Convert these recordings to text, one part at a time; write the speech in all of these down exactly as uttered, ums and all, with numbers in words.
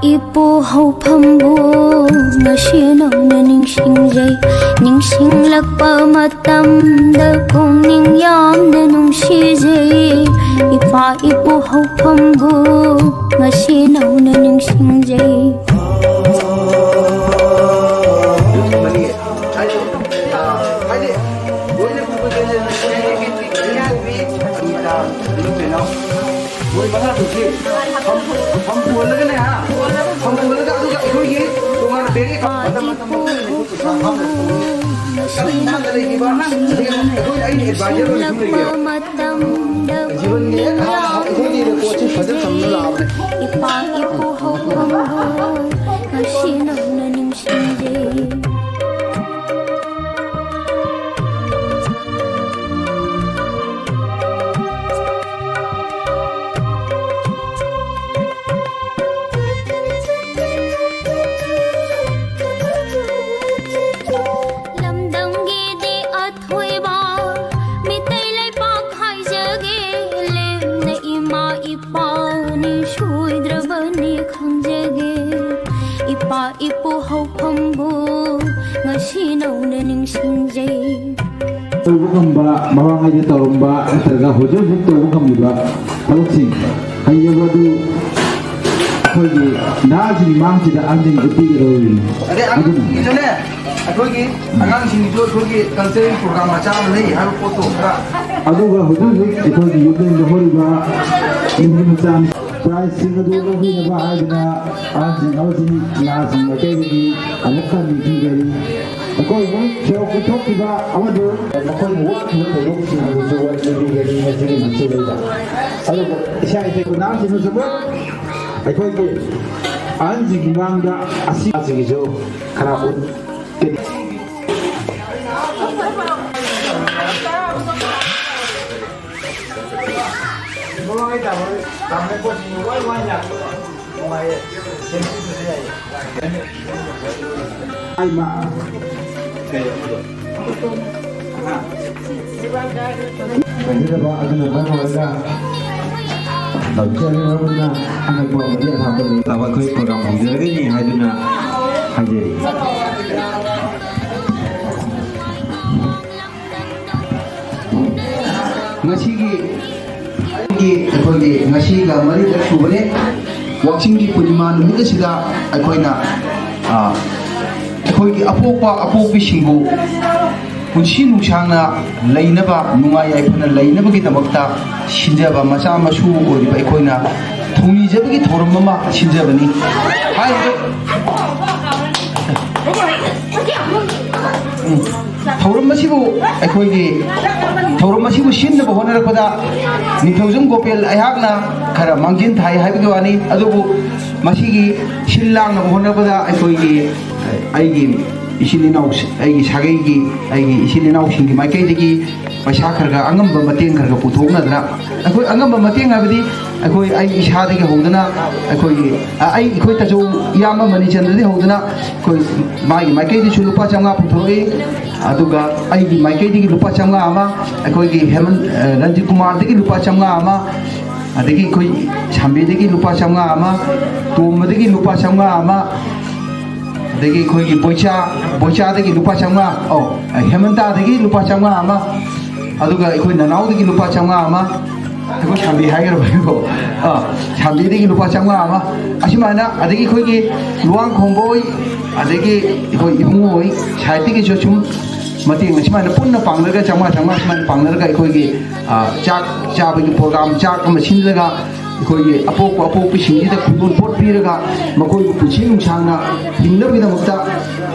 ꯏꯄꯨ ꯍꯧꯐꯝꯕꯨ ꯉꯁꯤ ꯅꯧꯅ ꯅꯤꯡꯁꯤꯡꯖꯩ꯫ ꯅꯤꯡꯁꯤꯡꯂꯛꯄ ꯃꯇꯝꯗ ꯄꯨꯛꯅꯤꯡ ꯌꯥꯝꯅ ꯅꯨꯡꯁꯤꯖꯩ꯫ ꯏꯄꯥ ꯏꯄꯨ ꯍꯧꯐꯝꯕꯨ ꯉꯁꯤ ꯅꯧꯅ ꯅꯤꯡꯁꯤꯡꯖꯩ꯫ ꯃꯣꯏ ꯃꯉꯥ ꯇꯧꯁꯤ꯫ ꯐꯝ-, ꯐꯝ ꯄꯨꯍꯜꯂꯒꯅꯦ, ꯍꯥ? ꯐꯝ ꯄꯨꯍꯜꯂꯒ ꯑꯗꯨꯒ ꯑꯩꯈꯣꯏꯒꯤ ꯇꯣꯉꯥꯟꯅ ꯕꯦꯒ ꯃꯇꯝ ꯃꯇꯝ ꯃꯇꯝ ꯃꯇꯝ ꯃꯇꯝ ꯀꯔꯤ ꯏꯝꯐꯥꯜꯗ ꯂꯩꯈꯤꯕ? ꯑꯗꯒꯤ ꯑꯩꯈꯣꯏ ꯑꯩꯒꯤ ꯑꯦꯗꯚꯥꯏꯖꯔ ꯑꯣꯏꯅ ꯁꯨꯝ ꯂꯩꯒꯦ꯫ ꯖꯤꯕꯟꯒꯤ ꯍꯦꯛ ꯑꯩꯈꯣꯏꯒꯤ ꯔꯦꯀꯣꯔꯠꯁꯤ ꯐꯖꯅ ꯊꯝꯅ ꯂꯥꯛꯑꯕꯅꯦ꯫ ꯏꯄꯥ ꯏꯄꯨ ꯍꯧꯐꯝꯕꯨ ꯉꯁꯤ ꯅꯧꯅ ꯅꯤꯡꯁꯤꯡꯖꯩ꯫ ꯂꯝꯗꯝꯒꯤꯗꯤ ꯑꯊꯣꯏꯕ ꯃꯤꯇꯩ ꯂꯩꯄꯥꯛ ꯍꯥꯏꯖꯒꯦ꯫ ꯂꯦꯝꯅ ꯏꯃꯥ ꯏꯄꯥꯅꯤ ꯁꯣꯏꯗ꯭ꯔꯕꯅꯤ ꯈꯪꯖꯒꯦ꯫ ꯏꯄꯥ ꯏꯄꯨ ꯍꯧꯐꯝꯕꯨ ꯉꯁꯤ ꯅꯧꯅ ꯅꯤꯡꯁꯤꯡꯖꯩ꯫ ꯇꯧꯕ ꯉꯝꯕ, ꯃꯃꯥꯡꯉꯩꯗ ꯇꯧꯔꯝꯕ ꯅꯠꯇ꯭ꯔꯒ ꯍꯧꯖꯤꯛ ꯍꯧꯖꯤꯛ ꯇꯧꯕ ꯉꯝꯃꯤꯕ ꯊꯕꯛꯁꯤꯡ ꯍꯩꯖꯕ ꯑꯗꯨ ꯑꯩꯈꯣꯏꯒꯤ ꯅꯍꯥꯁꯤꯡꯒꯤ ꯃꯥꯡꯁꯤꯗ ꯑꯍꯟꯁꯤꯡ ꯎꯠꯄꯤꯒꯗꯧꯔꯤꯕꯅꯤ꯫ ꯑꯗꯩ ꯑꯗꯨꯅ ꯑꯉꯥꯡꯁꯤꯡꯒꯤꯁꯨꯅꯦ, ꯑꯩꯈꯣꯏꯒꯤ ꯑꯉꯥꯡꯁꯤꯡꯒꯤꯁꯨ ꯑꯩꯈꯣꯏꯒꯤ ꯀꯜꯆꯔꯦꯜ ꯄ꯭ꯔꯣꯒ꯭ꯔꯥꯝ ꯃꯆꯥ ꯑꯃ ꯂꯩ ꯍꯥꯏꯕ ꯄꯣꯠꯇꯣ ꯈꯔ꯫ ꯑꯗꯨꯒ ꯍꯧꯖꯤꯛ ꯍꯧꯖꯤꯛ ꯑꯩꯈꯣꯏꯒꯤ ꯌꯨꯝꯗ ꯂꯧꯍꯧꯔꯤꯕ ꯅꯨꯄꯤ ꯃꯆꯥ ꯄ꯭ꯔꯥꯏꯖꯁꯤꯡ ꯑꯗꯨ ꯂꯧꯕꯤꯅꯕ ꯍꯥꯏꯗꯨꯅ ꯑꯍꯟꯁꯤꯡ ꯑꯃꯁꯨꯡ ꯅꯍꯥꯁꯤꯡ ꯃꯥꯏꯀꯩꯗꯒꯤ ꯑꯃꯨꯛꯀ ꯅꯤꯡꯁꯤꯡꯖꯔꯤ꯫ ꯑꯩꯈꯣꯏ ꯍꯧꯖꯤꯛ ꯁꯣꯔꯣꯛꯇ ꯊꯣꯛꯈꯤꯕ ꯑꯃꯗꯨ ꯃꯈꯣꯏꯅ ꯋꯥꯈꯤꯕ ꯊꯧꯗꯣꯛꯁꯤꯡ ꯑꯗꯨꯁꯨ ꯋꯥꯔꯤ ꯂꯤꯕꯤꯒꯅꯤ ꯉꯁꯤꯒꯤ ꯅꯨꯃꯤꯠꯁꯤꯗꯩꯗ꯫ ꯑꯗꯨꯕꯨ ꯏꯁꯥ ꯏꯁꯩ ꯈꯨꯅꯥꯁꯤꯡꯅꯁꯨ ꯑꯩꯈꯣꯏꯒꯤ ꯑꯍꯟꯁꯤꯡꯒꯤ ꯃꯥꯡꯗ ꯑꯁꯤꯁꯤꯡꯒꯤꯁꯨ ꯈꯔ ꯎꯠꯀꯅꯤ꯫ ꯃꯃꯥꯡꯉꯩ ꯇꯥꯃꯣ ꯇꯥꯃꯣ ꯄꯣꯠꯁꯤꯡꯗꯣ ꯂꯣꯏ ꯋꯥꯏ ꯌꯥ-, ꯅꯨꯡꯉꯥꯏꯌꯦ꯫ ꯁꯦꯝꯕꯤꯕꯁꯨ ꯌꯥꯏꯌꯦ꯫ ꯑꯩꯃ꯫ ꯐꯖꯗꯕ ꯑꯗꯨꯅ ꯃꯔꯝ ꯑꯣꯏꯔꯒ ꯂꯧꯖꯔꯕꯅꯤꯅ ꯑꯅꯛꯄ ꯑꯃꯗꯤ ꯑꯊꯥꯞꯄ ꯂꯩ꯫ ꯇꯥꯕ ꯑꯩꯈꯣꯏ ꯄ꯭ꯔꯣꯒ꯭ꯔꯥꯝ ꯍꯧꯖꯔꯒꯅꯤ ꯍꯥꯏꯗꯨꯅ ꯍꯥꯏꯖꯔꯤ꯫ ꯉꯁꯤꯒꯤ ꯑꯩꯈꯣꯏꯒꯤ ꯉꯁꯤꯒ ꯃꯔꯤꯔꯛ ꯁꯨꯕꯅꯦ꯫ ꯋꯥꯛꯆꯤꯡꯒꯤ ꯄꯨꯔꯅꯤꯃꯥ ꯅꯨꯃꯤꯠ ꯑꯁꯤꯗ ꯑꯩꯈꯣꯏꯅ, ꯑ, ꯑꯩꯈꯣꯏꯒꯤ ꯑꯄꯣꯛꯄ ꯑꯄꯣꯛꯄꯤꯁꯤꯡꯕꯨ ꯄꯨꯟꯁꯤ ꯅꯨꯡꯁꯥꯡꯅ ꯂꯩꯅꯕ, ꯅꯨꯡꯉꯥꯏ ꯌꯥꯏꯐꯅ ꯂꯩꯅꯕꯒꯤꯗꯃꯛꯇ ꯁꯤꯟꯖꯕ ꯃꯆꯥ ꯃꯁꯨ ꯑꯣꯏꯔꯤꯕ ꯑꯩꯈꯣꯏꯅ ꯊꯧꯅꯤꯖꯕꯒꯤ ꯊꯧꯔꯝ ꯑꯃ ꯁꯤꯟꯖꯕꯅꯤ꯫ ꯍꯥꯏꯔꯤꯕ, ꯎꯝ, ꯊꯧꯔꯝ ꯑꯁꯤꯕꯨ ꯑꯩꯈꯣꯏꯒꯤ, ꯊꯧꯔꯝ ꯑꯁꯤꯕꯨ ꯁꯤꯟꯅꯕ ꯍꯣꯠꯅꯔꯛꯄꯗ ꯅꯤꯡꯊꯧꯖꯝ ꯒꯣꯄꯦꯜ ꯑꯩꯍꯥꯛꯅ ꯈꯔ ꯃꯥꯡꯖꯤꯟ ꯊꯥꯏ ꯍꯥꯏꯕꯒꯤ ꯋꯥꯅꯤ꯫ ꯑꯗꯨꯕꯨ ꯃꯁꯤꯒꯤ ꯁꯤꯜ ꯂꯥꯡꯅꯕ ꯍꯣꯠꯅꯕꯗ ꯑꯩꯈꯣꯏꯒꯤ, ꯑꯩꯒꯤ ꯏꯆꯤꯜ ꯏꯅꯥꯎ, ꯑꯩꯒꯤ ꯁꯥꯒꯩꯒꯤ, ꯑꯩꯒꯤ ꯏꯆꯤꯜ ꯏꯅꯥꯎꯁꯤꯡꯒꯤ ꯃꯥꯏꯀꯩꯗꯒꯤ ꯄꯩꯁꯥ ꯈꯔ ꯈꯔ, ꯑꯉꯝꯕ ꯃꯇꯦꯡ ꯈꯔ ꯈꯔ ꯄꯨꯊꯣꯛꯅꯗꯅ, ꯑꯩꯈꯣꯏ ꯑꯉꯝꯕ ꯃꯇꯦꯡ ꯍꯥꯏꯕꯗꯤ ꯑꯩꯈꯣꯏ, ꯑꯩ ꯏꯁꯥꯗꯒꯤ ꯍꯧꯗꯅ, ꯑꯩꯈꯣꯏꯒꯤ, ꯑ, ꯑꯩ, ꯑꯩꯈꯣꯏ ꯇꯥꯆꯧ ꯏꯌꯥꯝꯕ ꯃꯅꯤꯆꯟꯗ꯭ꯔꯗꯒꯤ ꯍꯧꯗꯅ ꯑꯩꯈꯣꯏ ꯃꯥꯒꯤ ꯃꯥꯏꯀꯩꯗꯒꯤꯁꯨ ꯂꯨꯄꯥ ꯆꯥꯝꯃꯉꯥ ꯄꯨꯊꯣꯔꯛꯏ꯫ ꯑꯗꯨꯒ ꯑꯩꯒꯤ ꯃꯥꯏꯀꯩꯗꯒꯤ ꯂꯨꯄꯥ ꯆꯥꯝꯃꯉꯥ ꯑꯃ, ꯑꯩꯈꯣꯏꯒꯤ ꯍꯦꯃꯟ, ꯑ, ꯔꯟꯖꯤꯠ ꯀꯨꯃꯥꯔꯗꯒꯤ ꯂꯨꯄꯥ ꯆꯥꯝꯃꯉꯥ ꯑꯃ, ꯑꯗꯒꯤ ꯑꯩꯈꯣꯏ ꯁꯥꯝꯕꯤꯗꯒꯤ ꯂꯨꯄꯥ ꯆꯥꯝꯃꯉꯥ ꯑꯃ, ꯇꯣꯝꯕꯗꯒꯤ ꯂꯨꯄꯥ ꯆꯥꯝꯃꯉꯥ ꯑꯃ, ꯑꯗꯒꯤ ꯑꯩꯈꯣꯏꯒꯤ ꯕꯣꯏꯆꯥ, ꯕꯣꯏꯆꯥꯗꯒꯤ ꯂꯨꯄꯥ ꯆꯥꯝꯃꯉꯥ, ꯑꯧ, ꯍꯦꯃꯟꯇꯥꯗꯒꯤ ꯂꯨꯄꯥ ꯆꯥꯝꯃꯉꯥ ꯑꯃ, ꯑꯗꯨꯒ ꯑꯩꯈꯣꯏ ꯅꯅꯥꯎꯗꯒꯤ ꯂꯨꯄꯥ ꯆꯥꯝꯃꯉꯥ ꯑꯃ, ꯑꯩꯈꯣꯏ ꯁꯥꯝꯕꯤ ꯍꯥꯏꯈ꯭ꯔꯕ ꯑꯩꯕꯣ? ꯑꯥ, ꯁꯥꯝꯕꯤꯗꯒꯤ ꯂꯨꯄꯥ ꯆꯥꯝꯃꯉꯥ ꯑꯃ, ꯑꯁꯨꯃꯥꯏꯅ, ꯑꯗꯒꯤ ꯑꯩꯈꯣꯏꯒꯤ ꯂꯨꯋꯥꯡ ꯈꯣꯝꯕ ꯍꯣꯏ, ꯑꯗꯒꯤ ꯑꯩꯈꯣꯏ ꯏꯕꯨꯡꯉꯣ ꯍꯣꯏ ꯁꯥꯏꯠꯇꯒꯤꯁꯨ ꯁꯨꯝ ꯃꯇꯦꯡ ꯑꯁꯨꯃꯥꯏꯅ ꯄꯨꯟꯅ ꯄꯥꯡꯅꯔꯒ ꯆꯥꯝꯃꯉꯥ, ꯆꯥꯝꯃꯉꯥ ꯁꯨꯃꯥꯏꯅ ꯄꯥꯡꯅꯔꯒ ꯑꯩꯈꯣꯏꯒꯤ, ꯑꯥ, ꯆꯥꯛ ꯆꯥꯕꯒꯤ ꯄ꯭ꯔꯣꯒ꯭ꯔꯥꯝ, ꯆꯥꯛ ꯑꯃ ꯁꯤꯜꯂꯒ ꯑꯩꯈꯣꯏꯒꯤ ꯑꯄꯣꯛꯄ ꯑꯄꯣꯛꯄꯤꯁꯤꯡꯁꯤꯗ ꯈꯨꯗꯣꯜ ꯄꯣꯠ ꯄꯤꯔꯒ ꯃꯈꯣꯏꯕꯨ ꯄꯨꯟꯁꯤ ꯅꯨꯡꯁꯥꯡꯅ ꯍꯤꯡꯅꯕꯒꯤꯗꯃꯛꯇ,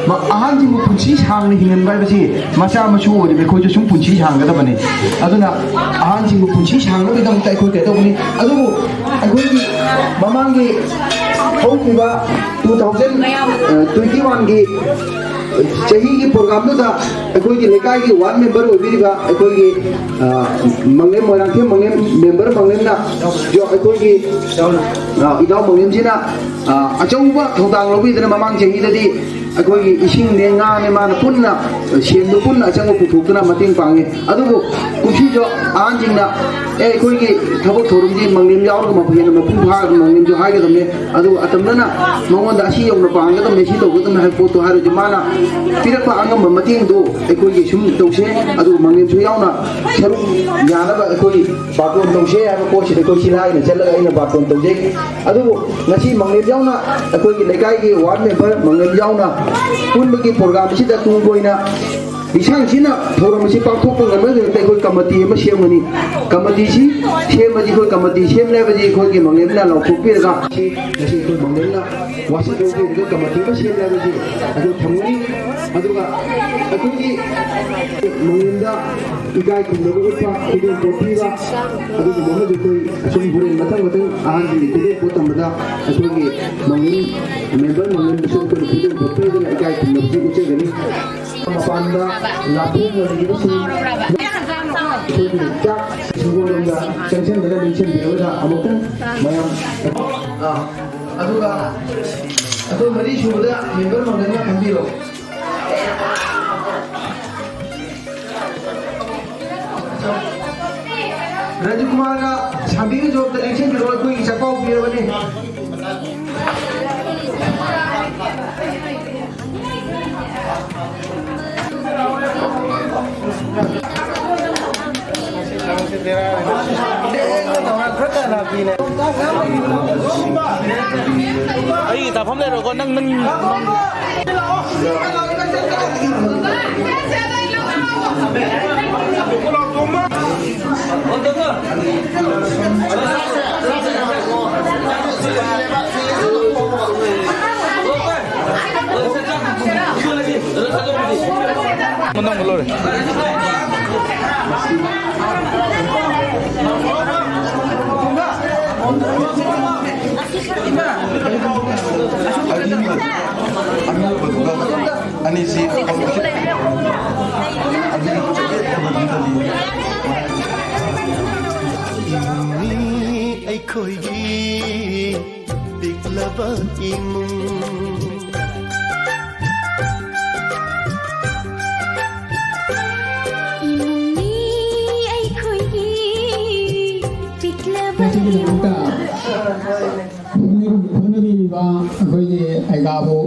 ꯃ-, ꯑꯍꯟꯁꯤꯡꯕꯨ ꯄꯨꯟꯁꯤ ꯁꯥꯡꯅ ꯍꯤꯡꯍꯟꯕ ꯍꯥꯏꯕꯁꯤ ꯃꯆꯥ ꯃꯁꯨ ꯑꯣꯏꯔꯤꯕ ꯑꯩꯈꯣꯏꯁꯨ ꯁꯨꯝ ꯄꯨꯟꯁꯤ ꯁꯥꯡꯒꯗꯕꯅꯤ꯫ ꯑꯗꯨꯅ ꯑꯍꯟꯁꯤꯡꯕꯨ ꯄꯨꯟꯁꯤ ꯁꯥꯡꯅꯕꯒꯤꯗꯃꯛꯇ ꯑꯩꯈꯣꯏ ꯀꯩꯗꯧꯕꯅꯤ? ꯑꯗꯨꯕꯨ ꯑꯩꯈꯣꯏꯒꯤ ꯃꯃꯥꯡꯒꯤ ꯍꯧꯈꯤꯕ two thousand twenty one ꯒꯤ ꯆꯍꯤꯒꯤ ꯄ꯭ꯔꯣꯒ꯭ꯔꯥꯝꯗꯨꯗ ꯑꯩꯈꯣꯏꯒꯤ ꯂꯩꯀꯥꯏꯒꯤ ꯋꯥꯔꯗ ꯃꯦꯝꯕꯔ ꯑꯣꯏꯕꯤꯔꯤꯕ ꯑꯩꯈꯣꯏꯒꯤ, ꯑ, ꯃꯪꯂꯦꯝ, ꯃꯣꯏꯔꯥꯡꯊꯦꯝ ꯃꯪꯂꯦꯝ ꯃꯦꯝꯕꯔ ꯃꯪꯂꯦꯝꯅ, ꯑꯩꯈꯣꯏꯒꯤ, ꯑ, ꯏꯅꯥꯎ ꯃꯪꯂꯦꯝꯁꯤꯅ, ꯑ, ꯑꯆꯧꯕ ꯊꯧꯗꯥꯡ ꯂꯧꯕꯤꯗꯅ ꯃꯃꯥꯡ ꯆꯍꯤꯗꯗꯤ ꯑꯩꯈꯣꯏꯒꯤ ꯏꯁꯤꯡꯅꯦ, ꯉꯥꯅꯦ, ꯃꯥꯅ ꯄꯨꯟꯅ, ꯁꯦꯟꯗꯨ ꯄꯨꯟꯅ ꯑꯆꯪꯕ ꯄꯨꯊꯣꯛꯇꯨꯅ ꯃꯇꯦꯡ ꯄꯥꯡꯉꯤ꯫ ꯑꯗꯨꯕꯨ ꯀꯨꯝꯁꯤꯁꯨ ꯑꯍꯟꯁꯤꯡꯅ, "ꯑꯦ, ꯑꯩꯈꯣꯏꯒꯤ ꯊꯕꯛ ꯊꯧꯔꯝꯗꯤ ꯃꯪꯂꯦꯝ ꯌꯥꯎꯔꯒ ꯃꯄꯨ ꯍꯦꯟꯅ ꯃꯄꯨꯡ ꯐꯥꯒꯗꯕ ꯃꯪꯂꯦꯝꯁꯨ ꯍꯥꯏꯒꯗꯕꯅꯦ"꯫ ꯑꯗꯨꯒ ꯑꯇꯝꯅꯅ ꯃꯉꯣꯟꯗ ꯑꯁꯤ ꯌꯧꯅ ꯄꯥꯡꯒꯗꯕꯅꯦ, ꯁꯤ ꯇꯧꯒꯗꯕꯅꯦ ꯍꯥꯏꯕ ꯄꯣꯠꯇꯣ ꯍꯥꯏꯔꯣꯏꯗꯤ, ꯃꯥꯅ ꯄꯤꯔꯛꯄ ꯑꯉꯝꯕ ꯃꯇꯦꯡꯗꯨ ꯑꯩꯈꯣꯏꯒꯤ ꯁꯨꯝ ꯇꯧꯁꯦ꯫ ꯑꯗꯨꯒ ꯃꯪꯂꯦꯝꯁꯨ ꯌꯥꯎꯅ ꯁꯔꯨꯛ ꯌꯥꯅꯕ ꯑꯩꯈꯣꯏ ꯕꯥꯔꯇꯣꯟ ꯇꯧꯁꯦ ꯍꯥꯏꯕ ꯄꯣꯠꯁꯤꯗ ꯑꯩꯈꯣꯏ ꯁꯤꯂꯥꯏꯅ ꯆꯠꯂꯒ ꯑꯩꯅ ꯕꯥꯔꯇꯣꯟ ꯇꯧꯖꯩ꯫ ꯑꯗꯨꯕꯨ ꯉꯁꯤ ꯃꯪꯂꯦꯝ ꯌꯥꯎꯅ ꯑꯩꯈꯣꯏꯒꯤ ꯂꯩꯀꯥꯏꯒꯤ ꯋꯥꯔꯗ ꯃꯦꯝꯕꯔ ꯃꯪꯂꯦꯝ ꯌꯥꯎꯅ ꯄꯨꯟꯕꯒꯤ ꯄ꯭ꯔꯣꯒ꯭ꯔꯥꯝꯁꯤꯗ ꯇꯨꯡ ꯀꯣꯏꯅ ꯂꯤꯁꯥꯡꯁꯤꯟꯅ ꯊꯧꯔꯝ ꯑꯁꯤ ꯄꯥꯡꯊꯣꯛꯄ ꯉꯝꯅꯕꯒꯤꯗꯃꯛꯇ ꯑꯩꯈꯣꯏ ꯀꯃꯤꯇꯤ ꯑꯃ ꯁꯦꯝꯒꯅꯤ꯫ ꯀꯃꯤꯇꯤꯁꯤ ꯁꯦꯝꯕꯁꯤ, ꯑꯩꯈꯣꯏ ꯀꯃꯤꯇꯤ ꯁꯦꯝꯂꯦ ꯍꯥꯏꯕꯁꯤ ꯑꯩꯈꯣꯏꯒꯤ ꯃꯪꯂꯦꯝꯅ ꯂꯥꯎꯊꯣꯛꯄꯤꯔꯒ ꯁꯤ ꯉꯁꯤ ꯑꯩꯈꯣꯏ ꯃꯪꯂꯦꯝꯅ ꯋꯥꯁꯛ ꯂꯧꯕꯤꯔꯒ ꯀꯃꯤꯇꯤ ꯑꯃ ꯁꯦꯝꯂꯦ ꯍꯥꯏꯕꯁꯤ ꯑꯩꯈꯣꯏ ꯊꯝꯒꯅꯤ꯫ ꯑꯗꯨꯒ ꯑꯩꯈꯣꯏꯒꯤ ꯃꯪꯂꯦꯝꯗ ꯏꯀꯥꯏ ꯈꯨꯝꯅꯕ ꯎꯠꯄ, ꯈꯨꯗꯣꯜ ꯄꯣꯠ ꯄꯤꯕ, ꯑꯗꯨꯒꯨꯝꯕ ꯑꯃꯁꯨ ꯑꯩꯈꯣꯏ ꯑꯁꯨꯝ ꯍꯣꯔꯦꯟ ꯃꯊꯪ ꯃꯊꯪ ꯑꯍꯟꯁꯤꯡꯒꯤ ꯈꯨꯗꯣꯜ ꯄꯣꯠ ꯇꯝꯕꯗ ꯑꯩꯈꯣꯏꯒꯤ ꯃꯪꯂꯦꯝ, ꯃꯦꯝꯕꯔ ꯃꯪꯂꯦꯝꯗꯁꯨ ꯑꯩꯈꯣꯏꯅ ꯈꯨꯗꯣꯜ ꯄꯣꯠ ꯄꯤꯗꯨꯅ ꯏꯀꯥꯏ ꯈꯨꯝꯅꯕꯁꯨ ꯎꯠꯆꯒꯅꯤ꯫ ꯃꯄꯥꯟꯗ ꯂꯥꯞꯊꯣꯛꯅ ꯂꯩꯔꯤꯕꯁꯤꯡ ꯑꯩꯈꯣꯏꯒꯤ ꯆꯥꯛ ꯁꯪꯒꯣꯝꯂꯣꯝꯗ ꯆꯪꯁꯤꯟꯗꯨꯅ ꯅꯤꯡꯁꯤꯡꯕꯤꯔꯒ ꯑꯃꯨꯛꯇꯪ ꯃꯌꯥꯝ, ꯑꯥ, ꯑꯗꯨꯒ ꯑꯩꯈꯣꯏ ꯃꯔꯤ ꯁꯨꯕꯗ ꯃꯦꯝꯕꯔ ꯃꯪꯂꯦꯝꯅ ꯐꯝꯕꯤꯔꯣ꯫ ꯔꯥꯖꯀꯨꯃꯥꯔꯒ ꯁꯥꯕꯤꯒ ꯖꯣꯕꯇ ꯂꯦꯡꯁꯤꯟꯕꯤꯔꯛꯑꯣ, ꯑꯩꯈꯣꯏꯒꯤ ꯆꯥꯛꯄꯥꯎ ꯄꯤꯔꯕꯅꯤ꯫ ꯑꯩ ꯇꯥꯐꯝ ꯂꯩꯔꯣꯀꯣ, ꯅꯪ, ꯅꯪ, ꯅꯪ꯫ ꯑꯅꯤꯁꯤ ꯑꯅꯤ ꯆꯌꯦꯠꯅꯕ ꯏꯃꯨꯡꯅꯤ ꯑꯩꯈꯣꯏꯒꯤ ꯄꯤꯛꯂꯕ ꯏꯃꯨꯡ꯫ ꯃꯁꯤꯒꯤꯗꯃꯛꯇ ꯍꯣꯠꯅꯕꯤꯔꯤꯕ ꯑꯩꯈꯣꯏꯒꯤ ꯑꯩꯒꯥꯕꯨ,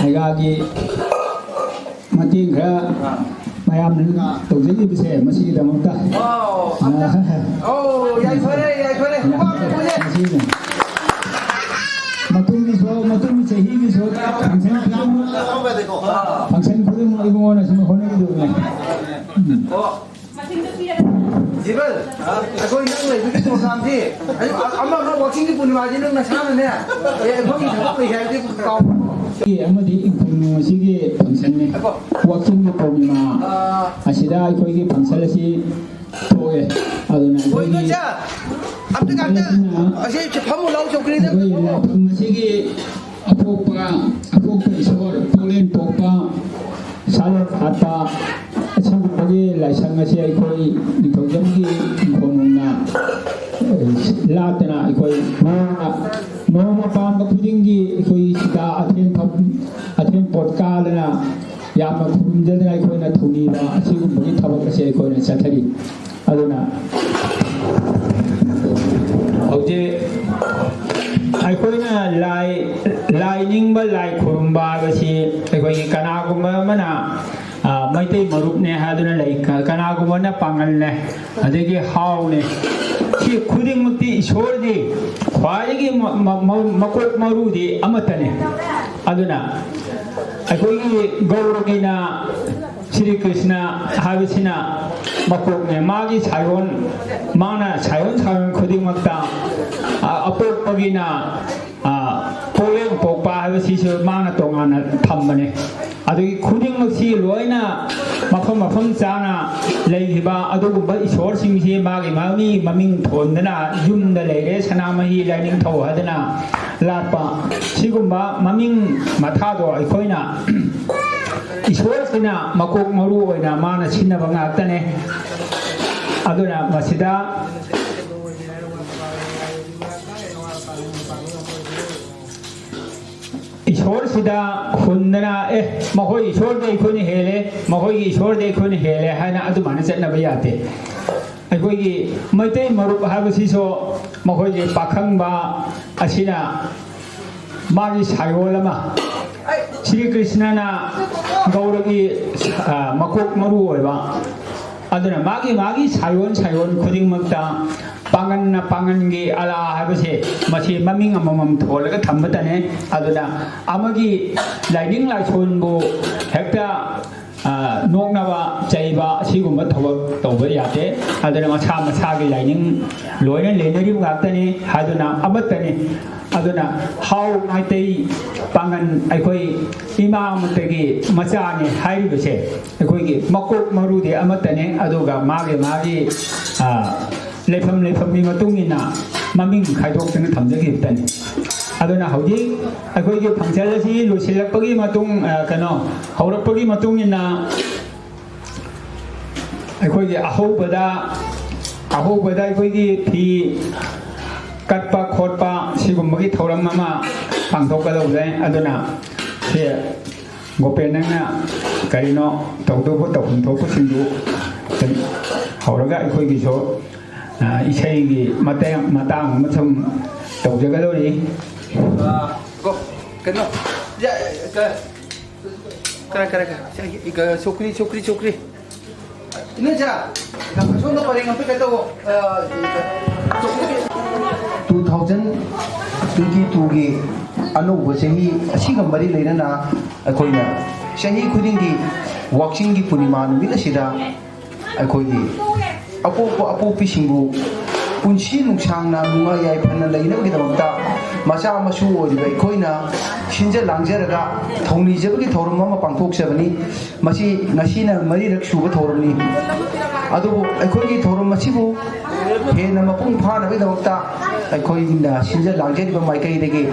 ꯑꯩꯒꯥꯒꯤ ꯃꯇꯦꯡ ꯈꯔ ꯃꯌꯥꯝꯅ ꯇꯧꯖꯔꯤꯕꯁꯦ ꯃꯁꯤꯒꯤꯗꯃꯛꯇ꯫ ꯑꯣ, ꯑꯝꯇ, ꯑꯣ, ꯌꯥꯏꯐꯔꯦ, ꯌꯥꯏꯐꯔꯦ꯫ ꯈꯨꯕꯥꯛ ꯑꯃ ꯈꯨꯖꯦ꯫ ꯃꯁꯤꯅ ꯃꯇꯨꯡꯒꯤꯁꯨ, ꯃꯇꯨꯡꯒꯤ ꯆꯍꯤꯒꯤꯁꯨ function ꯈꯨꯗꯤꯡꯃꯛ, function ꯈꯨꯗꯤꯡꯃꯛ ꯏꯕꯨꯡꯉꯣꯅ ꯁꯨꯝ ꯍꯣꯠꯅꯕꯤꯗꯧꯕꯅꯦ꯫ ꯎꯝ꯫ ꯑꯣ꯫ ꯖꯤꯕꯟ, ꯑꯩꯈꯣꯏ ꯅꯪ ꯂꯩꯕꯒꯤ programꯁꯤ, ꯑꯩ ꯑꯃ, ꯑꯃ ꯋꯥꯛꯆꯤꯡꯒꯤ ꯄꯨꯔꯅꯤꯃꯥꯁꯤ ꯅꯪ ꯅꯁꯥꯅꯅꯦ, ꯑꯦ, ꯃꯐꯝꯒꯤ ꯊꯕꯛ ꯂꯩ ꯍꯥꯏꯔꯗꯤ ꯀꯥꯎ꯫ ꯑꯃꯗꯤ ꯏꯪꯈꯣꯜ ꯅꯨꯡ ꯑꯁꯤꯒꯤ functionꯅꯤ꯫ ꯋꯥꯛꯆꯤꯡꯒꯤ ꯄꯨꯔꯅꯤꯃꯥ ꯑꯥ꯫ ꯑꯁꯤꯗ ꯑꯩꯈꯣꯏꯒꯤ function ꯑꯁꯤ ꯊꯣꯛꯑꯦ꯫ ꯑꯗꯨꯅ ꯍꯣꯏ, ꯑꯩꯈꯣꯏꯒꯤ ꯏꯗꯣꯝꯆꯥ, ꯑꯝꯇ ꯉꯥꯛꯇ ꯑꯁꯤꯅ ꯑꯁꯤ ꯐꯝꯃꯨ ꯂꯥꯎ, ꯆꯧꯀ꯭ꯔꯤꯗ ꯑꯩꯈꯣꯏ ꯐꯝꯃꯨ꯫ ꯂꯥꯏꯐꯝ ꯑꯁꯤꯒꯤ ꯑꯄꯣꯛꯄ, ꯑꯄꯣꯛꯄ ꯏꯁꯣꯔ, ꯄꯣꯛꯂꯦꯟ ꯄꯣꯛꯄ, ꯁꯥꯂꯦꯟ ꯍꯥꯠꯄ, ꯑꯁꯤꯒꯨꯝꯕꯒꯤ ꯂꯥꯏꯁꯪ ꯑꯁꯤ ꯑꯩꯈꯣꯏ ꯅꯤꯡꯊꯧꯖꯝꯒꯤ ꯏꯪꯈꯣꯜꯅꯨꯡꯅ, ꯑꯦ, ꯂꯥꯠꯇꯅ ꯑꯩꯈꯣꯏ ꯅꯣꯡꯃ, ꯅꯣꯡꯃ ꯄꯥꯟꯕ ꯈꯨꯗꯤꯡꯒꯤ ꯑꯩꯈꯣꯏ ꯁꯤꯗ ꯑꯊꯦꯟ ꯐꯝ-, ꯑꯊꯦꯟ ꯄꯣꯠ ꯀꯥꯗꯅ ꯌꯥꯝꯅ ꯈꯨꯔꯨꯝꯖꯗꯅ ꯑꯩꯈꯣꯏꯅ ꯊꯧꯅꯤꯕ ꯑꯁꯤꯒꯨꯝꯕꯒꯤ ꯊꯕꯛ ꯑꯁꯤ ꯑꯩꯈꯣꯏꯅ ꯆꯠꯊꯔꯤ꯫ ꯑꯗꯨꯅ ꯍꯧꯖꯤꯛ ꯑꯩꯈꯣꯏꯅ ꯂꯥꯏ, ꯂꯥꯏ ꯅꯤꯡꯕ, ꯂꯥꯏ ꯈꯨꯔꯨꯝꯕ ꯍꯥꯏꯕꯁꯤ ꯑꯩꯈꯣꯏꯒꯤ ꯀꯅꯥꯒꯨꯝꯕ ꯑꯃꯅ, ꯑ, ꯃꯩꯇꯩ ꯃꯔꯨꯞꯅꯦ ꯍꯥꯏꯗꯨꯅ ꯂꯩ, ꯀ-, ꯀꯅꯥꯒꯨꯝꯕꯅ ꯄꯥꯉꯜꯅꯦ, ꯑꯗꯒꯤ ꯍꯥꯎꯅꯦ꯫ ꯁꯤ ꯈꯨꯗꯤꯡꯃꯛꯇꯤ ꯏꯁꯣꯔꯗꯤ ꯈ꯭ꯋꯥꯏꯗꯒꯤ ꯃ-, ꯃ-, ꯃ-, ꯃꯀꯣꯛ ꯃꯔꯨꯗꯤ ꯑꯃꯠꯇꯅꯦ꯫ ꯑꯗꯨꯅ ꯑꯩꯈꯣꯏꯒꯤ ꯒꯧꯔꯒꯤꯅ ꯁ꯭ꯔꯤ ꯀ꯭ꯔꯤꯁꯅ ꯍꯥꯏꯕꯁꯤꯅ ꯃꯀꯣꯛꯅꯦ꯫ ꯃꯥꯒꯤ ꯁꯥꯏꯑꯣꯟ, ꯃꯥꯅ ꯁꯥꯏꯑꯣꯟ ꯁꯥꯏꯑꯣꯟ ꯈꯨꯗꯤꯡꯃꯛꯇ, ꯑ, ꯑꯄꯣꯛꯄꯒꯤꯅ, ꯑ, ꯄꯣꯛꯂꯦꯟ ꯄꯣꯛꯄ ꯍꯥꯏꯕꯁꯤꯁꯨ ꯃꯥꯅ ꯇꯣꯉꯥꯟꯅ ꯊꯝꯕꯅꯦ꯫ ꯑꯗꯨꯒꯤ ꯈꯨꯗꯤꯡꯃꯛꯁꯤ ꯂꯣꯏꯅ ꯃꯐꯝ ꯃꯐꯝ ꯆꯥꯅ ꯂꯩꯈꯤꯕ ꯑꯗꯨꯒꯨꯝꯕ ꯏꯁꯣꯔꯁꯤꯡꯁꯤ ꯃꯥꯒꯤ ꯃꯥꯒꯤ ꯃꯃꯤꯡ ꯊꯣꯟꯗꯅ ꯌꯨꯝꯗ ꯂꯩꯔꯦ, ꯁꯅꯥꯃꯍꯤ ꯂꯥꯏꯅꯤꯡꯊꯧ ꯍꯥꯏꯗꯅ ꯂꯥꯠꯄ, ꯁꯤꯒꯨꯝꯕ ꯃꯃꯤꯡ ꯃꯊꯥꯗꯣ ꯑꯩꯈꯣꯏꯅ ꯏꯁꯣꯔꯁꯤꯅ ꯃꯀꯣꯛ ꯃꯔꯨ ꯑꯣꯏꯅ ꯃꯥꯅ ꯁꯤꯖꯤꯟꯅꯕ ꯉꯥꯛꯇꯅꯦ꯫ ꯑꯗꯨꯅ ꯃꯁꯤꯗ ꯏꯁꯣꯔꯁꯤꯗ ꯍꯨꯟꯗꯅ, "ꯑꯦ, ꯃꯈꯣꯏ ꯏꯁꯣꯔꯗꯤ ꯑꯩꯈꯣꯏꯅ ꯍꯦꯜꯂꯦ, ꯃꯈꯣꯏꯒꯤ ꯏꯁꯣꯔꯗꯤ ꯑꯩꯈꯣꯏꯅ ꯍꯦꯜꯂꯦ" ꯍꯥꯏꯅ ꯑꯗꯨꯃꯥꯏꯅ ꯆꯠꯅꯕ ꯌꯥꯗꯦ꯫ ꯑꯩꯈꯣꯏꯒꯤ ꯃꯩꯇꯩ ꯃꯔꯨꯞ ꯍꯥꯏꯕꯁꯤꯁꯨ ꯃꯈꯣꯏꯒꯤ ꯄꯥꯈꯪꯕ ꯑꯁꯤꯅ ꯃꯥꯒꯤ ꯁꯥꯏꯑꯣꯟ ꯑꯃ, ꯁ꯭ꯔꯤ ꯀ꯭ꯔꯤꯁꯅꯅ ꯒꯧꯔꯒꯤ, ꯑ, ꯃꯀꯣꯛ ꯃꯔꯨ ꯑꯣꯏꯕ, ꯑꯗꯨꯅ ꯃꯥꯒꯤ ꯃꯥꯒꯤ ꯁꯥꯏꯑꯣꯟ ꯁꯥꯏꯑꯣꯟ ꯈꯨꯗꯤꯡꯃꯛꯇ ꯄꯥꯉꯟꯅ ꯄꯥꯉꯟꯒꯤ ꯑꯂꯥ ꯍꯥꯏꯕꯁꯦ, ꯃꯁꯤ ꯃꯃꯤꯡ ꯑꯃꯃꯝ ꯊꯣꯜꯂꯒ ꯊꯝꯕꯇꯅꯦ꯫ ꯑꯗꯨꯅ ꯑꯃꯒꯤ ꯂꯥꯏꯅꯤꯡ ꯂꯥꯏꯁꯣꯟꯕꯨ ꯍꯦꯛꯇ, ꯑ, ꯅꯣꯛꯅꯕ, ꯆꯩꯕ ꯑꯁꯤꯒꯨꯝꯕ ꯊꯕꯛ ꯇꯧꯕ ꯌꯥꯗꯦ꯫ ꯑꯗꯨꯅ ꯃꯁꯥ ꯃꯁꯥꯒꯤ ꯂꯥꯏꯅꯤꯡ ꯂꯣꯏꯅ ꯂꯩꯅꯔꯤꯕ ꯉꯥꯛꯇꯅꯤ꯫ ꯑꯗꯨꯅ ꯑꯃꯠꯇꯅꯤ꯫ ꯑꯗꯨꯅ ꯍꯥꯎ ꯃꯩꯇꯩ ꯄꯥꯉꯟ ꯑꯩꯈꯣꯏ ꯏꯃꯥ ꯑꯃꯠꯇꯒꯤ ꯃꯆꯥꯅꯤ ꯍꯥꯏꯔꯤꯕꯁꯦ ꯑꯩꯈꯣꯏꯒꯤ ꯃꯀꯣꯛ ꯃꯔꯨꯗꯤ ꯑꯃꯠꯇꯅꯦ꯫ ꯑꯗꯨꯒ ꯃꯥꯒꯤ ꯃꯥꯒꯤ, ꯑ, ꯂꯩꯐꯝ ꯂꯩꯐꯝꯒꯤ ꯃꯇꯨꯡ ꯏꯟꯅ ꯃꯃꯤꯡ ꯈꯥꯏꯗꯣꯛꯇꯅ ꯊꯝꯖꯈꯤꯕꯇꯅꯤ꯫ ꯑꯗꯨꯅ ꯍꯧꯖꯤꯛ ꯑꯩꯈꯣꯏꯒꯤ function ꯑꯁꯤ ꯂꯣꯏꯁꯤꯜꯂꯛꯄꯒꯤ ꯃꯇꯨꯡ, ꯑ, ꯀꯩꯅꯣ, ꯍꯧꯔꯛꯄꯒꯤ ꯃꯇꯨꯡ ꯏꯟꯅ ꯑꯩꯈꯣꯏꯒꯤ ꯑꯍꯧꯕꯗ, ꯑꯍꯧꯕꯗ ꯑꯩꯈꯣꯏꯒꯤ ꯐꯤ ꯀꯠꯄ ꯈꯣꯠꯄ ꯁꯤꯒꯨꯝꯕꯒꯤ ꯊꯧꯔꯝ ꯑꯃ ꯄꯥꯡꯊꯣꯛꯀꯗꯧꯕ ꯂꯩ꯫ ꯑꯗꯨꯅ ꯁꯤ ꯒꯣꯄꯦꯟ, ꯅꯪꯅ ꯀꯔꯤꯅꯣ ꯇꯧꯗꯧꯕ ꯇꯧꯐꯝ ꯊꯣꯛꯄꯁꯤꯡꯗꯨ ꯍꯧꯔꯒ ꯑꯩꯈꯣꯏꯒꯤꯁꯨ, ꯑ, ꯏꯁꯩꯒꯤ ꯃꯇꯦꯡ ꯃꯇꯥꯡ ꯑꯃ ꯁꯨꯝ ꯇꯧꯖꯒꯗꯧꯔꯤ꯫ ꯑ, ꯀꯣ, ꯀꯩꯅꯣ, ꯌꯥ, ꯀ-, ꯀꯔꯥꯏ, ꯀꯔꯥꯏ, ꯀꯔꯥꯏ? ꯁꯤ, ꯏ-, ꯀ-, ꯁꯣꯀ꯭ꯔꯤ, ꯁꯣꯀ꯭ꯔꯤ, ꯁꯣꯀ꯭ꯔꯤ꯫ ꯏꯅꯦꯆꯥ, ꯁꯣꯝꯗ ꯄꯔꯦꯡ ꯑꯝꯇ ꯀꯩꯅꯣ ꯇꯧꯋꯣ꯫ ꯑ, ꯁꯣꯀ꯭ꯔꯤ꯫ Two thousand twenty twoꯒꯤ ꯑꯅꯧꯕ ꯆꯍꯤ ꯑꯁꯤꯒ ꯃꯔꯤ ꯂꯩꯅꯅ ꯑꯩꯈꯣꯏꯅ ꯆꯍꯤ ꯈꯨꯗꯤꯡꯒꯤ ꯋꯥꯛꯆꯤꯡꯒꯤ ꯄꯨꯔꯅꯤꯃꯥ ꯅꯨꯃꯤꯠ ꯑꯁꯤꯗ ꯑꯩꯈꯣꯏꯒꯤ ꯑꯄꯣꯛꯄ ꯑꯄꯣꯛꯄꯤꯁꯤꯡꯕꯨ ꯄꯨꯟꯁꯤ ꯅꯨꯡꯁꯥꯡꯅ ꯅꯨꯡꯉꯥꯏ ꯌꯥꯏꯐꯅ ꯂꯩꯅꯕꯒꯤꯗꯃꯛꯇ ꯃꯆꯥ ꯃꯁꯨ ꯑꯣꯏꯔꯤꯕ ꯑꯩꯈꯣꯏꯅ ꯁꯤꯟꯖ ꯂꯥꯡꯖꯔꯒ ꯊꯧꯅꯤꯖꯕꯒꯤ ꯊꯧꯔꯝ ꯑꯃ ꯄꯥꯡꯊꯣꯛꯆꯕꯅꯤ꯫ ꯃꯁꯤ ꯉꯁꯤꯅ ꯃꯔꯤꯔꯛ ꯁꯨꯕ ꯊꯧꯔꯝꯅꯤ꯫ ꯑꯗꯨꯕꯨ ꯑꯩꯈꯣꯏꯒꯤ ꯊꯧꯔꯝ ꯑꯁꯤꯕꯨ ꯍꯦꯟꯅ ꯃꯄꯨꯡ ꯐꯥꯅꯕꯒꯤꯗꯃꯛꯇ ꯑꯩꯈꯣꯏꯅ ꯁꯤꯟꯖ ꯂꯥꯡꯖꯔꯤꯕ ꯃꯥꯏꯀꯩꯗꯒꯤ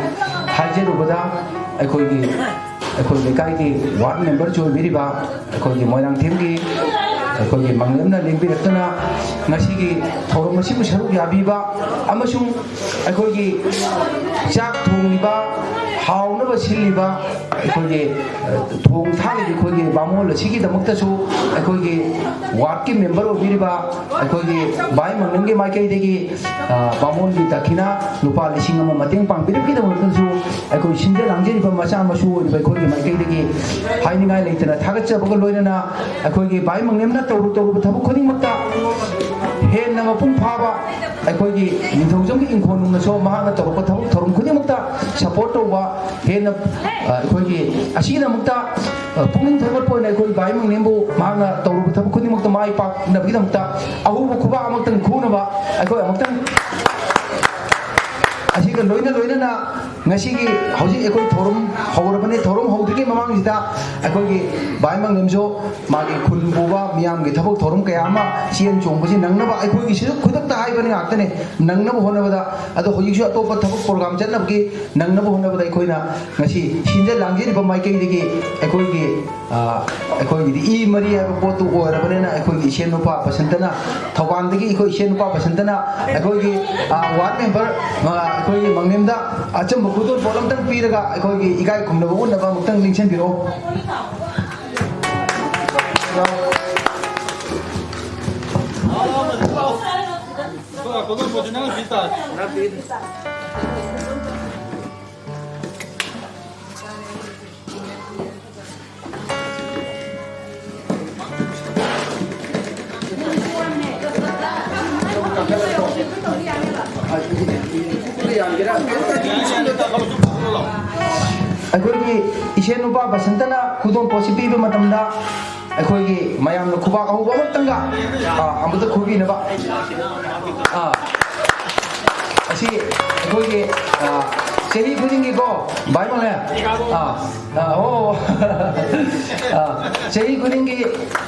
ꯍꯥꯏꯖꯔꯨꯕꯗ, ꯑꯩꯈꯣꯏꯒꯤ ꯑꯩꯈꯣꯏ ꯂꯩꯀꯥꯏꯒꯤ ward memberꯁꯨ ꯑꯣꯏꯕꯤꯔꯤꯕ ꯑꯩꯈꯣꯏꯒꯤ ꯃꯣꯏꯔꯥꯡꯊꯦꯝꯒꯤ ꯑꯩꯈꯣꯏꯒꯤ ꯃꯥꯡꯂꯦꯝꯅ ꯂꯦꯡꯕꯤꯔꯛꯇꯨꯅ ꯉꯁꯤꯒꯤ ꯊꯧꯔꯝ ꯑꯁꯤꯕꯨ ꯁꯔꯨꯛ ꯌꯥꯕꯤꯕ ꯑꯃꯁꯨꯡ ꯑꯩꯈꯣꯏꯒꯤ ꯆꯥꯛ ꯊꯣꯡꯂꯤꯕ ꯍꯥꯎꯅꯕ ꯁꯤꯜꯂꯤꯕ ꯑꯩꯈꯣꯏꯒꯤ, ꯑ, ꯊꯣꯡ ꯊꯥꯛꯂꯤꯕ ꯑꯩꯈꯣꯏꯒꯤ ꯕꯥꯃꯣꯟ ꯑꯁꯤꯒꯤꯗꯃꯛꯇꯁꯨ ꯑꯩꯈꯣꯏꯒꯤ ꯋꯥꯔꯗꯀꯤ ꯃꯦꯝꯕꯔ ꯑꯣꯏꯕꯤꯔꯤꯕ ꯑꯩꯈꯣꯏꯒꯤ ꯚꯥꯏ ꯃꯪꯂꯪꯒꯤ ꯃꯥꯏꯀꯩꯗꯒꯤ, ꯑ, ꯕꯥꯃꯣꯟꯒꯤ ꯗꯈꯤꯅꯥ ꯂꯨꯄꯥ ꯂꯤꯁꯤꯡ ꯑꯃ ꯃꯇꯦꯡ ꯄꯥꯡꯕꯤꯔꯛꯈꯤꯗꯕ ꯃꯇꯝꯗꯁꯨ ꯑꯩꯈꯣꯏ ꯁꯤꯟꯖ ꯂꯥꯡꯖꯔꯤꯕ ꯃꯆꯥ ꯃꯁꯨ ꯑꯣꯏꯔꯤꯕ ꯑꯩꯈꯣꯏꯒꯤ ꯃꯥꯏꯀꯩꯗꯒꯤ ꯍꯥꯏꯅꯤꯡꯉꯥꯏ ꯂꯩꯇꯅ ꯊꯥꯒꯠꯆꯕꯒ ꯂꯣꯏꯅꯅ ꯑꯩꯈꯣꯏꯒꯤ ꯚꯥꯏ ꯃꯪꯂꯦꯝꯅ ꯇꯧꯔꯨ ꯇꯧꯔꯨꯕ ꯊꯕꯛ ꯈꯨꯗꯤꯡꯃꯛꯇ ꯍꯦꯟꯅ ꯃꯄꯨꯡ ꯐꯥꯕ ꯑꯩꯈꯣꯏꯒꯤ ꯅꯤꯡꯊꯧꯖꯝꯒꯤ ꯏꯪꯈꯣꯜ ꯅꯨꯡꯅꯁꯨ ꯃꯍꯥꯛꯅ ꯇꯧꯔꯛꯄ ꯊꯕꯛ ꯊꯧꯔꯝ ꯈꯨꯗꯤꯡꯃꯛꯇ ꯁꯄꯣꯔꯠ ꯇꯧꯕ, ꯍꯦꯟꯅ, ꯑ, ꯑꯩꯈꯣꯏꯒꯤ ꯑꯁꯤꯒꯤꯗꯃꯛꯇ, ꯑ, ꯄꯨꯛꯅꯤꯡ ꯊꯧꯒꯠꯄ ꯑꯣꯏꯅ ꯑꯩꯈꯣꯏ ꯚꯥꯏ ꯃꯪꯂꯦꯝꯕꯨ ꯃꯍꯥꯛꯅ ꯇꯧꯔꯨꯕ ꯊꯕꯛ ꯈꯨꯗꯤꯡꯃꯛꯇ ꯃꯥꯏ ꯄꯥꯛꯅꯕꯒꯤꯗꯃꯛꯇ ꯑꯍꯨꯕ ꯈꯨꯕꯥꯛ ꯑꯃꯇꯪ ꯈꯨꯅꯕ ꯑꯩꯈꯣꯏ ꯑꯃꯨꯛꯇꯪ ꯑꯁꯤꯒ ꯂꯣꯏꯅ ꯂꯣꯏꯅꯅ ꯉꯁꯤꯒꯤ ꯍꯧꯖꯤꯛ ꯑꯩꯈꯣꯏ ꯊꯧꯔꯝ ꯍꯧꯔꯕꯅꯤ꯫ ꯊꯧꯔꯝ ꯍꯧꯗ꯭ꯔꯤꯉꯩ ꯃꯃꯥꯡꯁꯤꯗ ꯑꯩꯈꯣꯏꯒꯤ ꯚꯥꯏ ꯃꯪꯂꯦꯝꯁꯨ ꯃꯥꯒꯤ ꯈꯨꯟ ꯄꯨꯕ ꯃꯤꯌꯥꯝꯒꯤ ꯊꯕꯛ ꯊꯧꯔꯝ ꯀꯌꯥ ꯑꯃ ꯆꯦꯟ ꯆꯣꯡꯕꯁꯤ ꯅꯪꯅꯕ ꯑꯩꯈꯣꯏꯒꯤꯁꯨ ꯈꯨꯗꯛꯇ ꯍꯥꯏꯕꯅꯤ ꯉꯥꯛꯇꯅꯦ, ꯅꯪꯅꯕ ꯍꯣꯠꯅꯕꯗ꯫ ꯑꯗꯣ ꯍꯧꯖꯤꯛꯁꯨ ꯑꯇꯣꯞꯄ ꯊꯕꯛ ꯄ꯭ꯔꯣꯒ꯭ꯔꯥꯝ ꯆꯠꯅꯕꯒꯤ ꯅꯪꯅꯕ ꯍꯣꯠꯅꯕꯗ ꯑꯩꯈꯣꯏꯅ ꯉꯁꯤ ꯁꯤꯟꯖ ꯂꯥꯡꯖꯔꯤꯕ ꯃꯥꯏꯀꯩꯗꯒꯤ ꯑꯩꯈꯣꯏꯒꯤ, ꯑ, ꯑꯩꯈꯣꯏꯒꯤꯗꯤ ꯏ ꯃꯔꯤ ꯍꯥꯏꯕ ꯄꯣꯠꯇꯨ ꯑꯣꯏꯔꯕꯅꯤꯅ ꯑꯩꯈꯣꯏꯒꯤ ꯏꯆꯦ ꯅꯨꯄꯥ ꯕꯁꯟꯇꯅ, ꯊꯧꯕꯥꯜꯗꯒꯤ ꯑꯩꯈꯣꯏ ꯏꯆꯦ ꯅꯨꯄꯥ ꯕꯁꯟꯇꯅ ꯑꯩꯈꯣꯏꯒꯤ, ꯑ, ꯋꯥꯔꯗ ꯃꯦꯝꯕꯔ, ꯑ, ꯑꯩꯈꯣꯏꯒꯤ ꯃꯪꯂꯦꯝꯗ ꯑꯆꯝꯕ ꯈꯨꯗꯣꯜꯄꯣꯠ ꯑꯃꯇꯪ ꯄꯤꯔꯒ ꯑꯩꯈꯣꯏꯒꯤ ꯏꯀꯥꯏ ꯈꯨꯝꯅꯕ ꯎꯠꯅꯕ ꯑꯃꯨꯛꯇꯪ ꯅꯤꯡꯁꯤꯡꯕꯤꯔꯛꯑꯣ꯫ ꯑꯩꯈꯣꯏꯒꯤ ꯏꯆꯦ ꯅꯨꯄꯥ ꯕꯁꯟꯇꯅ ꯈꯨꯗꯣꯜꯄꯣꯠꯁꯤ ꯄꯤꯕ ꯃꯇꯝꯗ ꯑꯩꯈꯣꯏꯒꯤ ꯃꯌꯥꯝꯅ ꯈꯨꯕꯥꯛ ꯑꯍꯧꯕ ꯑꯃꯇꯪꯒ, ꯑ, ꯑꯃꯨꯛꯇ ꯈꯨꯕꯤꯅꯕ꯫ ꯑ, ꯑꯁꯤ ꯑꯩꯈꯣꯏꯒꯤ, ꯑ, ꯆꯍꯤ ꯈꯨꯗꯤꯡꯒꯤꯀꯣ, ꯚꯥꯏ ꯃꯪꯂꯦꯝ, ꯑ, ꯑ, ꯑꯣ, ꯑ, ꯆꯍꯤ ꯈꯨꯗꯤꯡꯒꯤ,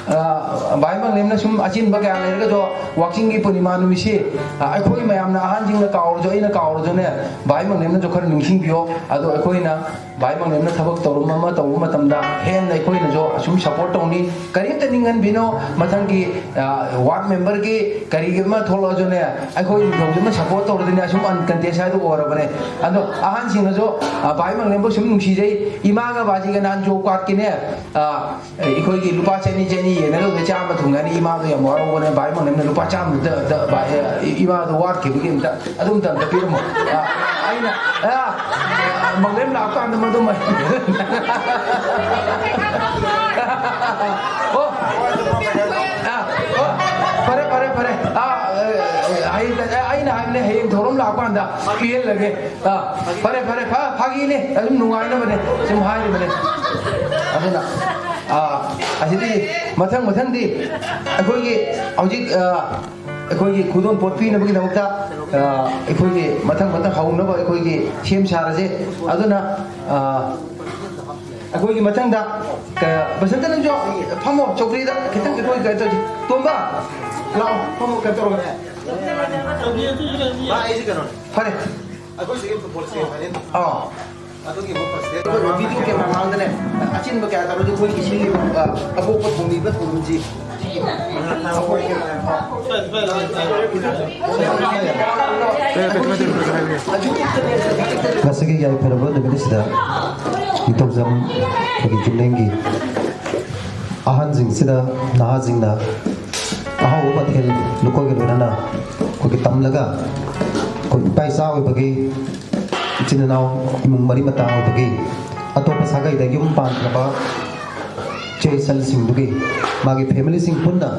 ꯑ, ꯚꯥꯏ ꯃꯪꯂꯦꯝꯅ ꯁꯨꯝ ꯑꯆꯤꯟꯕ ꯀꯌꯥ ꯂꯩꯔꯒꯁꯨ ꯋꯥꯛꯆꯤꯡꯒꯤ ꯄꯨꯔꯅꯤꯃꯥ ꯅꯨꯃꯤꯠꯁꯤ, ꯑ, ꯑꯩꯈꯣꯏ ꯃꯌꯥꯝꯅ, ꯑꯍꯟꯁꯤꯡꯅ ꯀꯥꯎꯔꯁꯨ, ꯑꯩꯅ ꯀꯥꯎꯔꯁꯨꯅꯦ, ꯚꯥꯏ ꯃꯪꯂꯦꯝꯅꯁꯨ ꯈꯔ ꯅꯤꯡꯁꯤꯡꯕꯤꯌꯣ꯫ ꯑꯗꯣ ꯑꯩꯈꯣꯏꯅ ꯚꯥꯏ ꯃꯪꯂꯦꯝꯅ ꯊꯕꯛ ꯊꯧꯔꯝ ꯑꯃ ꯇꯧꯕ ꯃꯇꯝꯗ ꯍꯦꯟꯅ ꯑꯩꯈꯣꯏꯅꯁꯨ ꯑꯁꯨꯝ ꯁꯄꯣꯔꯠ ꯇꯧꯅꯤ꯫ ꯀꯔꯤꯝꯇ ꯅꯤꯡꯍꯟꯕꯤꯅꯣ, ꯃꯊꯪꯒꯤ, ꯑ, ꯋꯥꯔꯗ ꯃꯦꯝꯕꯔꯒꯤ ꯀꯔꯤꯒꯤ ꯑꯃ ꯊꯣꯛꯂꯛꯑꯁꯨꯅꯦ, ꯑꯩꯈꯣꯏ ꯅꯤꯡꯊꯧꯖꯝꯅ ꯁꯄꯣꯔꯠ ꯇꯧꯔꯗꯤꯅꯦ, ꯑꯁꯨꯝ ꯑꯟꯀꯟꯇꯦꯁ ꯍꯥꯏꯗꯣ ꯑꯣꯏꯔꯕꯅꯦ꯫ ꯑꯗꯣ ꯑꯍꯟꯁꯤꯡꯅꯁꯨ, ꯑ, ꯚꯥꯏ ꯃꯪꯂꯦꯝꯕꯨ ꯁꯨꯝ ꯅꯨꯡꯁꯤꯖꯩ꯫ ꯏꯃꯥꯒ ꯕꯥꯖꯤꯒ ꯅꯍꯥꯟ ꯖꯣꯕ ꯀꯥꯔꯗꯀꯤꯅꯦ, ꯑ, ꯑꯩꯈꯣꯏꯒꯤ ꯂꯨꯄꯥ ꯆꯅꯤ, ꯆꯅꯤ ꯌꯦꯟꯅꯔꯨꯕꯗ ꯆꯥꯝꯃ ꯊꯨꯡꯒꯅꯤ꯫ ꯏꯃꯥꯗꯣ ꯌꯥꯝ ꯋꯥꯔꯧꯕꯅꯦ꯫ ꯚꯥꯏ ꯃꯪꯂꯦꯝꯅ ꯂꯨꯄꯥ ꯆꯥꯝꯃꯗꯨꯗ, ꯚꯥꯏ, ꯑ, ꯏꯃꯥꯗꯣ ꯋꯥꯠꯈꯤꯕꯒꯤ ꯑꯝꯇ, ꯑꯗꯨꯝꯇ, ꯑꯝꯇ ꯄꯤꯔꯝꯃꯣ꯫ ꯑ, ꯑꯩꯅ, ꯑ, ꯃꯪꯂꯦꯝ ꯂꯥꯛꯄ ꯀꯥꯟꯗ ꯃꯗꯨꯃ꯫ ꯑꯣ꯫ ꯑ, ꯑꯣ꯫ ꯐꯔꯦ, ꯐꯔꯦ, ꯐꯔꯦ꯫ ꯑ, ꯑ, ꯍꯌꯦꯡ, ꯑ, ꯑꯩꯅ ꯍꯥꯏꯕꯅꯦ, ꯍꯌꯦꯡ ꯊꯧꯔꯝ ꯂꯥꯛꯄ ꯀꯥꯟꯗ ꯄꯤꯍꯜꯂꯒꯦ꯫ ꯑ, ꯐꯔꯦ, ꯐꯔꯦ, ꯐ-, ꯐꯥꯒꯤꯅꯦ, ꯑꯗꯨꯝ ꯅꯨꯡꯉꯥꯏꯅꯕꯅꯦ, ꯁꯨꯝ ꯍꯥꯏꯔꯤꯕꯅꯦ꯫ ꯑꯗꯨꯅ, ꯑ, ꯑꯁꯤꯗꯤ ꯃꯊꯪ, ꯃꯊꯪꯗꯤ ꯑꯩꯈꯣꯏꯒꯤ ꯍꯧꯖꯤꯛ, ꯑ, ꯑꯩꯈꯣꯏꯒꯤ ꯈꯨꯗꯣꯜ ꯄꯣꯠ ꯄꯤꯅꯕꯒꯤꯗꯃꯛꯇ, ꯑ, ꯑꯩꯈꯣꯏꯒꯤ ꯃꯊꯪ, ꯃꯊꯪ ꯍꯧꯅꯕ ꯑꯩꯈꯣꯏꯒꯤ ꯁꯦꯝ ꯁꯥꯔꯁꯦ꯫ ꯑꯗꯨꯅ, ꯑ, ꯑꯩꯈꯣꯏꯒꯤ ꯃꯊꯪꯗ, ꯀ-, ꯕꯁꯟꯇ, ꯅꯪꯁꯨ ꯐꯝꯃꯣ, ꯆꯧꯀ꯭ꯔꯤꯗ ꯈꯤꯇꯪ ꯑꯩꯈꯣꯏ ꯀꯩꯅꯣ ꯇꯧꯁꯤ꯫ ꯇꯣꯝꯕ, ꯂꯥꯛꯑꯣ, ꯐꯝꯃꯣ, ꯀꯩꯅꯣ ꯇꯧꯔꯒ꯫ ꯃꯥ ꯑꯩꯁꯦ ꯀꯩꯅꯣꯅꯦ꯫ ꯐꯔꯦ꯫ ꯑꯩꯈꯣꯏ ꯁꯤꯒꯤ ꯐꯨꯠꯕꯣꯜ ꯁꯦꯃꯤꯐꯥꯏꯅꯦꯜ꯫ ꯑꯥ꯫ ꯑꯗꯨꯒꯤ ꯑꯃꯨꯛ ꯐꯥꯔꯁ ꯗꯦ꯫ ꯑꯩꯈꯣꯏ ꯚꯤꯗꯤꯑꯣ ꯀꯦꯃꯦꯔꯥ ꯃꯥꯡꯗꯅꯦ, ꯑꯆꯤꯟꯕ ꯀꯌꯥ ꯇꯧꯔꯁꯨ ꯑꯩꯈꯣꯏꯒꯤ ꯁꯤꯜꯂꯤꯕ, ꯑ, ꯑꯄꯣꯛꯄ ꯊꯣꯡꯕꯤꯕ ꯊꯧꯔꯝꯁꯤ꯫ ꯉꯁꯤꯒꯤ ꯌꯥꯏꯐꯔꯕ ꯅꯨꯃꯤꯠ ꯑꯁꯤꯗ ꯅꯤꯡꯊꯧꯖꯝ ꯑꯩꯈꯣꯏꯒꯤ ꯌꯨꯝꯂꯦꯟꯒꯤ ꯑꯍꯟꯁꯤꯡꯁꯤꯗ ꯅꯍꯥꯁꯤꯡꯅ ꯑꯍꯥꯎꯕ ꯃꯊꯦꯜ ꯂꯨꯀꯣꯏꯒ ꯂꯣꯏꯅꯅ ꯑꯩꯈꯣꯏꯒꯤ ꯇꯝꯂꯒ ꯑꯩꯈꯣꯏ ꯏꯄꯥ ꯏꯆꯥ ꯑꯣꯏꯕꯒꯤ ꯏꯆꯤꯟ ꯏꯅꯥꯎ ꯏꯃꯨꯡ ꯃꯔꯤ ꯃꯇꯥ ꯑꯣꯏꯕꯒꯤ ꯑꯇꯣꯞꯄ ꯁꯥꯒꯩꯗ ꯌꯨꯝ ꯄꯥꯟꯈ꯭ꯔꯕ ꯏꯆꯦ ꯏꯆꯜꯁꯤꯡꯗꯨꯒꯤ ꯃꯥꯒꯤ ꯐꯦꯃꯤꯂꯤꯁꯤꯡ ꯄꯨꯟꯅ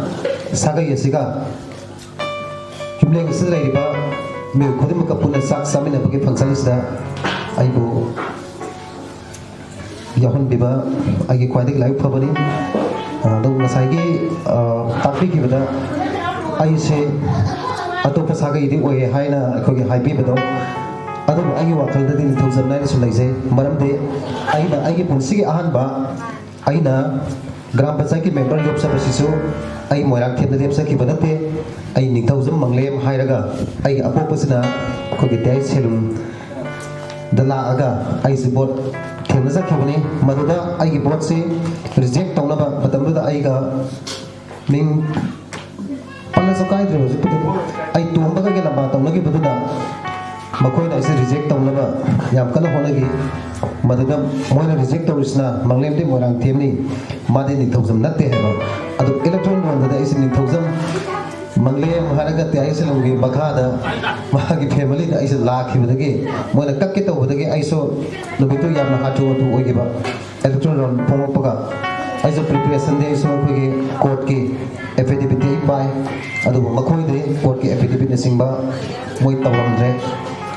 ꯁꯥꯒꯩ ꯑꯁꯤꯒ ꯌꯨꯝꯂꯦꯟ ꯑꯁꯤꯗ ꯂꯩꯔꯤꯕ ꯃꯤꯑꯣꯏ ꯈꯨꯗꯤꯡꯃꯛꯀ ꯄꯨꯟꯅ ꯆꯥꯛ ꯆꯥꯃꯤꯟꯅꯕꯒꯤ ꯐꯪꯁꯟ ꯑꯁꯤꯗ ꯑꯩꯕꯨ ꯌꯥꯎꯍꯟꯕꯤꯕ ꯑꯩꯒꯤ ꯈ꯭ꯋꯥꯏꯗꯒꯤ ꯂꯥꯏꯕꯛ ꯐꯕꯅꯤ꯫ ꯑꯗꯨ ꯉꯁꯥꯏꯒꯤ, ꯑ, ꯇꯥꯛꯄꯤꯈꯤꯕꯗ ꯑꯩꯁꯦ ꯑꯇꯣꯞꯄ ꯁꯥꯒꯩꯗꯤ ꯑꯣꯏꯌꯦ ꯍꯥꯏꯅ ꯑꯩꯈꯣꯏꯒꯤ ꯍꯥꯏꯕꯤꯕꯗꯣ, ꯑꯗꯨꯕꯨ ꯑꯩꯒꯤ ꯋꯥꯈꯜꯗꯗꯤ ꯅꯤꯡꯊꯧꯖꯝ ꯍꯥꯏꯅꯁꯨ ꯂꯩꯖꯩ꯫ ꯃꯔꯝꯗꯤ ꯑꯩꯅ ꯑꯩꯒꯤ ꯄꯨꯟꯁꯤꯒꯤ ꯑꯍꯥꯟꯕ ꯑꯩꯅ ꯒ꯭ꯔꯥꯝ ꯄꯟꯆꯥꯌꯠꯀꯤ ꯃꯦꯝꯕꯔ ꯂꯦꯞꯆꯕꯁꯤꯁꯨ ꯑꯩ ꯃꯣꯏꯔꯥꯡꯊꯦꯝꯗ ꯂꯦꯞꯆꯈꯤꯕ ꯅꯠꯇꯦ꯫ ꯑꯩ ꯅꯤꯡꯊꯧꯖꯝ ꯃꯪꯂꯦꯝ ꯍꯥꯏꯔꯒ ꯑꯩꯒꯤ ꯑꯄꯣꯛꯄꯁꯤꯅ ꯑꯩꯈꯣꯏꯒꯤ ꯇꯦ ꯑꯩꯆ ꯁꯦꯂꯨꯡꯗ ꯂꯥꯛꯑꯒ ꯑꯩꯁꯦ ꯚꯣꯠ ꯊꯦꯡꯅꯖꯈꯤꯕꯅꯤ꯫ ꯃꯗꯨꯗ ꯑꯩꯒꯤ ꯚꯣꯠꯁꯤ ꯔꯤꯖꯦꯛ ꯇꯧꯅꯕ ꯃꯇꯝꯗꯨꯗ ꯑꯩꯒ ꯃꯤꯡ ꯄꯜꯂꯁꯨ ꯀꯥꯏꯗ꯭ꯔꯦ ꯍꯧꯖꯤꯛꯄꯨꯗꯤ꯫ ꯑꯩ ꯇꯣꯝꯕꯒ ꯂꯝꯕꯥ ꯇꯧꯅꯈꯤꯕꯗꯨꯗ ꯃꯈꯣꯏꯅ ꯑꯩꯁꯦ ꯔꯤꯖꯦꯛ ꯇꯧꯅꯕ ꯌꯥꯝ ꯀꯟꯅ ꯍꯣꯠꯅꯈꯤ꯫ ꯃꯗꯨꯗ ꯃꯣꯏꯅ ꯔꯤꯖꯦꯛ ꯇꯧꯔꯤꯁꯤꯅ ꯃꯪꯂꯦꯝꯗꯤ ꯃꯣꯏꯔꯥꯡꯊꯦꯝꯅꯤ, ꯃꯥꯗꯤ ꯅꯤꯡꯊꯧꯖꯝ ꯅꯠꯇꯦ ꯍꯥꯏꯕ꯫ ꯑꯗꯨ ꯏꯂꯦꯛꯇ꯭ꯔꯣꯟ ꯔꯣꯜꯗꯗꯤ ꯑꯩꯁꯦ ꯅꯤꯡꯊꯧꯖꯝ, ꯃꯪꯂꯦꯝ ꯍꯥꯏꯔꯒ ꯇꯤꯌꯥꯏꯁꯂꯝꯒꯤ ꯃꯈꯥꯗ ꯃꯥꯒꯤ ꯐꯦꯃꯤꯂꯤꯗ ꯑꯩꯁꯦ ꯂꯥꯛꯈꯤꯕꯗꯒꯤ, ꯃꯣꯏꯅ ꯀꯛꯀꯦ ꯇꯧꯕꯗꯒꯤ ꯑꯩꯁꯨ ꯅꯨꯃꯤꯠꯇꯨ ꯌꯥꯝꯅ ꯍꯥꯊꯨ ꯍꯥꯊꯨ ꯑꯣꯏꯈꯤꯕ꯫ ꯏꯂꯦꯛꯇ꯭ꯔꯣꯟ ꯔꯣꯜ ꯐꯣꯡꯂꯛꯄꯒ ꯑꯩꯁꯨ ꯄ꯭ꯔꯤꯄꯦꯔꯦꯁꯟꯗꯤ ꯑꯩꯁꯨ ꯑꯩꯈꯣꯏꯒꯤ ꯀꯣꯔꯠꯀꯤ ꯑꯦꯐꯤꯗꯦꯕꯤꯠꯇꯤ ꯑꯩ ꯄꯥꯏ, ꯑꯗꯨꯕꯨ ꯃꯈꯣꯏꯗꯤ ꯀꯣꯔꯠꯀꯤ ꯑꯦꯐꯤꯗꯦꯕꯤꯠꯅꯆꯤꯡꯕ ꯃꯣꯏ ꯇꯧꯔꯝꯗ꯭ꯔꯦ꯫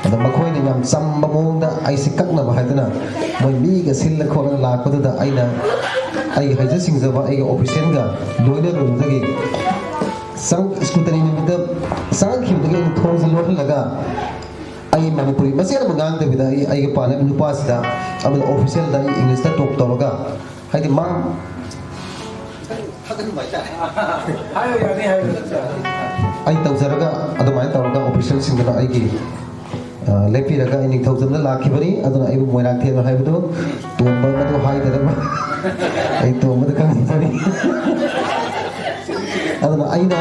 ꯑꯗ ꯃꯈꯣꯏꯅ ꯌꯥꯝ ꯆꯝꯕ ꯃꯑꯣꯡꯗ ꯑꯩꯁꯦ ꯀꯛꯅꯕ ꯍꯥꯏꯗꯅ ꯃꯣꯏ ꯃꯤꯒ ꯁꯤꯜꯂ ꯈꯣꯠꯂꯒ ꯂꯥꯛꯄꯗꯨꯗ ꯑꯩꯅ ꯑꯩꯒꯤ ꯍꯩꯖ ꯁꯤꯡꯖꯕ ꯑꯩꯒꯤ ꯑꯣꯐꯤꯁꯤꯌꯦꯜꯒ ꯂꯣꯏꯅꯔꯨꯕꯗꯒꯤ ꯆꯪ-, ꯁ꯭ꯀꯨꯇꯅꯤ ꯅꯨꯃꯤꯠꯇ ꯆꯪꯉꯛꯈꯤꯕꯗꯒꯤ ꯑꯩꯅ ꯊꯣꯡꯁꯦ ꯂꯣꯜꯍꯜꯂꯒ ꯑꯩ ꯃꯅꯤꯄꯨꯔꯤ ꯃꯆꯦꯠ ꯑꯃ ꯉꯥꯡꯗꯕꯤꯗ ꯑꯩ ꯑꯩꯒ ꯄꯥꯅꯕ ꯅꯨꯄꯥꯁꯤꯗ ꯑꯃꯗ ꯑꯣꯐꯤꯁꯤꯌꯦꯜꯗ ꯑꯩ ꯏꯪꯂꯤꯁꯇ ꯇꯣꯛ ꯇꯧꯔꯒ, ꯍꯥꯏꯗꯤ ꯃꯥ ꯊꯥꯒꯠꯅꯤꯡꯕ ꯍꯥꯏꯇꯥꯔꯦ꯫ ꯍꯥꯏꯌꯣ, ꯌꯥꯅꯤ, ꯍꯥꯏꯌꯣ꯫ ꯑꯩ ꯇꯧꯖꯔꯒ ꯑꯗꯨꯃꯥꯏꯅ ꯇꯧꯔꯒ ꯑꯣꯐꯤꯁꯤꯌꯦꯜꯁꯤꯡꯗꯨꯅ ꯑꯩꯒꯤ, ꯑ, ꯂꯦꯞꯄꯤꯔꯒ ꯑꯩ ꯅꯤꯡꯊꯧꯖꯝꯗ ꯂꯥꯛꯈꯤꯕꯅꯤ꯫ ꯑꯗꯨꯅ ꯑꯩꯕꯨ ꯃꯣꯏꯔꯥꯡꯊꯦꯝ ꯍꯥꯏꯕꯗꯨ ꯇꯣꯝꯕ ꯃꯗꯨ ꯍꯥꯏꯗꯅꯕ ꯑꯩ ꯇꯣꯝꯕꯗ ꯈꯪꯍꯟꯖꯔꯤ꯫ ꯑꯗꯨꯅ ꯑꯩꯅ,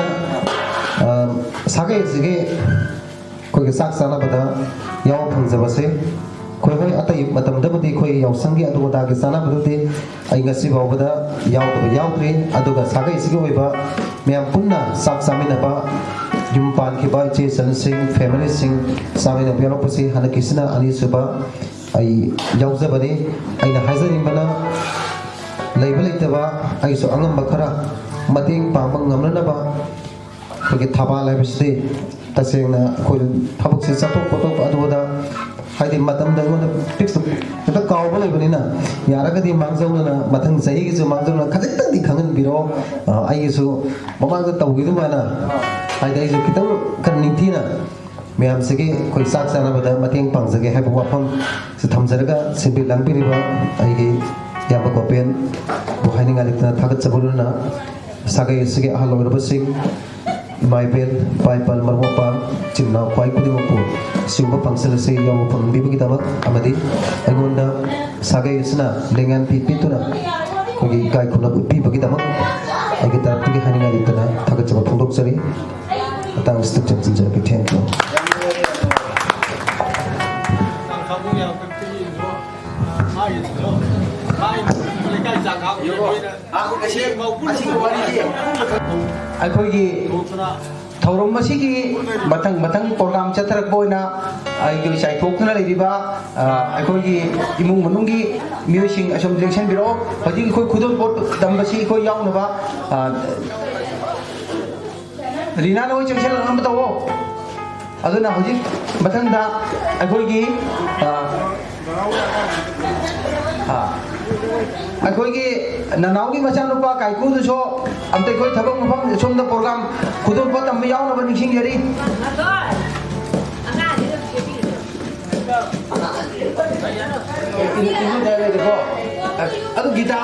ꯑ, ꯁꯥꯒꯩ ꯑꯁꯤꯒꯤ ꯑꯩꯈꯣꯏꯒꯤ ꯆꯥꯛ ꯆꯥꯅꯕꯗ ꯌꯥꯎꯕ ꯐꯪꯖꯕꯁꯦ, ꯑꯩꯈꯣꯏ ꯍꯣꯏ ꯑꯇꯩ ꯃꯇꯝꯗꯕꯨꯗꯤ ꯑꯩꯈꯣꯏ ꯌꯥꯎꯁꯪꯒꯤ ꯑꯗꯨ ꯑꯗꯥꯒꯤ ꯆꯥꯅꯕꯗꯨꯗꯤ ꯑꯩ ꯉꯁꯤ ꯐꯥꯎꯕꯗ ꯌꯥꯎꯗꯕ ꯌꯥꯎꯗ꯭ꯔꯤ꯫ ꯑꯗꯨꯒ ꯁꯥꯒꯩꯁꯤꯒꯤ ꯑꯣꯏꯕ ꯃꯌꯥꯝ ꯄꯨꯟꯅ ꯆꯥꯛ ꯆꯥꯃꯤꯟꯅꯕ, ꯌꯨꯝ ꯄꯥꯟꯈꯤꯕ ꯏꯆꯦ ꯏꯆꯟꯁꯤꯡ, ꯐꯦꯃꯤꯂꯤꯁꯤꯡ ꯆꯥꯃꯤꯟꯅꯕ ꯌꯥꯎꯔꯛꯄꯁꯤ ꯍꯟꯗꯛꯀꯤꯁꯤꯅ ꯑꯅꯤꯁꯨꯕ ꯑꯩ ꯌꯥꯎꯖꯕꯅꯤ꯫ ꯑꯩꯅ ꯍꯥꯏꯖꯅꯤꯡꯕꯅ, ꯂꯩꯕ ꯂꯩꯇꯕ ꯑꯩꯁꯨ ꯑꯉꯝꯕ ꯈꯔ ꯃꯇꯦꯡ ꯄꯥꯡꯕ ꯉꯝꯅꯅꯕ ꯑꯩꯈꯣꯏꯒꯤ ꯊꯕꯥꯜ ꯍꯥꯏꯕꯁꯤꯗꯤ ꯇꯁꯦꯡꯅ ꯑꯩꯈꯣꯏ ꯊꯕꯛꯁꯦ ꯆꯠꯊꯣꯛ ꯈꯣꯠꯇꯣꯛꯄ ꯑꯗꯨ ꯑꯗꯥ, ꯍꯥꯏꯗꯤ ꯃꯇꯝꯗ ꯑꯩꯉꯣꯟꯗ ꯐꯤꯛꯁ ꯍꯦꯛꯇ ꯀꯥꯎꯕ ꯂꯩꯕꯅꯤꯅ, ꯌꯥꯔꯒꯗꯤ ꯃꯥꯡꯖꯧꯅꯅ ꯃꯊꯪ ꯆꯍꯤꯒꯤꯁꯨ ꯃꯥꯡꯖꯧꯅꯅ ꯈꯖꯤꯛꯇꯪꯗꯤ ꯈꯪꯍꯟꯕꯤꯔꯛꯑꯣ꯫ ꯑ, ꯑꯩꯒꯤꯁꯨ ꯃꯃꯥꯡꯗ ꯇꯧꯈꯤꯗꯨꯃꯥꯏꯅ, ꯍꯥꯏꯗꯤ ꯑꯩꯁꯨ ꯈꯤꯇꯪ ꯈꯔ ꯅꯤꯡꯊꯤꯅ ꯃꯌꯥꯝꯁꯤꯒꯤ ꯑꯩꯈꯣꯏ ꯆꯥꯛ ꯆꯥꯅꯕꯗ ꯃꯇꯦꯡ ꯄꯥꯡꯖꯒꯦ ꯍꯥꯏꯕ ꯋꯥꯐꯝꯁꯤ ꯊꯝꯖꯔꯒ, ꯁꯤꯟꯕꯤ ꯂꯥꯡꯕꯤꯔꯤꯕ ꯑꯩꯒꯤ ꯏꯌꯥꯝꯕ ꯒꯣꯄꯦꯟꯕꯨ ꯍꯥꯏꯅꯤꯡꯉꯥꯏ ꯂꯩꯇꯅ ꯊꯥꯒꯠꯆꯕ ꯂꯣꯏꯅꯅ, ꯁꯥꯒꯩ ꯑꯁꯤꯒꯤ ꯑꯍꯜ ꯑꯣꯏꯔꯕꯁꯤꯡ, ꯏꯃꯥ ꯏꯕꯦꯜ, ꯏꯄꯥ ꯏꯄꯥ, ꯃꯔꯨꯞ ꯃꯄꯥꯡ, ꯏꯆꯤꯟ ꯏꯅꯥꯎ ꯈ꯭ꯋꯥꯏ ꯈꯨꯗꯤꯡꯃꯛꯄꯨ ꯁꯤꯒꯨꯝꯕ ꯐꯪꯁꯟ ꯑꯁꯤ ꯌꯥꯎꯕ ꯐꯪꯍꯟꯕꯤꯕꯒꯤꯗꯃꯛ ꯑꯃꯗꯤ ꯑꯩꯉꯣꯟꯗ ꯁꯥꯒꯩ ꯑꯁꯤꯅ ꯂꯦꯡꯌꯥꯟ ꯄꯤ ꯄꯤꯗꯨꯅ ꯑꯩꯈꯣꯏꯒꯤ ꯏꯀꯥꯏ ꯈꯨꯝꯅꯕ ꯎꯠꯄꯤꯕꯒꯤꯗꯃꯛ ꯑꯩꯒꯤ ꯇꯔꯞꯇꯒꯤ ꯍꯥꯏꯅꯤꯡꯉꯥꯏ ꯂꯩꯇꯅ ꯊꯥꯒꯠꯆꯕ ꯐꯣꯡꯗꯣꯛꯆꯔꯤ꯫ ꯃꯇꯥꯡ ꯑꯁꯤꯗ ꯆꯪꯁꯤꯟꯖꯔꯒꯦ꯫ Thank you꯫ ꯑꯩꯈꯣꯏꯒꯤ ꯊꯧꯔꯝ ꯑꯁꯤꯒꯤ ꯃꯊꯪ ꯃꯊꯪ ꯄ꯭ꯔꯣꯒ꯭ꯔꯥꯝ ꯆꯠꯊꯔꯛꯄ ꯑꯣꯏꯅ ꯑꯩꯒꯤ ꯆꯥꯏꯊꯣꯛꯇꯨꯅ ꯂꯩꯔꯤꯕ, ꯑ, ꯑꯩꯈꯣꯏꯒꯤ ꯏꯃꯨꯡ ꯃꯅꯨꯡꯒꯤ ꯃꯤꯑꯣꯏꯁꯤꯡ ꯑꯁꯣꯝ ꯂꯦꯡꯁꯤꯟꯕꯤꯔꯛꯑꯣ꯫ ꯍꯧꯖꯤꯛ ꯑꯩꯈꯣꯏ ꯈꯨꯗꯣꯜꯄꯣꯠ ꯇꯝꯕꯁꯤ ꯑꯩꯈꯣꯏ ꯌꯥꯎꯅꯕ, ꯑ, ꯔꯤꯅꯥ, ꯅꯈꯣꯏ ꯆꯪꯁꯤꯜꯂꯛꯅꯕ ꯇꯧꯋꯣ꯫ ꯑꯗꯨꯅ ꯍꯧꯖꯤꯛ ꯃꯊꯪꯗ ꯑꯩꯈꯣꯏꯒꯤ, ꯑ, ꯑ, ꯑꯩꯈꯣꯏꯒꯤ ꯅꯅꯥꯎꯒꯤ ꯃꯆꯥꯅꯨꯄꯥ ꯀꯥꯏꯀꯨꯗꯨꯁꯨ ꯑꯝꯇ ꯑꯩꯈꯣꯏ ꯊꯕꯛ ꯃꯐꯝ ꯁꯣꯝꯗ ꯄ꯭ꯔꯣꯒ꯭ꯔꯥꯝ ꯈꯨꯗꯣꯜꯄꯣꯠ ꯇꯝꯕ ꯌꯥꯎꯅꯕ ꯅꯤꯡꯁꯤꯡꯖꯔꯤ꯫ ꯑꯗꯨ ꯒꯤꯇꯥ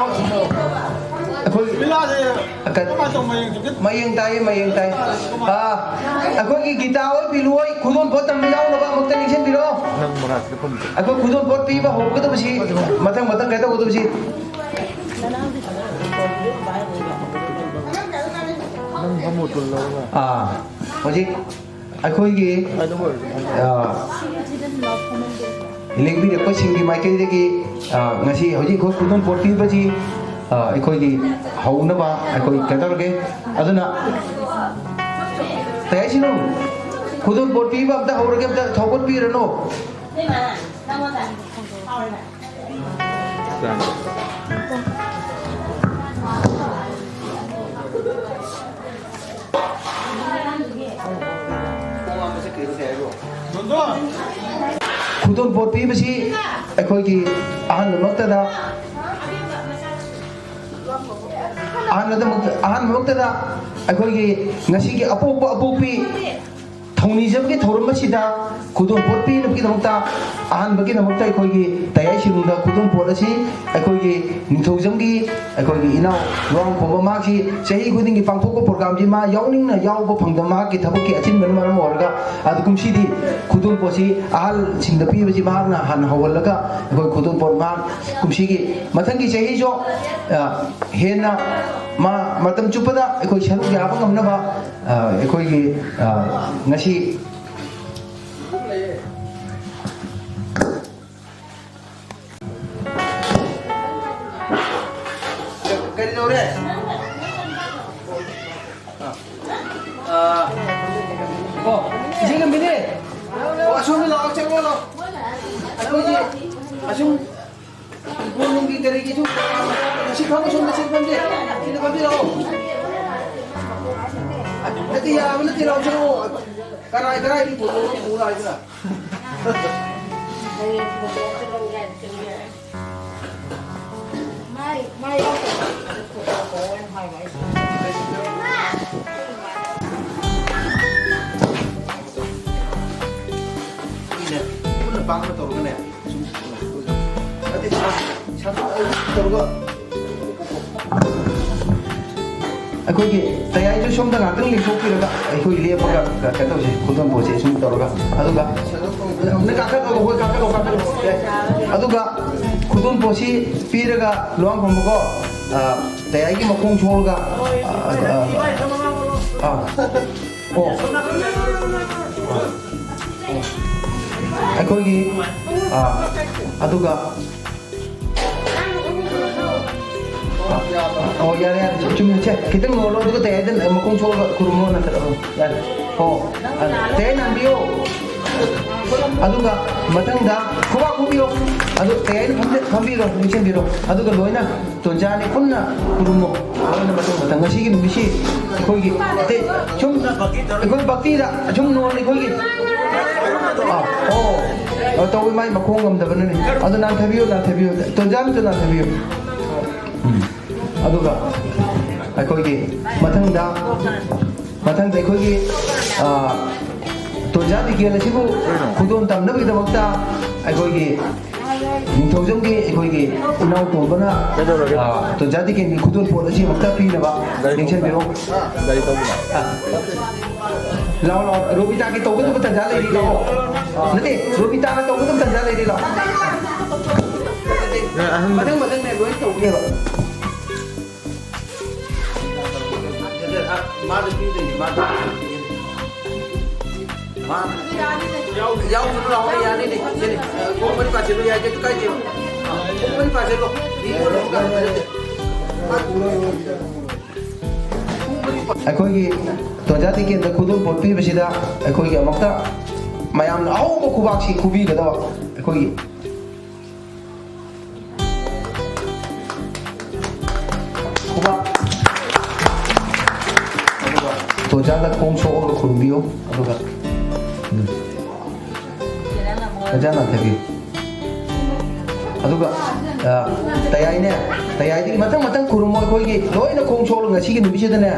ꯑꯩꯈꯣꯏ ꯃꯌꯦꯡ ꯇꯥꯏ, ꯃꯌꯦꯡ ꯇꯥꯏ꯫ ꯑꯥ, ꯑꯩꯈꯣꯏꯒꯤ ꯒꯤꯇꯥ ꯍꯣꯏ, ꯄꯤꯂꯨ ꯍꯣꯏ, ꯈꯨꯗꯣꯜ ꯄꯣꯠ ꯇꯝꯕ ꯌꯥꯎꯅꯕ ꯑꯃꯨꯛꯇ ꯅꯤꯡꯁꯤꯡꯕꯤꯔꯛꯑꯣ꯫ ꯑꯩꯈꯣꯏ ꯈꯨꯗꯣꯜ ꯄꯣꯠ ꯄꯤꯕ ꯍꯧꯒꯗꯕꯁꯤ ꯃꯊꯪ ꯃꯊꯪ ꯀꯩꯅꯣ ꯇꯧꯒꯗꯕꯁꯤ꯫ ꯑꯥ, ꯍꯧꯖꯤꯛ ꯑꯩꯈꯣꯏꯒꯤ, ꯑ, ꯂꯦꯡꯕꯤꯔꯛꯄꯁꯤꯡꯒꯤ ꯃꯥꯏꯀꯩꯗꯒꯤ, ꯑ, ꯉꯁꯤ ꯍꯧꯖꯤꯛ ꯑꯩꯈꯣꯏ ꯈꯨꯗꯣꯜ ꯄꯣꯠ ꯄꯤꯕꯁꯤ, ꯑ, ꯑꯩꯈꯣꯏꯒꯤ ꯍꯧꯅꯕ ꯑꯩꯈꯣꯏ ꯀꯩꯗꯧꯔꯒꯦ꯫ ꯑꯗꯨꯅ ꯇꯌꯥꯏꯁꯤꯅꯨ, ꯈꯨꯗꯣꯜ ꯄꯣꯠ ꯄꯤꯕ ꯑꯝꯇ ꯍꯧꯔꯒꯦ, ꯑꯝꯇ ꯊꯧꯒꯠꯄꯤꯔꯅꯨ꯫ ꯈꯨꯗꯣꯜ ꯄꯣꯠ ꯄꯤꯕꯁꯤ ꯑꯩꯈꯣꯏꯒꯤ ꯑꯍꯥꯟꯕꯃꯛꯇꯗ, ꯑꯍꯥꯟꯕꯗꯃꯛꯇ, ꯑꯍꯥꯟꯕꯃꯛꯇꯗ ꯑꯩꯈꯣꯏꯒꯤ ꯉꯁꯤꯒꯤ ꯑꯄꯣꯛꯄ ꯑꯄꯣꯛꯄꯤ ꯊꯧꯅꯤꯖꯕꯒꯤ ꯊꯧꯔꯝ ꯑꯁꯤꯗ ꯈꯨꯗꯣꯜ ꯄꯣꯠ ꯄꯤꯅꯕꯒꯤꯗꯃꯛꯇ, ꯑꯍꯥꯟꯕꯒꯤꯗꯃꯛꯇ ꯑꯩꯈꯣꯏꯒꯤ ꯇꯌꯥꯏ ꯁꯤꯔꯨꯡꯗ ꯈꯨꯗꯣꯜ ꯄꯣꯠ ꯑꯁꯤ ꯑꯩꯈꯣꯏꯒꯤ ꯅꯤꯡꯊꯧꯖꯝꯒꯤ ꯑꯩꯈꯣꯏꯒꯤ ꯏꯅꯥꯎ ꯂꯨꯋꯥꯡ ꯈꯣꯝꯕ ꯃꯍꯥꯛꯁꯤ ꯆꯍꯤ ꯈꯨꯗꯤꯡꯒꯤ ꯄꯥꯡꯊꯣꯛꯄ ꯄ꯭ꯔꯣꯒ꯭ꯔꯥꯝꯁꯤ ꯃꯥ ꯌꯥꯎꯅꯤꯡꯅ ꯌꯥꯎꯕ ꯐꯪꯗꯕ ꯃꯍꯥꯛꯀꯤ ꯊꯕꯛꯀꯤ ꯑꯆꯤꯟꯕꯅ ꯃꯔꯝ ꯑꯣꯏꯔꯒ, ꯑꯗꯨ ꯀꯨꯝꯁꯤꯗꯤ ꯈꯨꯗꯣꯜ ꯄꯣꯠꯁꯤ ꯑꯍꯜꯁꯤꯡꯗ ꯄꯤꯕꯁꯤ ꯃꯍꯥꯛꯅ ꯍꯥꯟꯅ ꯍꯧꯍꯜꯂꯒ ꯑꯩꯈꯣꯏ ꯈꯨꯗꯣꯜ ꯄꯣꯠ ꯃꯍꯥꯛ ꯀꯨꯝꯁꯤꯒꯤ ꯃꯊꯪꯒꯤ ꯆꯍꯤꯁꯨ, ꯑ, ꯍꯦꯟꯅ ꯃꯥ ꯃꯇꯝ ꯆꯨꯞꯄꯗ ꯑꯩꯈꯣꯏ ꯁꯔꯨꯛ ꯌꯥꯕ ꯉꯝꯅꯕ, ꯑ, ꯑꯩꯈꯣꯏꯒꯤ, ꯑ, ꯉꯁꯤ ꯑꯩꯈꯣꯏꯒꯤ ꯑꯁꯨꯝ ꯏꯪꯈꯣꯜ ꯅꯨꯡꯒꯤ ꯀꯔꯤꯒꯤ ꯁꯨꯝ ꯉꯁꯤ ꯐꯝꯕ ꯁꯣꯝꯗ ꯁꯤ ꯐꯝꯁꯦ꯫ ꯁꯤꯗ ꯐꯝꯕꯤꯔꯛꯑꯣ꯫ ꯅꯠꯇꯦ, ꯌꯥꯕ ꯅꯠꯇꯦ, ꯂꯥꯎꯁꯤꯔꯛꯑꯣ꯫ ꯀꯔꯥꯏ ꯀꯔꯥꯏꯒꯤ ꯄꯣꯠꯅꯣ ꯄꯨꯔ ꯂꯥꯛꯏꯗꯨꯅ? ꯄꯨꯟꯅ ꯄꯥꯛꯅ ꯇꯧꯔꯒꯅꯦ꯫ ꯁꯨꯝ ꯅꯠꯇꯦ, ꯏꯁꯥ, ꯏꯁꯥ ꯇꯧꯔꯒ ꯑꯩꯈꯣꯏꯒꯤ ꯇꯌꯥꯏꯁꯨ ꯁꯣꯝꯗ ꯉꯥꯛꯇꯪ ꯂꯦꯡꯊꯣꯛꯄꯤꯔꯒ ꯑꯩꯈꯣꯏ ꯂꯦꯞꯄꯒ ꯀꯩꯅꯣ ꯇꯧꯁꯦ, ꯈꯨꯗꯣꯜ ꯄꯣꯠꯁꯦ ꯁꯨꯝ ꯇꯧꯔꯒ꯫ ꯑꯗꯨꯒ ꯅꯪ ꯀꯥꯈꯠꯂꯣ, ꯍꯣꯏ, ꯀꯥꯈꯠꯂꯣ, ꯀꯥꯈꯠꯂꯣ꯫ ꯑꯗꯨꯒ ꯈꯨꯗꯣꯜ ꯄꯣꯠꯁꯤ ꯄꯤꯔꯒ ꯂꯨꯋꯥꯡ ꯐꯝꯕꯀꯣ, ꯑ, ꯇꯌꯥꯏꯒꯤ ꯃꯈꯣꯡ ꯁꯣꯛꯂꯒ, ꯑ, ꯑ, ꯑ, ꯑꯣ꯫ ꯑꯩꯈꯣꯏꯒꯤ, ꯑ, ꯑꯗꯨꯒ ꯑꯣ, ꯌꯥꯔꯦ, ꯌꯥꯔꯦ꯫ ꯆꯨꯝꯃꯤ꯫ ꯁꯦ, ꯈꯤꯇꯪ ꯅꯣꯜꯂꯣ, ꯑꯗꯨꯒ ꯇꯌꯥꯏꯗ ꯃꯈꯣꯡ ꯁꯣꯛꯑꯒ ꯈꯨꯔꯨꯝꯃꯣ, ꯅꯠꯇ꯭ꯔ? ꯑꯣ, ꯌꯥꯔꯦ꯫ ꯑꯣ, ꯑ, ꯇꯌꯥꯏ ꯅꯥꯟꯕꯤꯌꯣ꯫ ꯑꯗꯨꯒ ꯃꯊꯪꯗ ꯈꯨꯕꯥꯛ ꯈꯨꯕꯤꯌꯣ꯫ ꯑꯗꯨ ꯇꯌꯥꯏꯅ ꯐꯝꯕꯤ-, ꯐꯝꯕꯤꯔꯣ, ꯂꯦꯡꯁꯤꯟꯕꯤꯔꯣ꯫ ꯑꯗꯨꯒ ꯂꯣꯏꯅ ꯇꯣꯟꯖꯥꯅꯤ ꯄꯨꯟꯅ ꯈꯨꯔꯨꯝꯃꯣ꯫ ꯂꯣꯏꯅ ꯃꯊꯪ ꯃꯊꯪ꯫ ꯉꯁꯤꯒꯤ ꯅꯨꯃꯤꯠꯁꯤ ꯑꯩꯈꯣꯏꯒꯤ, ꯑꯇꯩ ꯁꯨꯝ ꯑꯩꯈꯣꯏ ꯚꯛꯇꯤꯗ ꯁꯨꯝ ꯅꯣꯜꯂꯤ ꯑꯩꯈꯣꯏꯒꯤ꯫ ꯑꯥ, ꯑꯣ, ꯑ, ꯇꯧꯋꯤ, ꯃꯥꯏ ꯃꯈꯣꯡ ꯉꯝꯗꯕꯅꯅꯦ꯫ ꯑꯗꯨ ꯅꯥꯟꯊꯕꯤꯌꯨ, ꯅꯥꯟꯊꯕꯤꯌꯨ꯫ ꯇꯣꯟꯖꯥ ꯑꯝꯇ ꯅꯥꯟꯊꯕꯤꯌꯨ꯫ ꯎꯝ꯫ ꯑꯗꯨꯒ ꯑꯩꯈꯣꯏꯒꯤ ꯃꯊꯪꯗ, ꯃꯊꯪꯗ ꯑꯩꯈꯣꯏꯒꯤ, ꯑ, ꯇꯣꯟꯖꯥ ꯇꯤꯀꯦꯜ ꯑꯁꯤꯕꯨ ꯈꯨꯗꯣꯜ ꯇꯝꯅꯕꯒꯤꯗꯃꯛꯇ ꯑꯩꯈꯣꯏꯒꯤ ꯅꯤꯡꯊꯧꯖꯝꯒꯤ ꯑꯩꯈꯣꯏꯒꯤ ꯏꯅꯥꯎ ꯇꯣꯝꯕꯅ, ꯀꯩꯗꯧꯔꯒꯦ? ꯑ, ꯇꯣꯟꯖꯥ ꯇꯤꯀꯦꯜꯒꯤ ꯈꯨꯗꯣꯜ ꯄꯣꯠ ꯑꯁꯤ ꯑꯃꯨꯛꯇ ꯄꯤꯅꯕ ꯒꯥꯔꯤ ꯊꯧꯕ꯫ ꯅꯤꯡꯁꯤꯡꯕꯤꯔꯣ꯫ ꯒꯥꯔꯤ ꯊꯧꯕ꯫ ꯑ꯫ ꯂꯥꯛꯑꯣ, ꯂꯥꯛꯑꯣ꯫ ꯔꯣꯕꯤꯇꯥꯒꯤ ꯇꯧꯒꯗꯕ ꯇꯟꯖꯥ ꯂꯩꯔꯤ, ꯂꯥꯛꯑꯣ꯫ ꯅꯠꯇꯦ, ꯔꯣꯕꯤꯇꯥꯅ ꯇꯧꯒꯗꯕ ꯇꯟꯖꯥ ꯂꯩꯔꯤ, ꯂꯥꯛꯑꯣ꯫ ꯅꯣꯏ ꯑꯍꯟ ꯃꯊꯪ ꯃꯊꯪꯅꯦ ꯂꯣꯏ ꯇꯧꯅꯦꯕ꯫ ꯃꯥꯗ ꯄꯤꯗꯣꯏꯅꯦ, ꯃꯥꯗ꯫ ꯃꯥ ꯌꯥꯎꯗ꯭ꯔꯁꯨ ꯂꯥꯛꯑꯣ, ꯌꯥꯅꯤꯅꯦ꯫ ꯁꯤꯅꯤ꯫ ꯈꯣꯡ ꯃꯔꯤ ꯄꯥꯁꯤꯜꯂꯨ, ꯌꯥꯏ, ꯀꯩꯁꯨ ꯀꯥꯏꯗꯦ꯫ ꯈꯣꯡ ꯃꯔꯤ ꯄꯥꯁꯤꯜꯂꯨ꯫ ꯃꯤ ꯄꯨꯟꯅ ꯑꯃꯨꯛ ꯂꯥꯛꯄ ꯅꯠꯇꯦ꯫ ꯑꯩꯈꯣꯏꯒꯤ ꯇꯣꯟꯖꯥ ꯇꯤꯀꯦꯟꯗ ꯈꯨꯗꯣꯜ ꯄꯣꯠ ꯄꯤꯕꯁꯤꯗ ꯑꯩꯈꯣꯏꯒꯤ ꯑꯃꯨꯛꯇ ꯃꯌꯥꯝꯅ ꯑꯍꯧꯕ ꯈꯨꯕꯥꯛꯁꯤ ꯈꯨꯕꯤꯒꯗꯕ꯫ ꯑꯩꯈꯣꯏꯒꯤ ꯈꯨꯕꯥꯛ꯫ ꯑꯗꯨꯒ ꯑꯣꯖꯥꯅ ꯈꯣꯡ ꯁꯣꯛꯑꯒ ꯈꯨꯔꯨꯝꯕꯤꯌꯨ꯫ ꯑꯗꯨꯒ, ꯎꯝ꯫ ꯑꯣꯖꯥ ꯅꯥꯟꯊꯕꯤꯌꯨ꯫ ꯑꯗꯨꯒ, ꯑ, ꯇꯌꯥꯏꯅꯦ, ꯇꯌꯥꯏꯗꯒꯤ ꯃꯊꯪ ꯃꯊꯪ ꯈꯨꯔꯨꯝꯃꯣ꯫ ꯑꯩꯈꯣꯏꯒꯤ ꯂꯣꯏꯅ ꯈꯣꯡ ꯁꯣꯛꯂꯒ ꯉꯁꯤꯒꯤ ꯅꯨꯃꯤꯠꯁꯤꯗꯅꯦ,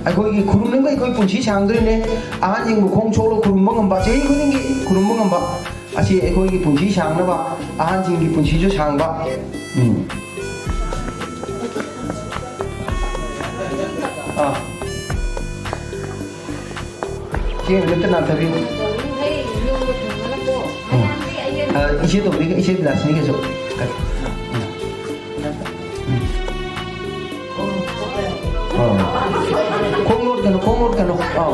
ꯑꯩꯈꯣꯏꯒꯤ ꯈꯨꯔꯨꯝꯅꯤꯡꯕ ꯑꯩꯈꯣꯏ ꯄꯨꯟꯁꯤ ꯁꯥꯡꯗꯣꯏꯅꯦ꯫ ꯑꯍꯟꯁꯤꯡꯕꯨ ꯈꯣꯡ ꯁꯣꯛꯂꯒ ꯈꯨꯔꯨꯝꯕ ꯉꯝꯕ, ꯆꯍꯤ ꯈꯨꯗꯤꯡꯒꯤ ꯈꯨꯔꯨꯝꯕ ꯉꯝꯕ꯫ ꯑꯁꯤ ꯑꯩꯈꯣꯏꯒꯤ ꯄꯨꯟꯁꯤ ꯁꯥꯡꯅꯕ, ꯑꯍꯟꯁꯤꯡꯒꯤ ꯄꯨꯟꯁꯤꯁꯨ ꯁꯥꯡꯕ꯫ ꯎꯝ꯫ ꯑꯥ꯫ ꯏꯆꯦ ꯑꯝꯇ ꯅꯥꯟꯊꯕꯤꯌꯨ꯫ ꯎꯝ꯫ ꯑꯥ, ꯏꯆꯦ ꯇꯣꯝꯕꯤꯒ ꯏꯆꯦ ꯕꯤꯂꯥꯁꯤꯅꯤꯒꯁꯨ꯫ ꯎꯝ꯫ ꯑꯥ꯫ ꯈꯣꯡ ꯂꯣꯠꯀꯅꯨ, ꯈꯣꯡ ꯂꯣꯠꯀꯅꯨ꯫ ꯑꯥ꯫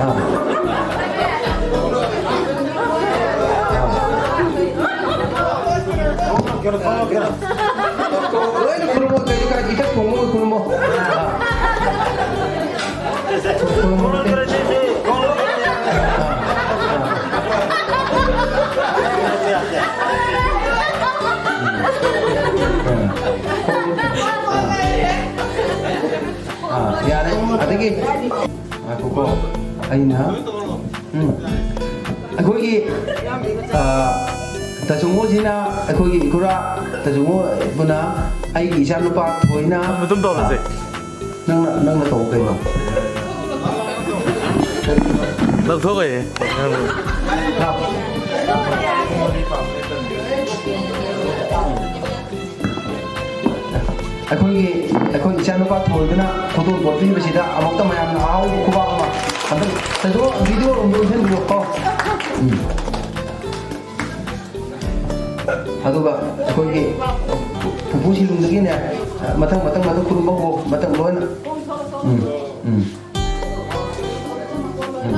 ꯑꯥ꯫ ꯂꯣꯏꯅ ꯈꯨꯔꯨꯝꯃꯣ, ꯀꯩꯁꯨ ꯀꯥꯏꯗꯦ, ꯏꯊꯛ ꯊꯣꯡꯕ ꯈꯨꯔꯨꯝꯃꯣ꯫ ꯑꯥ꯫ ꯈꯨꯔꯨꯝꯃꯣ꯫ ꯑꯥ, ꯌꯥꯔꯦ꯫ ꯑꯗꯒꯤ ꯉꯥꯏꯈꯣꯀꯣ꯫ ꯑꯩꯅ, ꯎꯝ꯫ ꯑꯩꯈꯣꯏꯒꯤ, ꯑꯥ, ꯇꯥꯆꯧꯉꯣꯁꯤꯅ, ꯑꯩꯈꯣꯏꯒꯤ ꯏꯈꯨꯔꯥ ꯇꯥꯆꯧꯉꯣꯕꯨꯅ ꯑꯩꯒꯤ ꯏꯆꯥꯅꯨꯄꯥ ꯊꯣꯏꯅ, ꯑꯗꯨꯝ ꯇꯧꯔꯁꯦ꯫ ꯅꯪꯅ, ꯅꯪꯅ ꯇꯧ ꯀꯩꯅꯣ? ꯂꯧꯊꯣꯛꯑꯣꯏꯌꯦ꯫ ꯂꯥꯎ꯫ ꯑꯩꯈꯣꯏꯒꯤ, ꯑꯩꯈꯣꯏ ꯏꯆꯥꯅꯨꯄꯥ ꯊꯣꯏꯗꯨꯅ ꯈꯨꯗꯣꯜ ꯄꯣꯠ ꯄꯤꯕꯁꯤꯗ ꯑꯃꯨꯛꯇ ꯃꯌꯥꯝꯅ ꯑꯍꯥꯎꯕ ꯈꯨꯕꯥꯛ ꯑꯃ꯫ ꯍꯟꯗꯛ ꯇꯥꯆꯧ, ꯚꯤꯗꯤꯑꯣ ꯔꯣꯝꯗ ꯑꯣꯟꯁꯤꯟꯕꯤꯌꯨ ꯀꯣ꯫ ꯎꯝ꯫ ꯑꯗꯨꯒ ꯑꯩꯈꯣꯏꯒꯤ ꯄꯨꯄꯨ ꯁꯤꯂꯨꯡꯗꯒꯤꯅꯦ, ꯃꯊꯪ, ꯃꯊꯪ, ꯃꯊꯪ ꯈꯨꯔꯨꯝꯕ ꯍꯧꯔꯣ, ꯃꯊꯪ ꯂꯣꯏꯅ꯫ ꯎꯝ, ꯎꯝ, ꯎꯝ꯫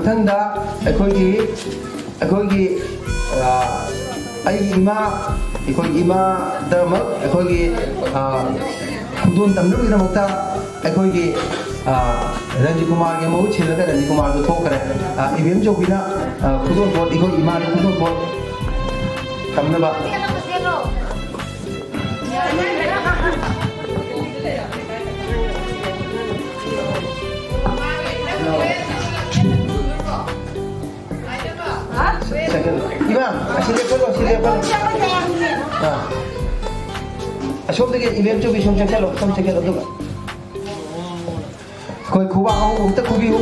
ꯃꯊꯪꯗ ꯑꯩꯈꯣꯏꯒꯤ ꯑꯩꯈꯣꯏꯒꯤ ꯑ, ꯑꯩꯒꯤ ꯏꯃꯥ ꯑꯩꯈꯣꯏꯒꯤ ꯏꯃꯥꯗꯃꯛ ꯑꯩꯈꯣꯏꯒꯤ ꯑ, ꯈꯨꯗꯣꯜ ꯇꯝꯅꯕꯒꯤꯗꯃꯛꯇ ꯑꯩꯈꯣꯏꯒꯤ ꯑ, ꯔꯟꯖꯤꯠ ꯀꯨꯃꯥꯔꯒꯤ ꯃꯍꯨꯠ ꯁꯤꯜꯂꯒ ꯔꯟꯖꯤꯠ ꯀꯨꯃꯥꯔꯗꯨ ꯊꯣꯛꯈ꯭ꯔꯦ꯫ ꯑ, ꯏꯕꯦꯝꯆꯧꯕꯤꯅ ꯑ, ꯈꯨꯗꯣꯜ ꯄꯣꯠ ꯑꯩꯈꯣꯏ ꯏꯃꯥꯒꯤ ꯈꯨꯗꯣꯜ ꯄꯣꯠ ꯇꯝꯅꯕ꯫ ꯏꯃꯥ, ꯑꯁꯤ ꯂꯦꯞꯄꯜꯂꯣ, ꯑꯁꯤ ꯂꯦꯞꯄꯜꯂꯣ꯫ ꯑꯥ꯫ ꯑꯁꯣꯝꯗꯒꯤ ꯏꯕꯦꯝꯆꯧꯕꯤ ꯁꯣꯝ ꯆꯪꯁꯜꯂꯣ, ꯁꯣꯝ ꯆꯪꯁꯜꯂꯣ, ꯑꯗꯨꯒ꯫ ꯑꯩꯈꯣꯏ ꯈꯨꯕꯥꯛ ꯑꯍꯧꯕ ꯑꯝꯇ ꯈꯨꯕꯤꯌꯨ꯫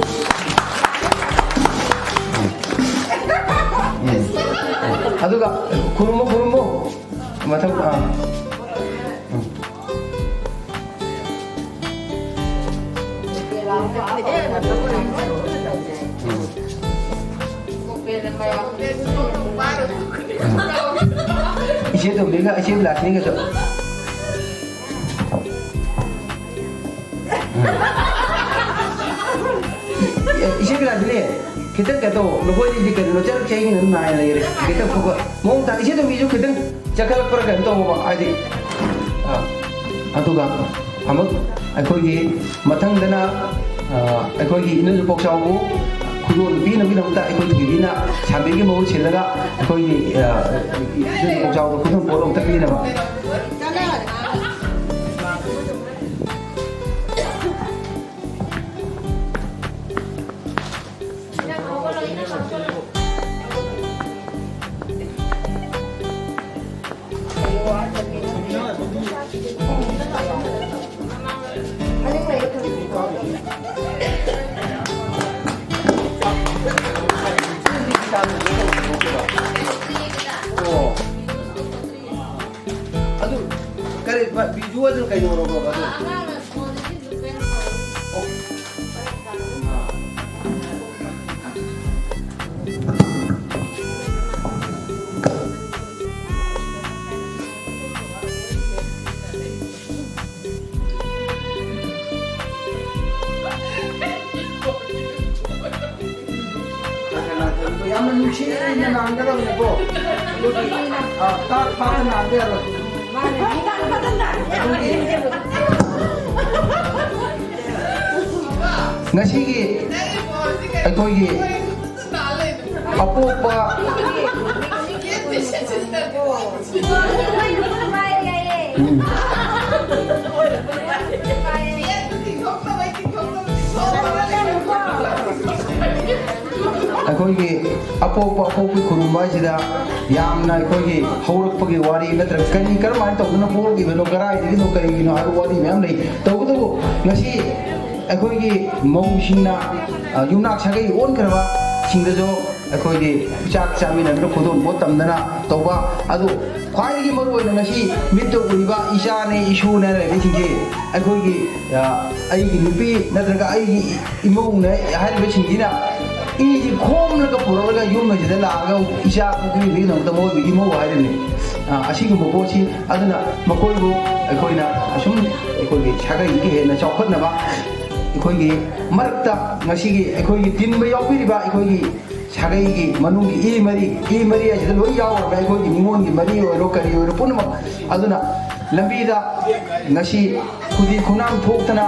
ꯎꯝ꯫ ꯑꯗꯨꯒ ꯈꯨꯔꯨꯝꯃꯨ, ꯈꯨꯔꯨꯝꯃꯨ꯫ ꯃꯊꯪ, ꯑꯥ꯫ ꯎꯝ꯫ ꯎꯝ꯫ ꯏꯆꯦ ꯇꯣꯝꯕꯤꯒ ꯏꯆꯦ ꯕꯤꯂꯥꯁꯤꯅꯤꯒꯁꯨ꯫ ꯎꯝ꯫ ꯑꯦ, ꯏꯆꯦ ꯕꯤꯂꯥꯁꯤꯅꯤ, ꯈꯤꯇꯪ ꯀꯩꯅꯣ ꯇꯧ, ꯅꯈꯣꯏꯗꯤ ꯀꯩꯅꯣ ꯆꯔꯛ ꯆꯍꯤꯅ ꯑꯗꯨꯝ ꯅꯥꯏ ꯂꯩꯔꯦ꯫ ꯈꯤꯇꯪ ꯐꯕ ꯃꯑꯣꯡ ꯇꯥ-, ꯏꯆꯦ ꯇꯣꯝꯕꯤꯁꯨ ꯈꯤꯇꯪ ꯆꯠꯈꯠꯂꯛꯄ꯭ꯔꯥ ꯀꯩꯅꯣ ꯇꯧꯕ, ꯍꯥꯏꯗꯤ, ꯑ, ꯑꯗꯨꯒ ꯑꯃꯨꯛ ꯑꯩꯈꯣꯏꯒꯤ ꯃꯊꯪꯗꯅ, ꯑ, ꯑꯩꯈꯣꯏꯒꯤ ꯏꯅꯣꯏ ꯄꯣꯛꯆꯥꯎꯕꯨ ꯈꯨꯗꯣꯜ ꯄꯤꯅꯕꯒꯤꯗꯃꯛꯇ ꯑꯩꯈꯣꯏ ꯊꯣꯏꯕꯤꯅ ꯁꯥꯕꯤꯒꯤ ꯃꯍꯨꯠ ꯁꯤꯜꯂꯒ ꯑꯩꯈꯣꯏꯒꯤ, ꯑ, ꯏꯅꯣꯏ ꯄꯣꯛꯆꯥꯎꯕꯗ ꯈꯨꯗꯣꯜ ꯄꯣꯠ ꯑꯃꯨꯛꯇ ꯄꯤꯅꯕ꯫ ꯑꯗꯨ ꯀꯔꯤ, ꯕꯤꯖꯨ ꯑꯗꯨ ꯀꯩꯗꯧꯔꯕ ꯑꯗꯨ? ꯑꯣ꯫ ꯌꯥꯝꯅ ꯅꯨꯡꯁꯤꯅ ꯅꯥꯟꯒꯗꯕꯅꯤꯀꯣ꯫ ꯑꯗꯨꯒꯤ, ꯑ, ꯇꯥꯠ ꯄꯥꯠꯇ ꯅꯥꯟꯕ ꯌꯥꯔꯣꯏ꯫ ꯉꯁꯤꯒꯤ ꯑꯩꯈꯣꯏꯒꯤ ꯑꯄꯣꯛꯄ ꯑꯩꯈꯣꯏꯒꯤ ꯑꯄꯣꯛꯄ ꯑꯄꯣꯛꯄꯤ ꯈꯨꯔꯨꯝꯕ ꯍꯥꯏꯁꯤꯗ ꯌꯥꯝꯅ ꯑꯩꯈꯣꯏꯒꯤ ꯍꯧꯔꯛꯄꯒꯤ ꯋꯥꯔꯤ ꯅꯠꯇ꯭ꯔꯒ ꯀꯔꯤ ꯀꯔꯝꯍꯥꯏꯅ ꯇꯧꯗꯨꯅ ꯄꯣꯛꯂꯤꯕꯅꯣ, ꯀꯗꯥꯏꯗꯒꯤꯅꯣ, ꯀꯔꯤꯒꯤꯅꯣ ꯍꯥꯏꯕ ꯋꯥꯔꯤ ꯃꯌꯥꯝ ꯂꯩ꯫ ꯇꯧꯕꯇꯕꯨ ꯉꯁꯤ ꯑꯩꯈꯣꯏꯒꯤ ꯃꯧꯁꯤꯡꯅ, ꯑ, ꯌꯨꯝꯅꯥꯛ ꯁꯥꯒꯩ ꯑꯣꯟꯈ꯭ꯔꯕꯁꯤꯡꯗꯁꯨ ꯑꯩꯈꯣꯏꯒꯤ ꯆꯥꯛ ꯆꯥꯃꯤꯟꯅꯗꯅ ꯈꯨꯗꯣꯜ ꯄꯣꯠ ꯇꯝꯗꯅ ꯇꯧꯕ꯫ ꯑꯗꯨ ꯈ꯭ꯋꯥꯏꯗꯒꯤ ꯃꯔꯨꯑꯣꯏꯅ ꯉꯁꯤ ꯃꯤꯠꯇ ꯎꯔꯤꯕ ꯏꯆꯥꯅꯦ ꯏꯁꯨꯅꯦ ꯂꯩꯔꯤꯁꯤꯡꯁꯦ ꯑꯩꯈꯣꯏꯒꯤ, ꯑ, ꯑꯩꯒꯤ ꯅꯨꯄꯤ ꯅꯠꯇ꯭ꯔꯒ ꯑꯩꯒꯤ ꯏꯃꯧꯅꯦ ꯍꯥꯏꯔꯤꯕꯁꯤꯡꯁꯤꯅ ꯏꯁꯤ ꯈꯣꯝꯂꯒ ꯄꯨꯔꯛꯂꯒ ꯌꯨꯝ ꯑꯁꯤꯗ ꯂꯥꯛꯑꯒ ꯏꯆꯥ ꯄꯣꯛꯄꯤꯕꯒꯤꯗꯃꯛꯇ ꯃꯣꯏꯕꯨ ꯏꯃꯧ ꯍꯥꯏꯔꯤꯕꯅꯤ꯫ ꯑ, ꯑꯁꯤꯒꯨꯝꯕ ꯄꯣꯠꯁꯤ ꯑꯗꯨꯅ ꯃꯈꯣꯏꯕꯨ ꯑꯩꯈꯣꯏꯅ ꯑꯁꯨꯝ ꯑꯩꯈꯣꯏꯒꯤ ꯁꯥꯒꯩꯁꯤꯒꯤ ꯍꯦꯟꯅ ꯆꯥꯎꯈꯠꯅꯕ ꯑꯩꯈꯣꯏꯒꯤ ꯃꯔꯛꯇ ꯉꯁꯤꯒꯤ ꯑꯩꯈꯣꯏꯒꯤ ꯇꯤꯟꯕ ꯌꯥꯎꯕꯤꯔꯤꯕ ꯑꯩꯈꯣꯏꯒꯤ ꯁꯥꯒꯩꯒꯤ ꯃꯅꯨꯡꯒꯤ ꯏ ꯃꯔꯤ, ꯏ ꯃꯔꯤ ꯍꯥꯏꯁꯤꯗ ꯂꯣꯏ ꯌꯥꯎꯔꯕꯅꯦ꯫ ꯑꯩꯈꯣꯏꯒꯤ ꯅꯤꯉꯣꯜꯒꯤ ꯃꯔꯤ ꯑꯣꯏꯔꯣ, ꯀꯔꯤ ꯑꯣꯏꯔꯣ, ꯄꯨꯝꯅꯃꯛ꯫ ꯑꯗꯨꯅ ꯂꯝꯕꯤꯗ ꯉꯁꯤ ꯈꯨꯗꯤ ꯈꯨꯅꯥꯝ ꯊꯣꯛꯇꯅ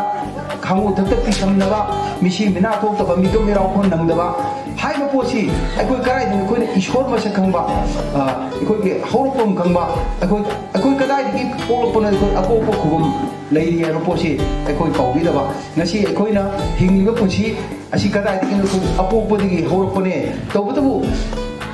ꯈꯥꯉꯨ ꯊꯛꯇ ꯄꯤꯁꯝꯅꯕ, ꯃꯤꯁꯤ ꯃꯤꯅꯥ ꯊꯣꯛꯇꯕ, ꯃꯤꯇꯣꯞ ꯃꯤꯔꯥꯎ ꯈꯣꯟ ꯅꯪꯗꯕ ꯍꯥꯏꯕ ꯄꯣꯠꯁꯤ ꯑꯩꯈꯣꯏ ꯀꯗꯥꯏꯗꯅꯣ? ꯑꯩꯈꯣꯏꯅ ꯏꯁꯣꯔ ꯃꯁꯛ ꯈꯪꯕ, ꯑ, ꯑꯩꯈꯣꯏꯒꯤ ꯍꯧꯔꯛꯐꯝ ꯈꯪꯕ, ꯑꯩꯈꯣꯏ, ꯑꯩꯈꯣꯏ ꯀꯗꯥꯏꯗꯒꯤ ꯄꯣꯛꯂꯛꯄꯅꯣ, ꯑꯩꯈꯣꯏ ꯑꯄꯣꯛꯄ ꯈꯨꯕꯝ ꯂꯩꯔꯤ ꯍꯥꯏꯕ ꯄꯣꯠꯁꯤ ꯑꯩꯈꯣꯏ ꯀꯥꯎꯕꯤꯗꯕ꯫ ꯉꯁꯤ ꯑꯩꯈꯣꯏꯅ ꯍꯤꯡꯂꯤꯕ ꯄꯨꯟꯁꯤ ꯑꯁꯤ ꯀꯗꯥꯏꯗꯒꯤꯅꯣ? ꯑꯩꯈꯣꯏ ꯑꯄꯣꯛꯄꯗꯒꯤ ꯍꯧꯔꯛꯄꯅꯦ꯫ ꯇꯧꯕꯇꯕꯨ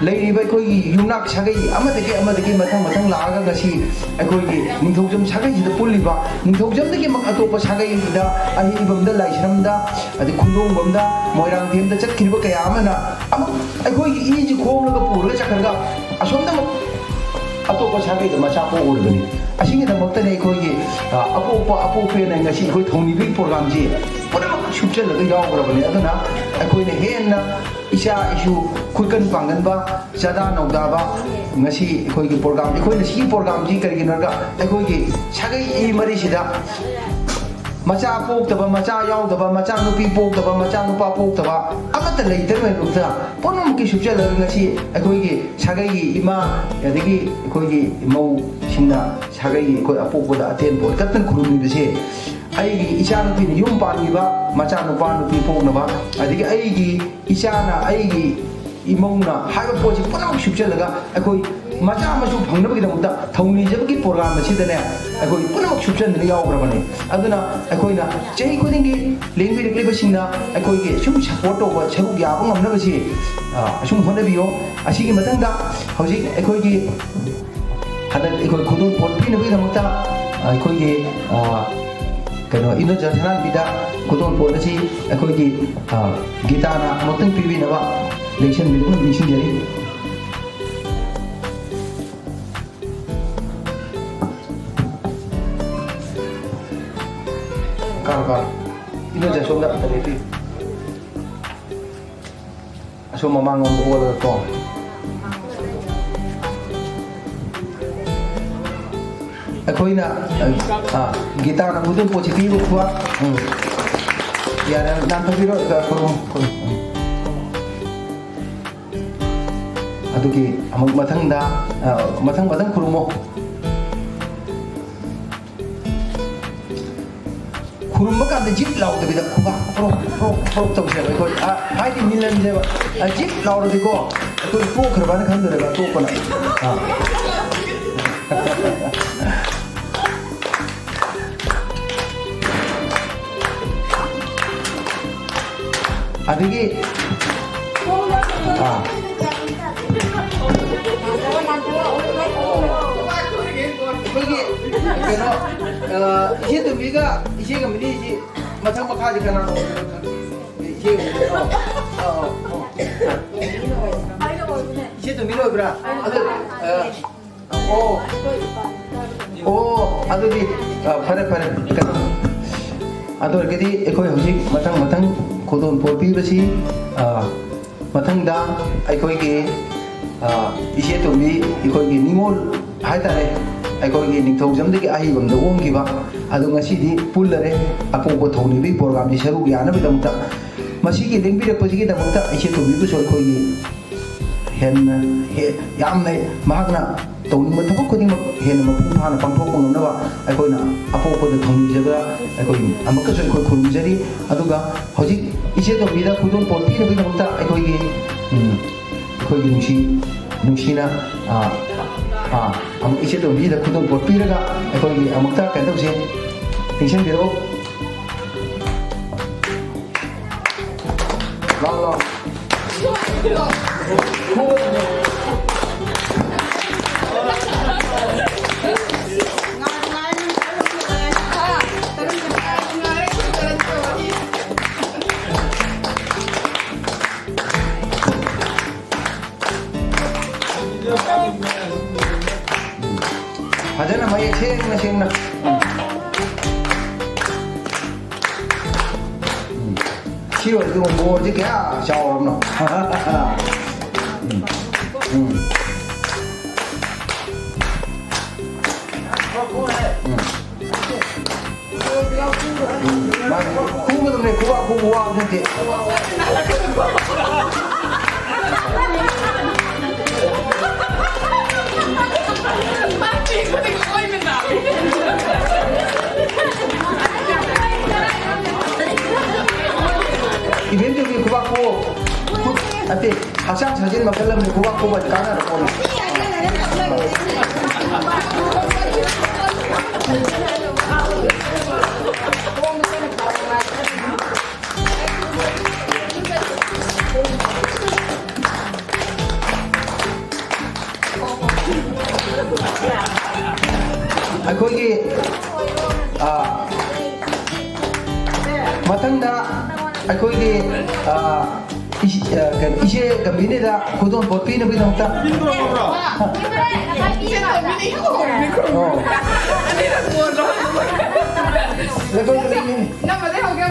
ꯂꯩꯔꯤꯕ ꯑꯩꯈꯣꯏꯒꯤ ꯌꯨꯝꯅꯥꯛ ꯁꯥꯒꯩ ꯑꯃꯗꯒꯤ ꯑꯃꯗꯒꯤ ꯃꯊꯪ ꯃꯊꯪ ꯂꯥꯛꯑꯒ ꯉꯁꯤ ꯑꯩꯈꯣꯏꯒꯤ ꯅꯤꯡꯊꯧꯖꯝ ꯁꯥꯒꯩꯁꯤꯗ ꯄꯨꯜꯂꯤꯕ, ꯅꯤꯡꯊꯧꯖꯝꯗꯒꯤꯃꯛ ꯑꯇꯣꯞꯄ ꯁꯥꯒꯩꯗ, ꯑꯍꯩꯕꯝꯗ, ꯂꯥꯏꯁ꯭ꯔꯝꯗ, ꯑꯗꯩ ꯈꯨꯟꯗꯣꯡꯕꯝꯗ, ꯃꯣꯏꯔꯥꯡꯊꯦꯝꯗ ꯆꯠꯈꯤꯕ ꯀꯌꯥ ꯑꯃꯅ ꯑꯃꯨꯛ ꯑꯩꯈꯣꯏꯒꯤ ꯏꯁꯤ ꯈꯣꯝꯂꯒ ꯄꯨꯔꯒ ꯆꯠꯈ꯭ꯔꯒ ꯑꯁꯣꯝꯗꯃꯛ ꯑꯇꯣꯞꯄ ꯁꯥꯒꯩꯗ ꯃꯆꯥ ꯄꯣꯛꯎꯔꯤꯕꯅꯤ꯫ ꯑꯁꯤꯒꯤꯗꯃꯛꯇꯅꯦ ꯑꯩꯈꯣꯏꯒꯤ, ꯑ, ꯑꯄꯣꯛꯄ ꯑꯄꯣꯛꯄꯦꯅ ꯉꯁꯤ ꯑꯩꯈꯣꯏ ꯊꯧꯅꯤꯕꯒꯤ ꯄ꯭ꯔꯣꯒ꯭ꯔꯥꯝꯁꯤ ꯄꯨꯝꯅꯃꯛ ꯁꯨꯞꯆꯜꯂꯒ ꯌꯥꯎꯈ꯭ꯔꯕꯅꯤ꯫ ꯑꯗꯨꯅ ꯑꯩꯈꯣꯏꯅ ꯍꯦꯟꯅ ꯏꯆꯥ ꯏꯁꯨ ꯈꯨꯠꯀꯟ ꯄꯥꯡꯒꯟꯕ, ꯆꯥꯗꯥ ꯅꯧꯗꯥꯕ ꯉꯁꯤ ꯑꯩꯈꯣꯏꯒꯤ ꯄ꯭ꯔꯣꯒ꯭ꯔꯥꯝ, ꯑꯩꯈꯣꯏꯅ ꯁꯤꯒꯤ ꯄ꯭ꯔꯣꯒ꯭ꯔꯥꯝꯁꯤ ꯀꯔꯤꯒꯤꯅꯣ ꯍꯥꯏꯔꯒ ꯑꯩꯈꯣꯏꯒꯤ ꯁꯥꯒꯩ ꯏ ꯃꯔꯤꯁꯤꯗ ꯃꯆꯥ ꯄꯣꯛꯇꯕ, ꯃꯆꯥ ꯌꯥꯎꯗꯕ, ꯃꯆꯥ ꯅꯨꯄꯤ ꯄꯣꯛꯇꯕ, ꯃꯆꯥ ꯅꯨꯄꯥ ꯄꯣꯛꯇꯕ ꯑꯃꯠꯇ ꯂꯩꯇꯕ ꯃꯥꯌꯣꯛꯇ ꯄꯨꯝꯅꯃꯛꯀꯤ ꯁꯨꯞꯆꯜꯂꯒ ꯉꯁꯤ ꯑꯩꯈꯣꯏꯒꯤ ꯁꯥꯒꯩꯒꯤ ꯏꯃꯥ, ꯑꯗꯒꯤ ꯑꯩꯈꯣꯏꯒꯤ ꯏꯃꯧꯁꯤꯡꯅ ꯁꯥꯒꯩꯒꯤ ꯑꯩꯈꯣꯏ ꯑꯄꯣꯛꯄꯗ ꯑꯇꯦꯟ ꯄꯣꯠ ꯀꯠꯇꯅ ꯈꯨꯔꯨꯝꯃꯤꯕꯁꯦ, ꯑꯩꯒꯤ ꯏꯆꯥꯅꯨꯄꯤꯅ ꯌꯨꯝ ꯄꯥꯟꯈꯤꯕ ꯃꯆꯥ ꯅꯨꯄꯥ ꯅꯨꯄꯤ ꯄꯣꯛꯅꯕ, ꯑꯗꯒꯤ ꯑꯩꯒꯤ ꯏꯆꯥꯅ, ꯑꯩꯒꯤ ꯏꯃꯧꯅ ꯍꯥꯏꯕ ꯄꯣꯠꯁꯤ ꯄꯨꯝꯅꯃꯛ ꯁꯨꯞꯆꯜꯂꯒ ꯑꯩꯈꯣꯏ ꯃꯆꯥ ꯃꯁꯨ ꯐꯪꯅꯕꯒꯤꯗꯃꯛꯇ ꯊꯧꯅꯤꯖꯕꯒꯤ ꯄ꯭ꯔꯣꯒ꯭ꯔꯥꯝ ꯑꯁꯤꯗꯅꯦ, ꯑꯩꯈꯣꯏ ꯄꯨꯝꯅꯃꯛ ꯁꯨꯞꯆꯟꯗꯨꯅ ꯌꯥꯎꯈ꯭ꯔꯕꯅꯤ꯫ ꯑꯗꯨꯅ ꯑꯩꯈꯣꯏꯅ ꯆꯍꯤ ꯈꯨꯗꯤꯡꯒꯤ ꯂꯦꯡꯕꯤꯔꯛꯂꯤꯕꯁꯤꯡꯅ ꯑꯩꯈꯣꯏꯒꯤ ꯁꯨꯝ ꯁꯞꯄꯣꯔꯠ ꯇꯧꯕ, ꯁꯔꯨꯛ ꯌꯥꯕ ꯉꯝꯅꯕꯁꯤ, ꯑ, ꯑꯁꯨꯝ ꯍꯣꯠꯅꯕꯤꯌꯣ꯫ ꯑꯁꯤꯒꯤ ꯃꯊꯪꯗ ꯍꯧꯖꯤꯛ ꯑꯩꯈꯣꯏꯒꯤ ꯍꯟꯗꯛ ꯑꯩꯈꯣꯏ ꯈꯨꯗꯣꯜ ꯄꯣꯠ ꯄꯤꯅꯕꯒꯤꯗꯃꯛꯇ ꯑꯩꯈꯣꯏꯒꯤ, ꯑ, ꯀꯩꯅꯣ, ꯏꯟꯗꯣꯆꯥ ꯁꯅꯥꯍꯟꯕꯤꯗ ꯈꯨꯗꯣꯜ ꯄꯣꯠ ꯑꯁꯤ ꯑꯩꯈꯣꯏꯒꯤ, ꯑ, ꯒꯤꯇꯥꯅ ꯑꯃꯨꯛꯇꯪ ꯄꯤꯕꯤꯅꯕ ꯂꯦꯡꯁꯤꯟꯕꯤꯗꯨꯅ ꯅꯤꯡꯁꯤꯡꯖꯔꯤ꯫ ꯀꯥꯔꯣ, ꯀꯥꯔꯣ꯫ ꯏꯟꯗꯣꯆꯥ ꯁꯣꯝꯗ ꯑꯝꯇ ꯂꯦꯞꯄꯤꯌꯨ꯫ ꯑꯁꯣꯝ ꯃꯃꯥꯡꯂꯣꯝꯗ ꯑꯣꯜꯂꯒ ꯀꯣ꯫ ꯑꯩꯈꯣꯏꯅ, ꯑ, ꯒꯤꯇꯥꯅ ꯈꯨꯗꯣꯜ ꯄꯣꯠꯁꯤ ꯄꯤꯕ ꯈꯨꯋꯥ꯫ ꯎꯝ꯫ ꯌꯥꯔꯦ, ꯅꯥꯟꯊꯣꯛꯄꯤꯔꯣ, ꯑ, ꯈꯨꯔꯨꯝ, ꯈꯨꯔꯨꯝ꯫ ꯎꯝ꯫ ꯑꯗꯨꯒꯤ ꯑꯃꯨꯛ ꯃꯊꯪꯗ, ꯑ, ꯃꯊꯪ, ꯃꯊꯪ ꯈꯨꯔꯨꯝꯃꯣ꯫ ꯈꯨꯔꯨꯝꯕ ꯀꯥꯟꯗ ꯖꯤꯞ ꯂꯥꯎꯗꯕꯤꯗ ꯈꯨꯕꯥꯛ ꯄ꯭ꯔꯣꯛ, ꯄ꯭ꯔꯣꯛ, ꯄ꯭ꯔꯣꯛ ꯇꯧꯁꯦꯕ ꯑꯩꯈꯣꯏ꯫ ꯑ, ꯍꯥꯏꯗꯤ ꯃꯤꯂꯟꯁꯦꯕ꯫ ꯑ, ꯖꯤꯞ ꯂꯥꯎꯔꯗꯤꯀꯣ, ꯑꯩꯈꯣꯏ ꯇꯣꯛꯈ꯭ꯔꯕꯅ ꯈꯟꯗꯣꯏꯅꯦꯕ ꯑꯇꯣꯞꯄꯅ꯫ ꯑ꯫ ꯑꯗꯒꯤ, ꯑ꯫ ꯑꯩꯈꯣꯏꯒꯤ, ꯀꯩꯅꯣ, ꯑ, ꯏꯆꯦ ꯇꯣꯝꯕꯤꯒ ꯏꯆꯦꯒ ꯃꯅꯤꯁꯤ ꯃꯊꯪ ꯃꯈꯥꯗꯤ ꯀꯅꯥꯅꯣ ꯑꯣꯏꯗꯣꯏꯅꯣ ꯈꯪꯗꯦ꯫ ꯏꯆꯦ ꯑꯣꯏꯗꯣꯏꯅꯣ? ꯑ, ꯑ, ꯑ꯫ ꯏꯆꯦ ꯇꯣꯝꯕꯤꯅ ꯑꯣꯏꯕ꯭ꯔꯥ? ꯑꯗꯨ, ꯑ, ꯑꯣ꯫ ꯑꯣ, ꯑꯗꯨꯗꯤ, ꯑ, ꯐꯔꯦ, ꯐꯔꯦ꯫ ꯀꯩꯅꯣ, ꯑꯗꯨ ꯑꯣꯏꯔꯒꯗꯤ ꯑꯩꯈꯣꯏ ꯍꯧꯖꯤꯛ ꯃꯊꯪ ꯃꯊꯪ ꯈꯨꯗꯣꯜ ꯄꯣꯠ ꯄꯤꯕꯁꯤ, ꯑ, ꯃꯊꯪꯗ ꯑꯩꯈꯣꯏꯒꯤ, ꯑ, ꯏꯆꯦ ꯇꯣꯝꯕꯤ, ꯑꯩꯈꯣꯏꯒꯤ ꯅꯤꯉꯣꯜ ꯍꯥꯏꯇꯥꯔꯦ, ꯑꯩꯈꯣꯏꯒꯤ ꯅꯤꯡꯊꯧꯖꯝꯗꯒꯤ ꯑꯍꯩꯕꯝꯗ ꯑꯣꯟꯈꯤꯕ ꯑꯗꯨ ꯉꯁꯤꯗꯤ ꯄꯨꯜꯂꯔꯦ꯫ ꯑꯄꯣꯛꯄ ꯊꯧꯅꯤꯕꯒꯤ ꯄ꯭ꯔꯣꯒ꯭ꯔꯥꯝꯁꯤ ꯁꯔꯨꯛ ꯌꯥꯅꯕꯒꯤꯗꯃꯛꯇ, ꯃꯁꯤꯒꯤ ꯂꯦꯡꯕꯤꯔꯛꯄꯁꯤꯒꯤꯗꯃꯛꯇ ꯏꯆꯦ ꯇꯣꯝꯕꯤꯕꯨꯁꯨ ꯑꯩꯈꯣꯏꯒꯤ ꯍꯦꯟꯅ ꯍꯦ-, ꯌꯥꯝꯅ ꯃꯍꯥꯛꯅ ꯇꯧꯅꯤꯡꯕ ꯊꯕꯛ ꯈꯨꯗꯤꯡꯃꯛ ꯍꯦꯟꯅ ꯃꯄꯨꯡ ꯐꯥꯅ ꯄꯥꯡꯊꯣꯛꯄ ꯉꯝꯅꯕ ꯑꯩꯈꯣꯏꯅ ꯑꯄꯣꯛꯄꯗ ꯊꯧꯅꯤꯖꯕꯗ ꯑꯩꯈꯣꯏ ꯑꯃꯨꯛꯀꯁꯨ ꯑꯩꯈꯣꯏ ꯈꯨꯔꯨꯝꯖꯔꯤ꯫ ꯑꯗꯨꯒ ꯍꯧꯖꯤꯛ ꯏꯆꯦ ꯇꯣꯝꯕꯤꯗ ꯈꯨꯗꯣꯜꯄꯣꯠ ꯄꯤꯅꯕꯒꯤꯗꯃꯛꯇ ꯑꯩꯈꯣꯏꯒꯤ, ꯎꯝ, ꯑꯩꯈꯣꯏꯒꯤ ꯅꯨꯡꯁꯤ, ꯅꯨꯡꯁꯤꯅ, ꯑꯥ, ꯑꯥ, ꯑꯃꯨꯛ ꯏꯆꯦ ꯇꯣꯝꯕꯤꯗ ꯈꯨꯗꯣꯜꯄꯣꯠ ꯄꯤꯔꯒ ꯑꯩꯈꯣꯏꯒꯤ ꯑꯃꯨꯛꯇ ꯀꯩꯅꯣ ꯇꯧꯁꯦ, ꯇꯤꯡꯁꯤꯟꯕꯤꯔꯛꯑꯣ꯫ ꯂꯥꯎ, ꯂꯥꯎ꯫ ꯐꯖꯅ ꯃꯌꯦꯛ ꯁꯦꯡꯅ ꯁꯦꯡꯅ꯫ ꯎꯝ꯫ ꯁꯤ ꯑꯣꯏꯔꯗꯤ ꯕꯣꯔꯁꯤ ꯀꯌꯥ ꯆꯥꯎꯔꯕꯅꯣ? ꯎꯝ꯫ ꯎꯝ꯫ ꯎꯝ꯫ ꯃꯥꯅꯤ꯫ ꯈꯨꯒꯗꯕꯅꯦ, ꯈꯨꯕꯥꯛ ꯈꯨꯕ ꯋꯥꯕ ꯅꯠꯇꯦ꯫ ꯏꯕꯦꯝ ꯇꯣꯝꯕꯤ, ꯈꯨꯕꯥꯛ ꯈꯨ꯫ ꯈꯨ-, ꯅꯠꯇꯦ, ꯍꯛꯆꯥꯡ ꯁꯥꯖꯦꯜ ꯃꯈꯜ ꯑꯃꯅꯤ, ꯈꯨꯕꯥꯛ ꯈꯨꯕ ꯀꯥꯟꯅꯔ ꯄꯣꯠꯅꯤ꯫ ꯑꯩꯈꯣꯏꯒꯤ, ꯑ, ꯃꯊꯪꯗ ꯑꯩꯈꯣꯏꯒꯤ, ꯑ, ꯏꯁ-, ꯑ, ꯀꯩꯅꯣ, ꯏꯆꯦ ꯒꯝꯚꯤꯔꯅꯤꯗ ꯈꯨꯗꯣꯜꯄꯣꯠ ꯄꯤꯅꯕꯒꯤꯗꯃꯛꯇ꯫ ꯑꯣ꯫ ꯑꯩꯈꯣꯏ,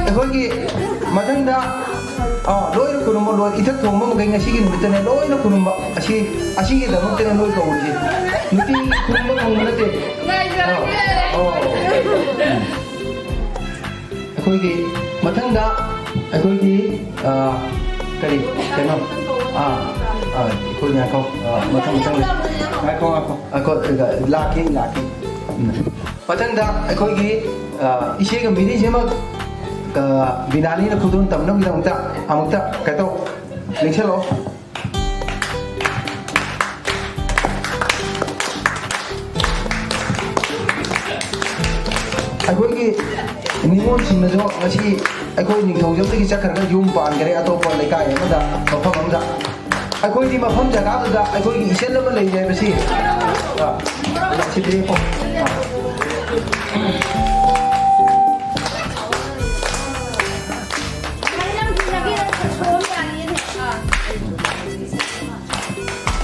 ꯑꯩꯈꯣꯏꯒꯤ ꯃꯊꯪꯗ ꯑꯥ, ꯂꯣꯏꯅ ꯈꯨꯔꯨꯝꯕ, ꯂꯣꯏ, ꯏꯊꯛ ꯊꯣꯡꯕ ꯃꯈꯩ ꯉꯁꯤꯒꯤ ꯅꯨꯃꯤꯠꯇꯅꯦ ꯂꯣꯏꯅ ꯈꯨꯔꯨꯝꯕ꯫ ꯑꯁꯤ, ꯑꯁꯤꯒꯤꯗꯃꯛꯇꯅꯦ ꯅꯣꯏ ꯀꯧꯔꯤꯁꯦ꯫ ꯅꯨꯡꯇꯤꯒꯤ ꯈꯨꯔꯨꯝꯕ ꯐꯪꯕ ꯅꯠꯇꯦ꯫ ꯑꯥ, ꯑꯣ꯫ ꯑꯩꯈꯣꯏꯒꯤ ꯃꯊꯪꯗ ꯑꯩꯈꯣꯏꯒꯤ, ꯑꯥ, ꯀꯔꯤ, ꯀꯩꯅꯣ? ꯑꯥ, ꯑꯥ, ꯑꯩꯈꯣꯏ ꯉꯥꯏꯈꯣ꯫ ꯑꯥ, ꯃꯊꯪ, ꯃꯊꯪ꯫ ꯉꯥꯏꯈꯣ, ꯉꯥꯏꯈꯣ꯫ ꯉꯥꯏꯈꯣ, ꯂꯥꯛꯀꯦ, ꯂꯥꯛꯀꯦ꯫ ꯎꯝ꯫ ꯃꯊꯪꯗ ꯑꯩꯈꯣꯏꯒꯤ, ꯑ, ꯏꯆꯦꯒ ꯃꯤꯅꯤꯁꯤꯃꯛ, ꯑ, ꯕꯤꯅꯥꯂꯤꯅ ꯈꯨꯗꯣꯜ ꯇꯝꯅꯕꯒꯤꯗꯃꯛꯇ ꯑꯃꯨꯛꯇ ꯀꯩꯇꯧ ꯂꯦꯡꯁꯜꯂꯛꯑꯣ꯫ ꯑꯩꯈꯣꯏꯒꯤ ꯅꯤꯉꯣꯜꯁꯤꯡꯅꯁꯨ ꯉꯁꯤ ꯑꯩꯈꯣꯏ ꯅꯤꯡꯊꯧꯖꯝꯗꯒꯤ ꯆꯠꯈ꯭ꯔꯒ ꯌꯨꯝ ꯄꯥꯟꯈ꯭ꯔꯦ ꯑꯇꯣꯞꯄ ꯂꯩꯀꯥꯏ ꯑꯃꯗ, ꯃꯐꯝ ꯑꯃꯗ꯫ ꯑꯩꯈꯣꯏꯗꯤ ꯃꯐꯝ ꯖꯒꯥꯗꯨꯗ ꯑꯩꯈꯣꯏꯒꯤ ꯏꯆꯜ ꯑꯃ ꯂꯩꯔꯦ ꯍꯥꯏꯕꯁꯤ꯫ ꯑꯥ, ꯁꯤꯗꯤ, ꯑꯥ꯫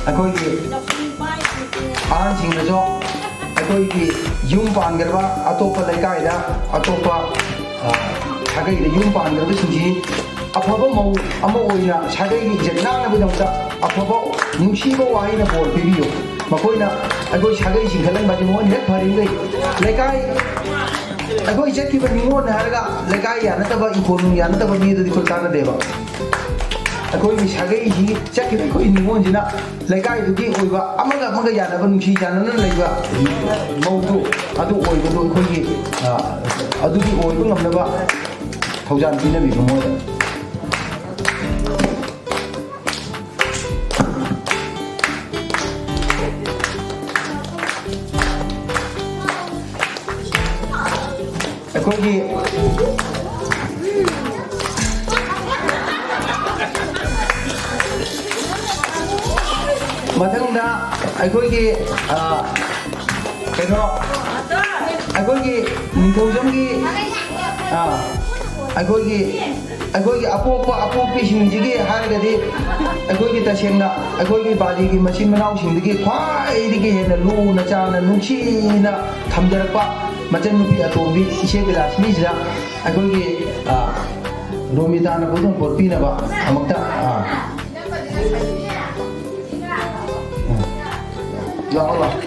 ꯑꯩꯈꯣꯏꯒꯤ ꯑꯍꯟꯁꯤꯡꯅꯁꯨ ꯑꯩꯈꯣꯏꯒꯤ ꯌꯨꯝ ꯄꯥꯟꯈ꯭ꯔꯕ ꯑꯇꯣꯞꯄ ꯂꯩꯀꯥꯏꯗ, ꯑꯇꯣꯞꯄ, ꯑ, ꯁꯥꯒꯩꯗ ꯌꯨꯝ ꯄꯥꯟꯈ꯭ꯔꯕꯁꯤꯡꯁꯤ ꯑꯐꯕ ꯃꯧ ꯑꯃ ꯑꯣꯏꯅ ꯁꯥꯒꯩꯒꯤ ꯏꯖꯠ ꯉꯥꯛꯅꯕꯒꯤꯗꯃꯛꯇ ꯑꯐꯕ ꯅꯨꯡꯁꯤꯕ ꯋꯥꯍꯩꯅ ꯕꯣꯔ ꯄꯤꯕꯤꯌꯨ꯫ ꯃꯈꯣꯏꯅ ꯑꯩꯈꯣꯏ ꯁꯥꯒꯩ ꯆꯤꯡꯈꯠꯍꯟꯕ ꯍꯥꯏꯗꯤ ꯃꯣꯏꯅ ꯍꯦꯛ ꯐꯔꯤꯉꯩ ꯂꯩꯀꯥꯏ ꯑꯩꯈꯣꯏ ꯆꯠꯈꯤꯕ ꯅꯤꯉꯣꯜꯅꯦ ꯍꯥꯏꯔꯒ ꯂꯩꯀꯥꯏ ꯌꯥꯅꯗꯕ, ꯏꯪꯈꯣꯜ ꯅꯨꯡ ꯌꯥꯅꯗꯕ ꯃꯤ ꯑꯗꯨꯗꯤ ꯑꯩꯈꯣꯏ ꯀꯥꯟꯅꯗꯦꯕ꯫ ꯑꯩꯈꯣꯏꯒꯤ ꯁꯥꯒꯩꯁꯤ ꯆꯠꯈꯤꯕ ꯑꯩꯈꯣꯏ ꯅꯤꯉꯣꯜꯁꯤꯅ ꯂꯩꯀꯥꯏꯗꯨꯒꯤ ꯑꯣꯏꯕ ꯑꯃꯒ ꯑꯃꯒ ꯌꯥꯅꯕ, ꯅꯨꯡꯁꯤ ꯆꯥꯟꯅꯅ ꯂꯩꯕ ꯃꯧꯗꯨ ꯑꯗꯨ ꯑꯣꯏꯕꯗꯨ ꯑꯩꯈꯣꯏꯒꯤ, ꯑ, ꯑꯗꯨꯒꯤ ꯑꯣꯏꯕ ꯉꯝꯅꯕ ꯊꯧꯖꯥꯜ ꯄꯤꯅꯕꯤꯕ ꯃꯣꯏꯗ꯫ ꯑꯩꯈꯣꯏꯒꯤ ꯃꯊꯪꯗ ꯑꯩꯈꯣꯏꯒꯤ, ꯑ, ꯀꯩꯅꯣ, ꯑꯩꯈꯣꯏꯒꯤ ꯅꯤꯡꯊꯧꯖꯝꯒꯤ, ꯑ, ꯑꯩꯈꯣꯏꯒꯤ, ꯑꯩꯈꯣꯏꯒꯤ ꯑꯄꯣꯛꯄ ꯑꯄꯣꯛꯄꯤꯁꯤꯡꯁꯤꯒꯤ ꯍꯥꯏꯔꯒꯗꯤ ꯑꯩꯈꯣꯏꯒꯤ ꯇꯁꯦꯡꯅ ꯑꯩꯈꯣꯏꯒꯤ ꯕꯥꯂꯤꯒꯤ ꯃꯆꯤꯟ ꯃꯅꯥꯎꯁꯤꯡꯗꯒꯤ ꯈ꯭ꯋꯥꯏꯗꯒꯤ ꯍꯦꯟꯅ ꯂꯨꯅ ꯆꯥꯟꯅ ꯅꯨꯡꯁꯤꯅ ꯊꯝꯖꯔꯛꯄ ꯃꯆꯟꯅꯨꯄꯤ ꯑꯇꯣꯝꯕꯤ ꯏꯆꯦ ꯕꯤꯂꯥꯁꯤꯅꯤꯁꯤꯗ ꯑꯩꯈꯣꯏꯒꯤ, ꯑ, ꯔꯣꯃꯤꯇꯥꯅ ꯄꯨꯊꯣꯛ ꯄꯣꯠ ꯄꯤꯅꯕ ꯑꯃꯨꯛꯇ, ꯑꯥ꯫ ꯎꯝ꯫ ꯂꯥꯛꯑꯣ, ꯂꯥꯛꯑꯣ꯫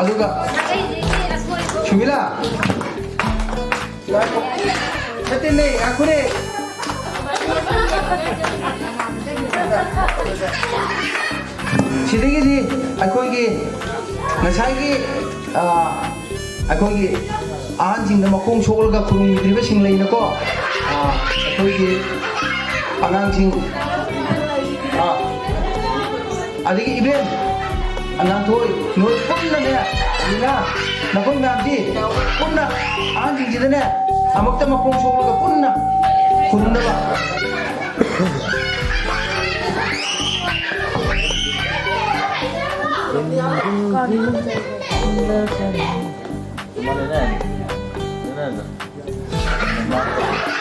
ꯑꯗꯨꯒ ꯁꯨꯃꯤꯂꯥ, ꯅꯠꯇꯦꯅꯦ, ꯉꯥꯏꯈꯣꯅꯦ꯫ ꯁꯤꯗꯒꯤꯗꯤ ꯑꯩꯈꯣꯏꯒꯤ ꯉꯁꯥꯏꯒꯤ, ꯑ, ꯑꯩꯈꯣꯏꯒꯤ ꯑꯍꯟꯁꯤꯡꯗ ꯃꯈꯣꯡ ꯁꯣꯛꯂꯒ ꯈꯨꯔꯨꯝꯈꯤꯗ꯭ꯔꯤꯕꯁꯤꯡ ꯂꯩꯅꯀꯣ, ꯑ, ꯑꯩꯈꯣꯏꯒꯤ ꯑꯉꯥꯡꯁꯤꯡ, ꯑ, ꯑꯗꯒꯤ ꯏꯕꯦꯟ, ꯑꯉꯥꯡꯊꯣꯏ, ꯅꯣꯏ ꯄꯨꯟꯅꯅꯦ, ꯂꯤꯂꯥ, ꯅꯈꯣꯏ ꯃꯌꯥꯝꯁꯤ ꯄꯨꯟꯅ ꯑꯍꯟꯁꯤꯡꯁꯤꯗꯅꯦ ꯑꯃꯨꯛꯇ ꯃꯈꯣꯡ ꯁꯣꯛꯂꯒ ꯄꯨꯟꯅ ꯈꯨꯔꯨꯝꯅꯕ꯫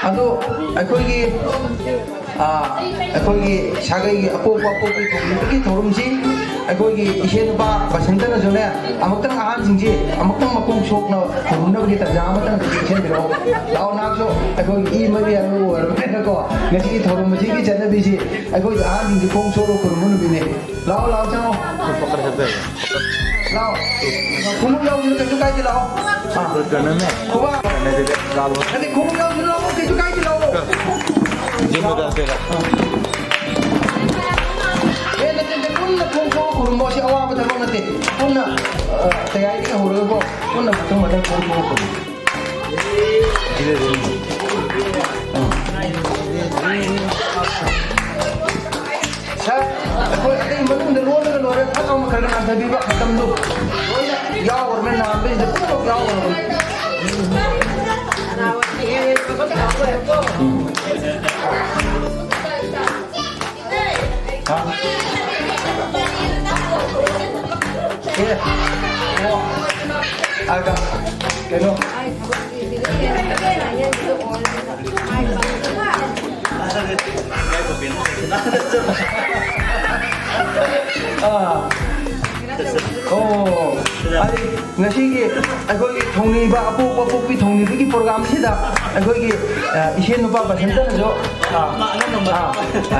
ꯑꯗꯣ ꯑꯩꯈꯣꯏꯒꯤ, ꯑ, ꯑꯩꯈꯣꯏꯒꯤ ꯁꯥꯒꯩꯒꯤ ꯑꯄꯣꯛꯄ ꯑꯄꯣꯛꯄꯤ ꯊꯧꯔꯝꯒꯤ ꯊꯧꯔꯝꯁꯤ ꯑꯩꯈꯣꯏꯒꯤ ꯏꯆꯦ ꯅꯨꯄꯥ ꯕꯁꯟꯇꯅꯁꯨꯅꯦ ꯑꯃꯨꯛꯇꯪ ꯑꯍꯟꯁꯤꯡꯁꯤ ꯑꯃꯨꯛꯇꯪ ꯃꯈꯣꯡ ꯁꯣꯛꯅ ꯈꯨꯔꯨꯝꯅꯕꯒꯤ ꯇꯥꯟꯖꯥ ꯑꯃꯇꯪ ꯄꯤꯁꯟꯕꯤꯔꯛꯑꯣ꯫ ꯂꯥꯛꯑꯣ, ꯅꯍꯥꯛꯁꯨ ꯑꯩꯈꯣꯏꯒꯤ ꯏ ꯃꯔꯤ ꯑꯅꯧꯕ ꯑꯣꯏꯔꯕꯅꯤꯅꯀꯣ, ꯉꯁꯤꯒꯤ ꯊꯧꯔꯝ ꯑꯁꯤꯒꯤ ꯆꯠꯅꯕꯤꯁꯤ ꯑꯩꯈꯣꯏꯒꯤ ꯑꯍꯟꯁꯤꯡꯁꯤ ꯈꯣꯡ ꯁꯣꯛꯂ ꯈꯨꯔꯨꯝꯕ ꯅꯨꯃꯤꯠꯅꯤ꯫ ꯂꯥꯛꯑꯣ, ꯂꯥꯛꯑꯣ, ꯆꯪꯉꯣ꯫ ꯂꯥꯛꯑꯣ꯫ ꯈꯣꯡꯎꯞ ꯌꯥꯎꯗ꯭ꯔꯁꯨ ꯀꯩꯁꯨ ꯀꯥꯏꯗꯦ, ꯂꯥꯛꯑꯣ꯫ ꯑꯥ꯫ ꯈꯨꯕꯥꯛ꯫ ꯅꯠꯇꯦ, ꯈꯣꯡꯎꯞ ꯌꯥꯎꯗ꯭ꯔꯁꯨ ꯂꯥꯛꯑꯣ, ꯀꯩꯁꯨ ꯀꯥꯏꯗꯦ, ꯂꯥꯛꯑꯣ꯫ ꯑꯦ, ꯅꯠꯇꯦ, ꯅꯠꯇꯦ, ꯄꯨꯟꯅ ꯈꯣꯡ ꯁꯣꯛꯑ ꯈꯨꯔꯨꯝꯃꯣ, ꯁꯤ ꯑꯋꯥꯕ ꯊꯕꯛ ꯅꯠꯇꯦ꯫ ꯄꯨꯟꯅ, ꯑ, ꯇꯌꯥꯏꯗꯒꯤ ꯍꯧꯔꯒꯀꯣ, ꯄꯨꯟꯅ ꯃꯊꯪ ꯃꯊꯪ ꯈꯣꯡ ꯁꯣꯛꯑ ꯈꯨꯔꯨꯝꯃꯣ꯫ ꯁꯥꯔ, ꯑꯩꯈꯣꯏ ꯑꯇꯩ ꯃꯅꯨꯡꯗ ꯂꯣꯜꯂꯒ ꯂꯣꯏꯔꯦ, ꯐꯠ ꯂꯥꯎꯅ ꯈꯔ ꯈꯔ ꯉꯥꯟꯊꯕꯤꯕ ꯃꯇꯝꯗꯣ ꯂꯣꯏꯅ ꯌꯥꯎꯈ꯭ꯔꯕꯅꯦ, ꯅꯥꯟꯕꯁꯤꯗ ꯄꯨꯝꯅꯃꯛ ꯌꯥꯎꯈ꯭ꯔꯕꯅꯦ꯫ ꯎꯝ꯫ ꯍꯥ? ꯑꯦ, ꯑꯣ, ꯑꯗ, ꯀꯩꯅꯣ, ꯑꯥ, ꯑꯣ, ꯑꯩ ꯉꯁꯤꯒꯤ ꯑꯩꯈꯣꯏꯒꯤ ꯊꯧꯅꯤꯕ, ꯑꯄꯣꯛꯄ ꯄꯣꯛꯄꯤ ꯊꯧꯅꯤꯕꯒꯤ ꯄ꯭ꯔꯣꯒ꯭ꯔꯥꯝꯁꯤꯗ ꯑꯩꯈꯣꯏꯒꯤ, ꯑ, ꯏꯆꯦ ꯅꯨꯄꯥ ꯕꯁꯟꯇꯅꯁꯨ, ꯑ, ꯑ,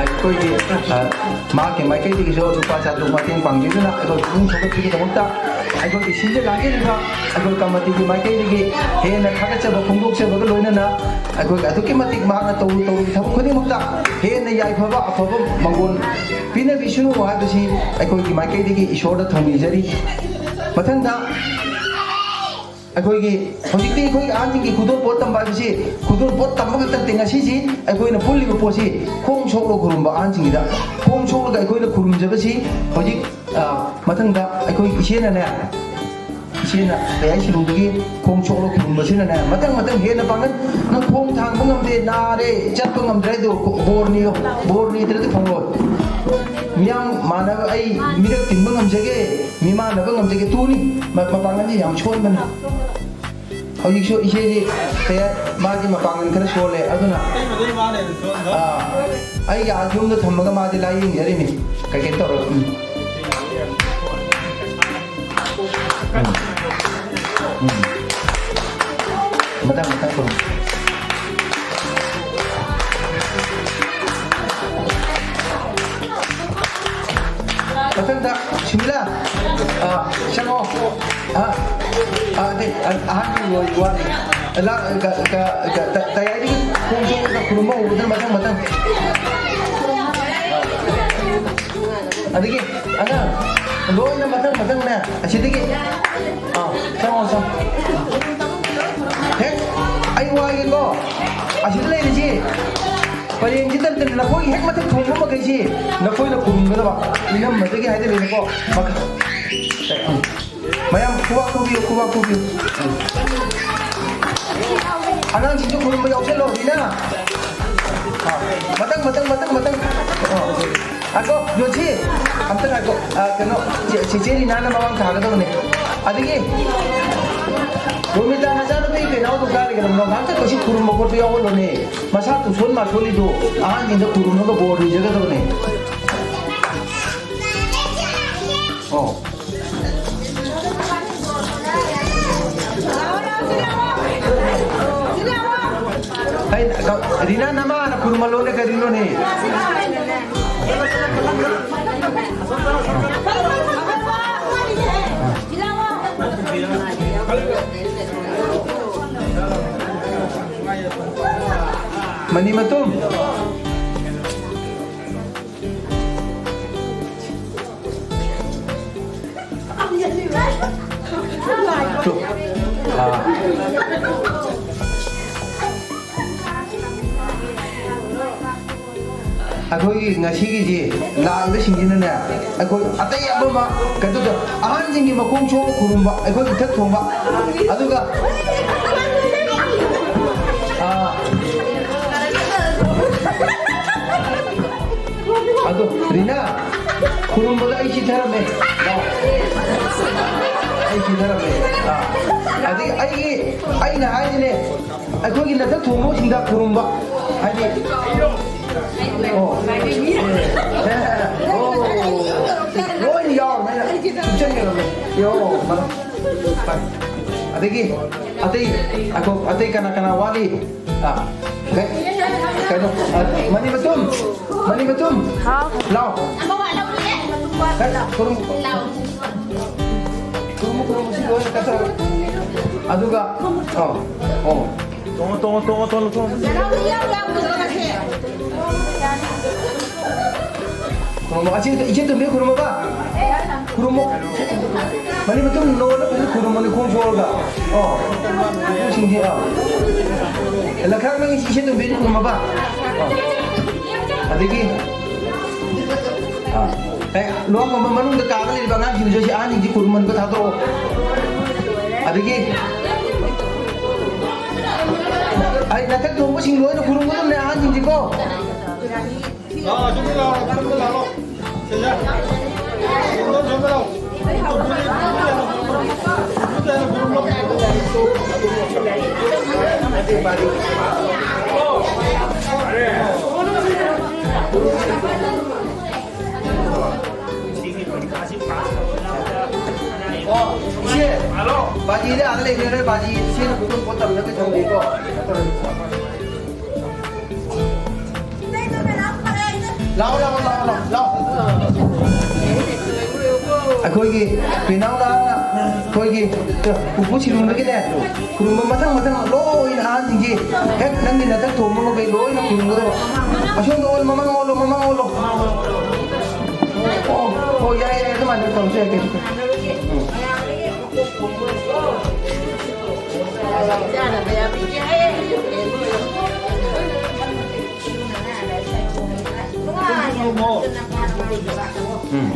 ꯑꯩꯈꯣꯏꯒꯤ, ꯑ, ꯃꯍꯥꯛꯀꯤ ꯃꯥꯏꯀꯩꯗꯒꯤꯁꯨ ꯂꯨꯄꯥ ꯆꯥꯇ꯭ꯔꯨꯛ ꯃꯇꯦꯡ ꯄꯥꯡꯕꯤꯗꯨꯅ ꯑꯩꯈꯣꯏ ꯄꯨꯛꯅꯤꯡ ꯊꯧꯒꯠꯄꯒꯤꯗꯃꯛꯇ ꯑꯩꯈꯣꯏꯒꯤ ꯁꯤꯟꯖ ꯂꯥꯡꯖꯔꯤꯕ ꯑꯩꯈꯣꯏ ꯀꯃꯤꯇꯤꯒꯤ ꯃꯥꯏꯀꯩꯗꯒꯤ ꯍꯦꯟꯅ ꯊꯥꯒꯠꯆꯕ ꯐꯣꯡꯗꯣꯛꯆꯕꯒ ꯂꯣꯏꯅꯅ ꯑꯩꯈꯣꯏꯒꯤ ꯑꯗꯨꯛꯀꯤ ꯃꯇꯤꯛ ꯃꯍꯥꯛꯅ ꯇꯧꯔꯨ ꯇꯧꯔꯨꯕ ꯊꯕꯛ ꯈꯨꯗꯤꯡꯃꯛꯇ ꯍꯦꯟꯅ ꯌꯥꯏꯐꯕ ꯑꯐꯕ ꯃꯪꯒꯣꯜ ꯄꯤꯅꯕꯤꯁꯅꯨ ꯍꯥꯏꯕꯁꯤ ꯑꯩꯈꯣꯏꯒꯤ ꯃꯥꯏꯀꯩꯗꯒꯤ ꯏꯁꯣꯔꯗ ꯊꯧꯅꯤꯖꯔꯤ꯫ ꯃꯊꯪꯗ ꯑꯩꯈꯣꯏꯒꯤ ꯍꯧꯖꯤꯛꯇꯤ ꯑꯩꯈꯣꯏꯒꯤ ꯑꯍꯟꯁꯤꯡꯒꯤ ꯈꯨꯗꯣꯜ ꯄꯣꯠ ꯇꯝꯕ ꯍꯥꯏꯕꯁꯤ ꯈꯨꯗꯣꯜ ꯄꯣꯠ ꯇꯝꯕ ꯈꯛꯇ ꯅꯠꯇꯦ꯫ ꯉꯁꯤꯁꯤ ꯑꯩꯈꯣꯏꯅ ꯄꯨꯜꯂꯤꯕ ꯄꯣꯠꯁꯤ ꯈꯣꯡ ꯁꯣꯛꯂ ꯈꯨꯔꯨꯝꯕ ꯑꯍꯟꯁꯤꯡꯒꯤꯗ ꯈꯣꯡ ꯁꯣꯛꯂꯒ ꯑꯩꯈꯣꯏꯅ ꯈꯨꯔꯨꯝꯖꯕꯁꯤ ꯍꯧꯖꯤꯛ, ꯑ, ꯃꯊꯪꯗ ꯑꯩꯈꯣꯏ ꯏꯆꯦꯅꯅꯦ, ꯏꯆꯦꯅ ꯂꯩꯌꯥꯏ ꯁꯤꯂꯣꯡꯗꯒꯤ ꯈꯣꯡ ꯁꯣꯛꯂ ꯈꯨꯔꯨꯝꯕꯁꯤꯅꯅꯦ ꯃꯊꯪ ꯃꯊꯪ ꯍꯦꯟꯅ ꯄꯥꯡꯒꯟ, "ꯅꯪ ꯈꯣꯡ ꯊꯥꯡꯕ ꯉꯝꯗꯦ, ꯅꯥꯔꯦ, ꯆꯠꯄ ꯉꯝꯗ꯭ꯔꯦ" ꯍꯥꯏꯗꯣ ꯕꯣꯔꯅꯤꯌꯣ, ꯕꯣꯔ ꯅꯤꯗ꯭ꯔꯗꯤ ꯐꯪꯂꯣꯏ꯫ ꯃꯤꯌꯥꯝ ꯃꯥꯟꯅꯕ ꯑꯩ ꯃꯤꯔꯛ ꯇꯤꯟꯕ ꯉꯝꯖꯒꯦ, ꯃꯤꯃꯥꯟꯅꯕ ꯉꯝꯖꯒꯦ, ꯇꯨꯅꯤ꯫ ꯃ-, ꯃꯄꯥꯡꯒꯜꯁꯤ ꯌꯥꯝ ꯁꯣꯟꯕꯅꯤ꯫ ꯍꯧꯖꯤꯛꯁꯨ ꯏꯆꯦꯁꯤ ꯀꯩ ꯍꯥꯏ, ꯃꯥꯗꯤ ꯃꯄꯥꯡꯒꯜ ꯈꯔ ꯁꯣꯜꯂꯦ, ꯑꯗꯨꯅ, ꯑꯥ, ꯑꯩꯒꯤ ꯑꯥ ꯌꯨꯝꯗ ꯊꯝꯃꯒ ꯃꯥꯗꯤ ꯂꯥꯏꯌꯦꯡꯖꯔꯤꯅꯤ꯫ ꯀꯩꯀꯩ ꯇꯧꯔꯒ, ꯎꯝ꯫ ꯎꯝ꯫ ꯎꯝ꯫ ꯃꯊꯪ, ꯃꯊꯪ ꯈꯨꯔꯨꯝ꯫ ꯃꯊꯪꯗ ꯁꯨꯃꯤꯂꯥ, ꯑ, ꯆꯪꯉꯣ꯫ ꯑ, ꯑ, ꯑꯗꯩ, ꯑ, ꯑꯍꯟꯒꯤ ꯂꯣꯏ ꯋꯥꯠꯂꯤ꯫ ꯂꯥ-, ꯀ-, ꯀ-, ꯀ-, ꯇ-, ꯇꯌꯥꯏꯗꯒꯤ ꯈꯣꯡ ꯁꯣꯛꯂꯒ ꯈꯨꯔꯨꯝꯕ ꯍꯧꯕꯗꯨꯅ ꯃꯊꯪ, ꯃꯊꯪ꯫ ꯑꯗꯒꯤ ꯑꯉꯥꯡ ꯂꯣꯏꯅ ꯃꯊꯪ ꯃꯊꯪꯅꯦ꯫ ꯑꯁꯤꯗꯒꯤ, ꯑꯥ, ꯆꯪꯉꯣ, ꯆꯪꯉꯣ꯫ ꯍꯦꯛ ꯑꯩ ꯋꯥꯒꯦꯀꯣ꯫ ꯑꯁꯤꯗ ꯂꯩꯔꯤꯁꯤ ꯄꯔꯦꯡꯁꯤꯗ ꯅꯈꯣꯏꯒꯤ ꯍꯦꯛ ꯃꯊꯛ ꯊꯣꯡꯕ ꯃꯈꯩꯁꯤ ꯅꯈꯣꯏꯅ ꯈꯨꯔꯨꯝꯒꯗꯕ꯫ ꯏꯅꯝꯃꯗꯒꯤ ꯍꯥꯏꯗꯤ ꯂꯩꯔꯦꯀꯣ꯫ ꯃꯈ-, ꯎꯝ꯫ ꯃꯌꯥꯝ ꯈꯨꯕꯥꯛ ꯈꯨꯕꯤꯌꯨ, ꯈꯨꯕꯥꯛ ꯈꯨꯕꯤꯌꯨ꯫ ꯎꯝ꯫ ꯑꯉꯥꯡꯁꯤꯡꯁꯨ ꯈꯨꯔꯨꯝꯕ ꯌꯥꯎꯁꯜꯂꯣ, ꯔꯤꯅꯥ꯫ ꯑꯥ, ꯃꯊꯪ, ꯃꯊꯪ, ꯃꯊꯪ, ꯃꯊꯪ꯫ ꯑꯥ꯫ ꯉꯥꯏꯈꯣ, ꯖꯣꯟꯁꯤ, ꯑꯝꯇ ꯉꯥꯏꯈꯣ꯫ ꯑ, ꯀꯩꯅꯣ, ꯆꯦ-, ꯆꯦꯆꯦ ꯔꯤꯅꯥꯅ ꯃꯃꯥꯡ ꯊꯥꯒꯗꯕꯅꯦ꯫ ꯑꯗꯒꯤ, ꯔꯣꯃꯤꯇꯥ ꯅꯆꯥꯅꯨꯄꯤ ꯄꯦꯅꯥꯎꯗꯣ ꯀꯥꯏ ꯂꯩꯒꯦ? ꯉꯥꯏꯍꯥꯛꯇ ꯀꯩꯁꯨ ꯈꯨꯔꯨꯝꯕ ꯈꯣꯠꯄ ꯌꯥꯎꯍꯜꯂꯣꯅꯦ꯫ ꯃꯁꯥ ꯇꯨꯁꯣꯟ ꯃꯥꯁꯣꯜꯂꯤꯗꯣ ꯑꯉꯥꯡꯁꯤꯡꯗ ꯈꯨꯔꯨꯝꯃꯒ ꯕꯣꯔ ꯅꯤꯖꯒꯗꯕꯅꯦ꯫ ꯑꯣ꯫ ꯑꯩ, ꯔꯤꯅꯥ, ꯅꯃꯥꯅ ꯈꯨꯔꯨꯝꯍꯜꯂꯣꯅꯦ, ꯀꯔꯤꯅꯣꯅꯦ? ꯃꯅꯤ ꯃꯇꯨꯝ꯫ ꯑꯥ꯫ ꯑꯩꯈꯣꯏꯒꯤ ꯉꯁꯤꯒꯤꯁꯤ ꯂꯥꯛꯏꯕꯁꯤꯡꯁꯤꯅꯅꯦ, ꯑꯩꯈꯣꯏ ꯑꯇꯩ ꯑꯃ ꯑꯃ ꯀꯩꯅꯣ ꯇꯧ-, ꯑꯍꯟꯁꯤꯡꯒꯤ ꯃꯈꯣꯡ ꯁꯣꯝꯕ ꯈꯨꯔꯨꯝꯕ, ꯑꯩꯈꯣꯏ ꯏꯊꯛ ꯊꯣꯡꯕ, ꯑꯗꯨꯒ, ꯑꯥ, ꯑꯗꯣ ꯔꯤꯅꯥ, ꯈꯨꯔꯨꯝꯕꯗ ꯑꯩ ꯆꯤꯊꯔꯝꯃꯦ꯫ ꯂꯥꯎ꯫ ꯑꯩ ꯆꯤꯊꯔꯝꯃꯦ꯫ ꯑꯥ꯫ ꯑꯗꯒꯤ ꯑꯩꯒꯤ, ꯑꯩꯅ ꯍꯥꯏꯁꯤꯅꯦ, ꯑꯩꯈꯣꯏꯒꯤ ꯅꯊꯛ ꯊꯣꯡꯕꯁꯤꯡꯗ ꯈꯨꯔꯨꯝꯕ꯫ ꯍꯥꯏꯗꯤ, ꯑꯣ꯫ ꯑꯣ꯫ ꯂꯣꯏꯅ ꯌꯥꯎꯔꯝꯃꯦ꯫ ꯊꯨꯞꯆꯟꯈ꯭ꯔꯕꯅꯦ꯫ ꯌꯣ, ꯃꯔꯝ꯫ ꯑꯗꯒꯤ ꯑꯇꯩ, ꯑꯇꯣꯞ-, ꯑꯇꯩ ꯀꯅꯥ ꯀꯅꯥ ꯋꯥꯠꯂꯤ? ꯑꯥ, ꯀꯩ-, ꯀꯩꯅꯣ, ꯑꯥ, ꯃꯅꯤ ꯃꯇꯨꯝ, ꯃꯅꯤ ꯃꯇꯨꯝ꯫ ꯍꯥꯎ꯫ ꯂꯥꯎ꯫ ꯀꯩ-, ꯈꯨꯔꯨꯝ-, ꯈꯨꯔꯨꯝꯃꯨ, ꯈꯨꯔꯨꯝꯃꯨ, ꯁꯤ ꯂꯣꯏꯅ ꯀꯠꯊꯔꯣ꯫ ꯑꯗꯨꯒ, ꯑꯣ, ꯑꯣ꯫ ꯇꯣꯡꯉꯣ, ꯇꯣꯡꯉꯣ, ꯇꯣꯡꯉꯣ, ꯇꯣꯡꯉꯣ, ꯇꯣꯡꯉꯣ꯫ ꯈꯨꯔꯨꯝꯃꯣ꯫ ꯑꯁꯤ ꯏꯆꯦ ꯇꯣꯝꯕꯤ ꯈꯨꯔꯨꯝꯃꯣꯕ꯫ ꯈꯨꯔꯨꯝꯃꯣ꯫ ꯃꯅꯤ ꯃꯇꯨꯝ ꯅꯉꯣꯟꯗ ꯐꯖꯅ ꯈꯨꯔꯨꯝꯃꯣꯅꯦ, ꯈꯣꯡ ꯁꯣꯛꯑꯒ꯫ ꯑꯣ꯫ ꯏꯕꯨꯡꯁꯤꯡꯗꯤ, ꯑꯥ꯫ ꯂꯪꯈꯥꯡ ꯅꯪ ꯏꯆꯦ ꯇꯣꯝꯕꯤꯗꯤ ꯈꯨꯔꯨꯝꯃꯣꯕ꯫ ꯑꯣ꯫ ꯑꯗꯒꯤ, ꯑꯥ꯫ ꯑꯦ, ꯂꯨꯍꯣꯡꯐꯝ ꯃꯅꯨꯡꯗ ꯀꯥꯗ ꯂꯩꯔꯤꯕ ꯑꯉꯥꯡꯁꯤꯡꯗꯨꯁꯨ ꯁꯤ ꯑꯍꯟꯁꯤꯡꯁꯤ ꯈꯨꯔꯨꯝꯍꯟꯕ ꯊꯥꯗꯣꯛꯑꯣ꯫ ꯑꯗꯒꯤ, ꯑꯩ ꯅꯊꯛ ꯊꯣꯡꯕꯁꯤꯡ ꯂꯣꯏꯅ ꯈꯨꯔꯨꯝꯒꯗꯕꯅꯦ ꯑꯍꯟꯁꯤꯡꯁꯤꯀꯣ꯫ ꯂꯥꯛꯑꯣ, ꯁꯣꯝꯗ ꯂꯥꯛꯑꯣ, ꯁꯣꯝꯗ ꯂꯥꯛꯑꯣ꯫ ꯁꯤꯗ꯫ ꯁꯣꯝꯗ, ꯁꯣꯝꯗ ꯂꯥꯛꯑꯣ꯫ ꯑꯣ, ꯏꯆꯦ꯫ ꯕꯥꯖꯤꯗꯤ ꯑꯥꯗ ꯂꯩꯈ꯭ꯔꯦ, ꯅꯣꯏ ꯕꯥꯖꯤ ꯏꯆꯦꯅ ꯄꯨꯊꯣꯛ ꯄꯣꯠ ꯇꯝꯅꯕ ꯊꯝꯕꯤꯀꯣ꯫ ꯂꯥꯛꯑꯣ, ꯂꯥꯛꯑꯣ, ꯂꯥꯛꯑꯣ, ꯂꯥꯛꯑꯣ, ꯂꯥꯛꯑꯣ꯫ ꯑꯩꯈꯣꯏꯒꯤ ꯄꯤꯅꯥꯎꯅ ꯑꯩꯈꯣꯏꯒꯤ ꯄꯨꯄꯨ ꯁꯤꯔꯨꯝꯗꯒꯤꯅꯦ, ꯈꯨꯔꯨꯝꯕ ꯃꯊꯪ ꯃꯊꯪ ꯂꯣꯏꯅ ꯑꯍꯟꯁꯤꯡꯒꯤ ꯍꯦꯛ ꯅꯪꯒꯤ ꯅꯊꯛ ꯊꯣꯡꯕ ꯃꯈꯩ ꯂꯣꯏꯅ ꯈꯨꯔꯨꯝꯒꯗꯕ꯫ ꯑꯁꯣꯝꯗ ꯑꯣꯜꯂꯣ, ꯃꯃꯥꯡ ꯑꯣꯜꯂꯣ, ꯃꯃꯥꯡ ꯑꯣꯜꯂꯣ꯫ ꯑꯣ, ꯑꯣ, ꯌꯥꯏ, ꯌꯥꯏ, ꯑꯗꯨꯃꯥꯏꯅ ꯇꯧꯔꯁꯨ ꯌꯥꯏ, ꯀꯩꯁꯨ ꯀꯥꯏꯗꯦ꯫ ꯎꯝ꯫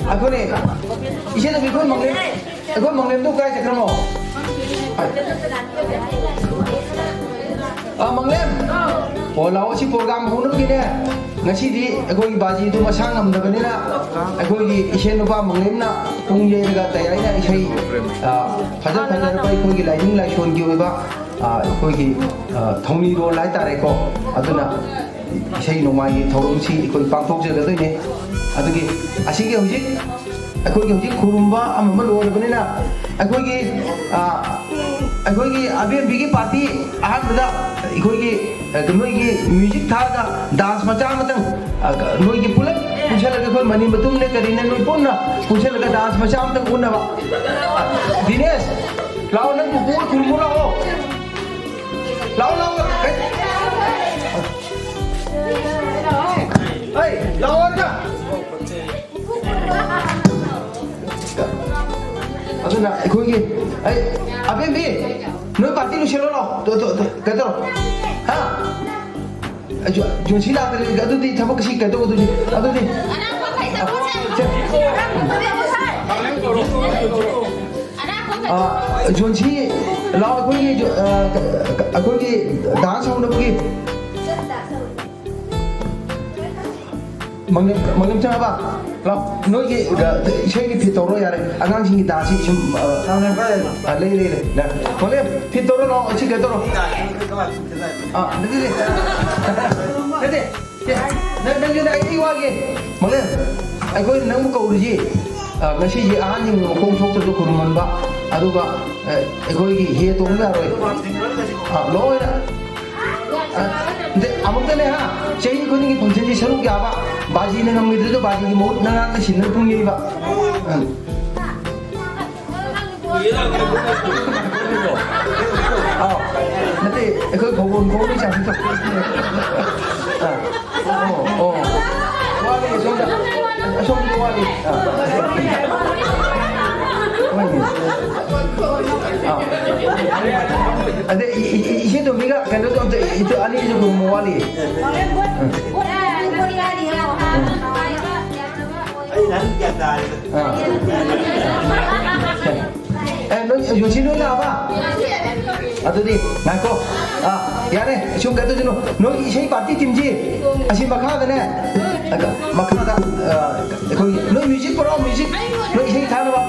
ꯑꯩꯈꯣꯏꯅꯦ, ꯏꯆꯦꯅ ꯑꯩꯈꯣꯏ ꯃꯪꯂꯦꯝ, ꯑꯩꯈꯣꯏ ꯃꯪꯂꯦꯝꯗꯣ ꯀꯥꯏ ꯆꯠꯈ꯭ꯔꯃꯣ? ꯑ, ꯃꯪꯂꯦꯝ! ꯑꯣ, ꯂꯥꯛꯑꯣ, ꯁꯤ program ꯍꯧꯅꯕꯒꯤꯅꯦ꯫ ꯉꯁꯤꯗꯤ ꯑꯩꯈꯣꯏꯒꯤ ꯕꯥꯖꯤꯗꯨ ꯃꯁꯥ ꯉꯝꯗꯕꯅꯤꯅ, ꯑꯩꯈꯣꯏꯒꯤ ꯏꯆꯦ ꯅꯨꯄꯥ ꯃꯪꯂꯦꯝꯅ ꯄꯨꯡ ꯌꯩꯔꯒ ꯇꯌꯥꯏꯅ ꯏꯁꯩ, ꯑ, ꯐꯖ ꯐꯖꯔꯕ ꯑꯩꯈꯣꯏꯒꯤ ꯂꯥꯏꯅꯤꯡ ꯂꯥꯏꯁꯣꯟꯒꯤ ꯑꯣꯏꯕ, ꯑ, ꯑꯩꯈꯣꯏꯒꯤ, ꯑ, ꯊꯧꯅꯤꯔꯣꯜ ꯍꯥꯏꯇꯥꯔꯦꯀꯣ꯫ ꯑꯗꯨꯅ ꯏꯁꯩ ꯅꯣꯡꯃꯥꯏꯒꯤ ꯊꯧꯔꯝꯁꯤ ꯑꯩꯈꯣꯏ ꯄꯥꯡꯊꯣꯛꯆꯒꯗꯣꯏꯅꯦ꯫ ꯑꯗꯨꯒꯤ ꯑꯁꯤꯒꯤ ꯍꯧꯖꯤꯛ ꯑꯩꯈꯣꯏꯒꯤ ꯍꯧꯖꯤꯛ ꯈꯨꯔꯨꯝꯕ ꯑꯃ ꯑꯃ ꯂꯣꯏꯔꯕꯅꯤꯅ ꯑꯩꯈꯣꯏꯒꯤ, ꯑ, ꯑꯩꯈꯣꯏꯒꯤ ꯑꯕꯦꯝꯕꯤꯒꯤ party ꯑꯍꯥꯟꯕꯗ ꯑꯩꯈꯣꯏꯒꯤ, ꯑ, ꯅꯣꯏꯒꯤ music ꯊꯥꯔꯒ dance ꯃꯆꯥ ꯑꯃꯇꯪ, ꯑ, ꯅꯣꯏꯒꯤ ꯄꯨꯂꯞ ꯄꯨꯟꯁꯤꯜꯂꯒ ꯑꯩꯈꯣꯏ ꯃꯅꯤ ꯃꯇꯨꯝꯅꯦ ꯀꯔꯤꯅꯦ ꯅꯣꯏ ꯄꯨꯟꯅ ꯄꯨꯟꯁꯤꯜꯂꯒ dance ꯃꯆꯥ ꯑꯃꯇꯪ ꯎꯠꯅꯕ꯫ ꯗꯤꯅꯦꯁ, ꯂꯥꯛꯑꯣ, ꯅꯪ ꯄꯨꯄꯨ ꯈꯨꯔꯨꯝꯃꯨ ꯂꯥꯛꯑꯣ꯫ ꯂꯥꯛꯑꯣ, ꯂꯥꯛꯑꯣ꯫ ꯍꯩ, ꯂꯥꯛꯑꯣ ꯑꯝꯇ꯫ ꯑꯗꯨꯅ ꯑꯩꯈꯣꯏꯒꯤ, ꯑꯩ, ꯑꯕꯦꯝꯕꯤ, ꯅꯣꯏ party ꯂꯣꯏꯁꯤꯜꯂꯣ ꯂꯥꯛꯑꯣ꯫ ꯇꯣ, ꯇꯣ, ꯇꯣ, ꯀꯩꯅꯣ ꯇꯧꯔꯣ꯫ ꯍꯥ? ꯑꯩꯁꯨ ꯖꯣꯟꯁꯤ ꯂꯥꯛꯇ꯭ꯔꯗꯤ ꯑꯗꯨꯗꯤ ꯊꯕꯛ ꯁꯤ ꯀꯩꯗꯧꯗꯣꯏꯅꯤ? ꯑꯗꯨꯗꯤ, ꯁꯦ꯫ ꯑ, ꯖꯣꯟꯁꯤ, ꯂꯥꯎ, ꯑꯩꯈꯣꯏꯒꯤ ꯖꯣ-, ꯑ, ꯑꯩꯈꯣꯏꯒꯤ ꯗꯥꯟꯁ ꯍꯧꯅꯕꯒꯤ꯫ ꯃꯪꯂꯦꯝ, ꯃꯪꯂꯦꯝ ꯆꯪꯉꯕ? ꯂꯥꯎ, ꯅꯣꯏꯒꯤ, ꯑ, ꯏꯁꯩꯒꯤ ꯐꯤꯠ ꯇꯧꯔꯣ ꯌꯥꯔꯦ꯫ ꯑꯉꯥꯡꯁꯤꯡꯒꯤ ꯗꯥꯟꯁꯀꯤ ꯁꯨꯝ, ꯑ, ꯑ, ꯂꯩ, ꯂꯩ, ꯂꯩ꯫ ꯂꯥꯎ, ꯃꯪꯂꯦꯝ, ꯐꯤꯠ ꯇꯧꯔꯣ, ꯂꯥꯎ, ꯁꯤ ꯀꯩꯅꯣ ꯇꯧꯔꯣ꯫ ꯑ, ꯅꯠꯇꯦ, ꯅꯠꯇꯦ꯫ ꯅꯠꯇꯦ꯫ ꯑꯦ, ꯅꯪ, ꯅꯪꯁꯨ ꯅꯪ ꯑꯩ ꯋꯥꯒꯦ꯫ ꯃꯪꯂꯦꯝ, ꯑꯩꯈꯣꯏꯅ ꯅꯪꯕꯨ ꯀꯧꯔꯤꯁꯤ, ꯑ, ꯉꯁꯤꯁꯤ ꯑꯍꯟꯁꯤꯡ ꯃꯈꯣꯡ ꯁꯣꯛꯇꯁꯨ ꯈꯨꯔꯨꯝꯍꯟꯕ, ꯑꯗꯨꯒ, ꯑ, ꯑꯩꯈꯣꯏꯒꯤ ꯍꯦ ꯇꯣꯡꯕ ꯌꯥꯔꯣꯏ꯫ ꯑ, ꯂꯣꯏꯅ꯫ ꯑ, ꯅꯠꯇꯦ, ꯑꯃꯨꯛꯇꯅꯦ ꯍꯥ, ꯆꯍꯤ ꯈꯨꯗꯤꯡꯒꯤ ꯐꯪꯁꯟꯁꯤ ꯁꯔꯨꯛ ꯌꯥꯕ, ꯕꯥꯖꯤꯅ ꯉꯝꯈꯤꯗ꯭ꯔꯁꯨ ꯕꯥꯖꯤꯒꯤ ꯃꯍꯨꯠ ꯅꯪ ꯉꯥꯛꯇ ꯁꯤꯟꯅꯕ ꯄꯨꯡ ꯌꯩꯕ꯫ ꯎꯝ꯫ ꯑꯥꯎ꯫ ꯅꯠꯇꯦ, ꯑꯩꯈꯣꯏ ꯐꯧꯕꯣꯟ ꯈꯣꯡꯕꯩ ꯆꯥꯡꯁꯤ ꯇꯧ-, ꯑꯥ꯫ ꯑꯣ, ꯑꯣ꯫ ꯋꯥꯠꯂꯤ, ꯑꯁꯣꯝꯗ꯫ ꯑꯁꯣꯝꯗ ꯋꯥꯠꯂꯤ꯫ ꯑꯥ꯫ ꯍꯣꯏꯅꯦ꯫ ꯑꯥ꯫ ꯑꯗꯩ ꯏ-, ꯏ-, ꯏ-, ꯏꯆꯦ ꯇꯣꯝꯕꯤꯒ ꯀꯩꯅꯣ ꯇꯧꯗꯦ, ꯏꯆꯦ ꯑꯅꯤꯁꯨ ꯈꯨꯔꯨꯝꯕ ꯋꯥꯠꯂꯤ꯫ ꯎꯝ꯫ ꯑꯩ ꯅꯍꯥꯟ ꯒ꯭ꯌꯥꯟ ꯇꯥꯔꯦꯗ꯫ ꯑꯥ꯫ ꯑꯦ, ꯅꯣꯏ ꯌꯣꯁꯤ ꯂꯣꯏ ꯂꯥꯛꯑꯕ? ꯑꯗꯨꯗꯤ ꯉꯥꯏꯈꯣ꯫ ꯑꯥ, ꯌꯥꯔꯦ꯫ ꯁꯨꯝ ꯀꯩꯅꯣ ꯇꯧꯁꯤꯅꯨ꯫ ꯅꯣꯏꯒꯤ ꯏꯁꯩ ꯄꯥꯔꯇꯤ ꯇꯤꯝꯁꯤ ꯑꯁꯤ ꯃꯈꯥꯗꯅꯦ꯫ ꯑꯗ ꯃꯈꯥꯗ, ꯑꯥ, ꯑꯩꯈꯣꯏꯒꯤ ꯅꯣꯏ ꯃ꯭ꯌꯨꯖꯤꯛ ꯄꯨꯔꯛꯑꯣ, ꯃ꯭ꯌꯨꯖꯤꯛ꯫ ꯅꯣꯏ ꯏꯁꯩ ꯊꯥꯅꯕ꯫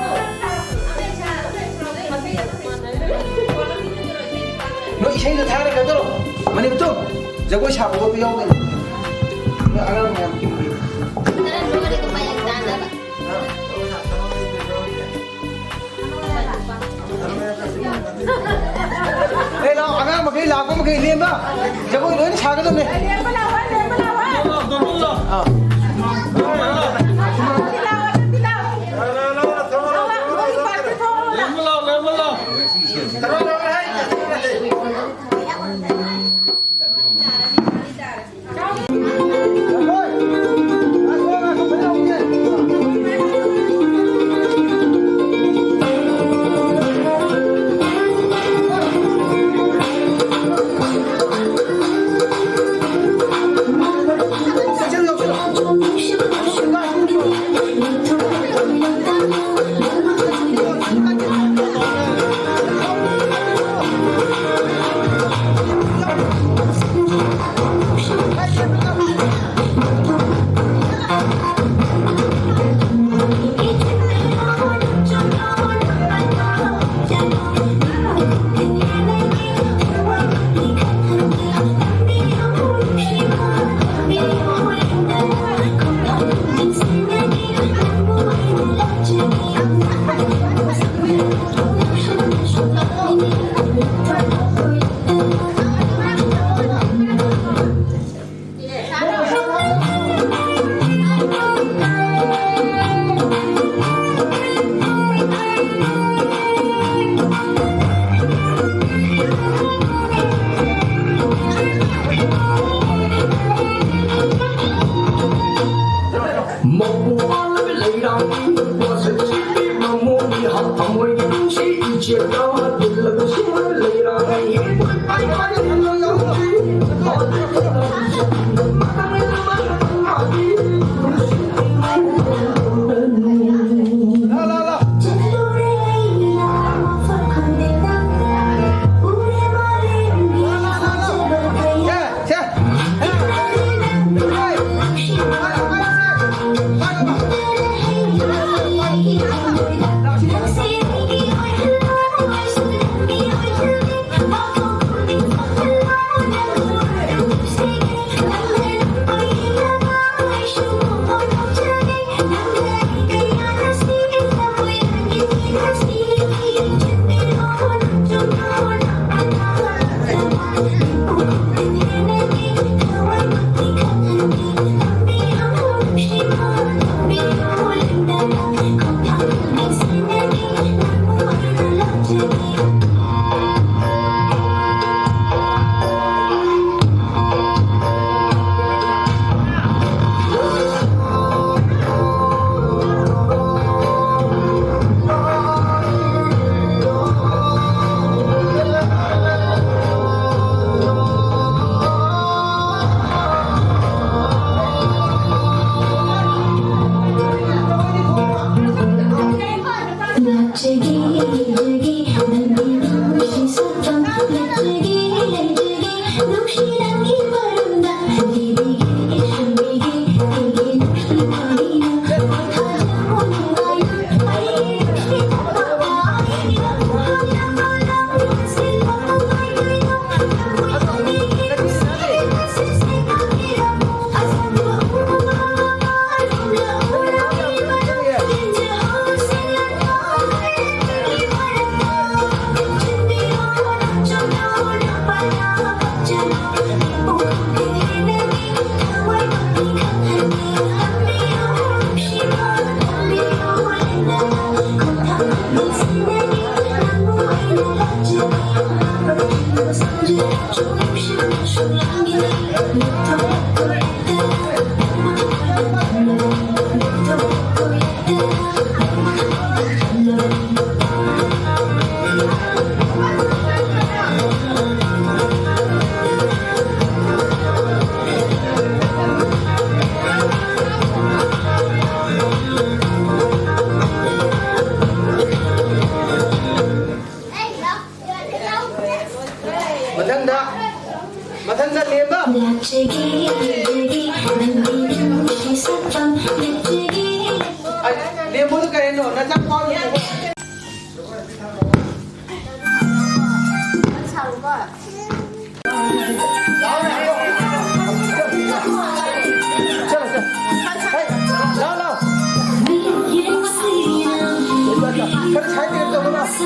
ꯅꯣꯏ ꯏꯁꯩꯗꯣ ꯊꯥꯔꯒ ꯀꯩꯅꯣ ꯇꯧꯔꯣ꯫ ꯃꯅꯤꯄꯨꯔ ꯖꯒꯣꯏ ꯁꯥꯕ ꯈꯣꯠꯄ ꯌꯥꯎꯗꯣꯏꯅꯤ꯫ ꯅꯣꯏ ꯑꯉꯥꯡ ꯃꯌꯥꯝ ꯀꯤꯕꯨ ꯀꯤꯕꯨ꯫ ꯑꯦ, ꯂꯥꯛꯑꯣ, ꯑꯉꯥꯡ ꯃꯈꯩ, ꯂꯥꯛꯄ ꯃꯈꯩ ꯂꯦꯝꯕ꯫ ꯖꯒꯣꯏ ꯂꯣꯏꯅ ꯁꯥꯒꯗꯕꯅꯦ꯫ ꯑꯥ꯫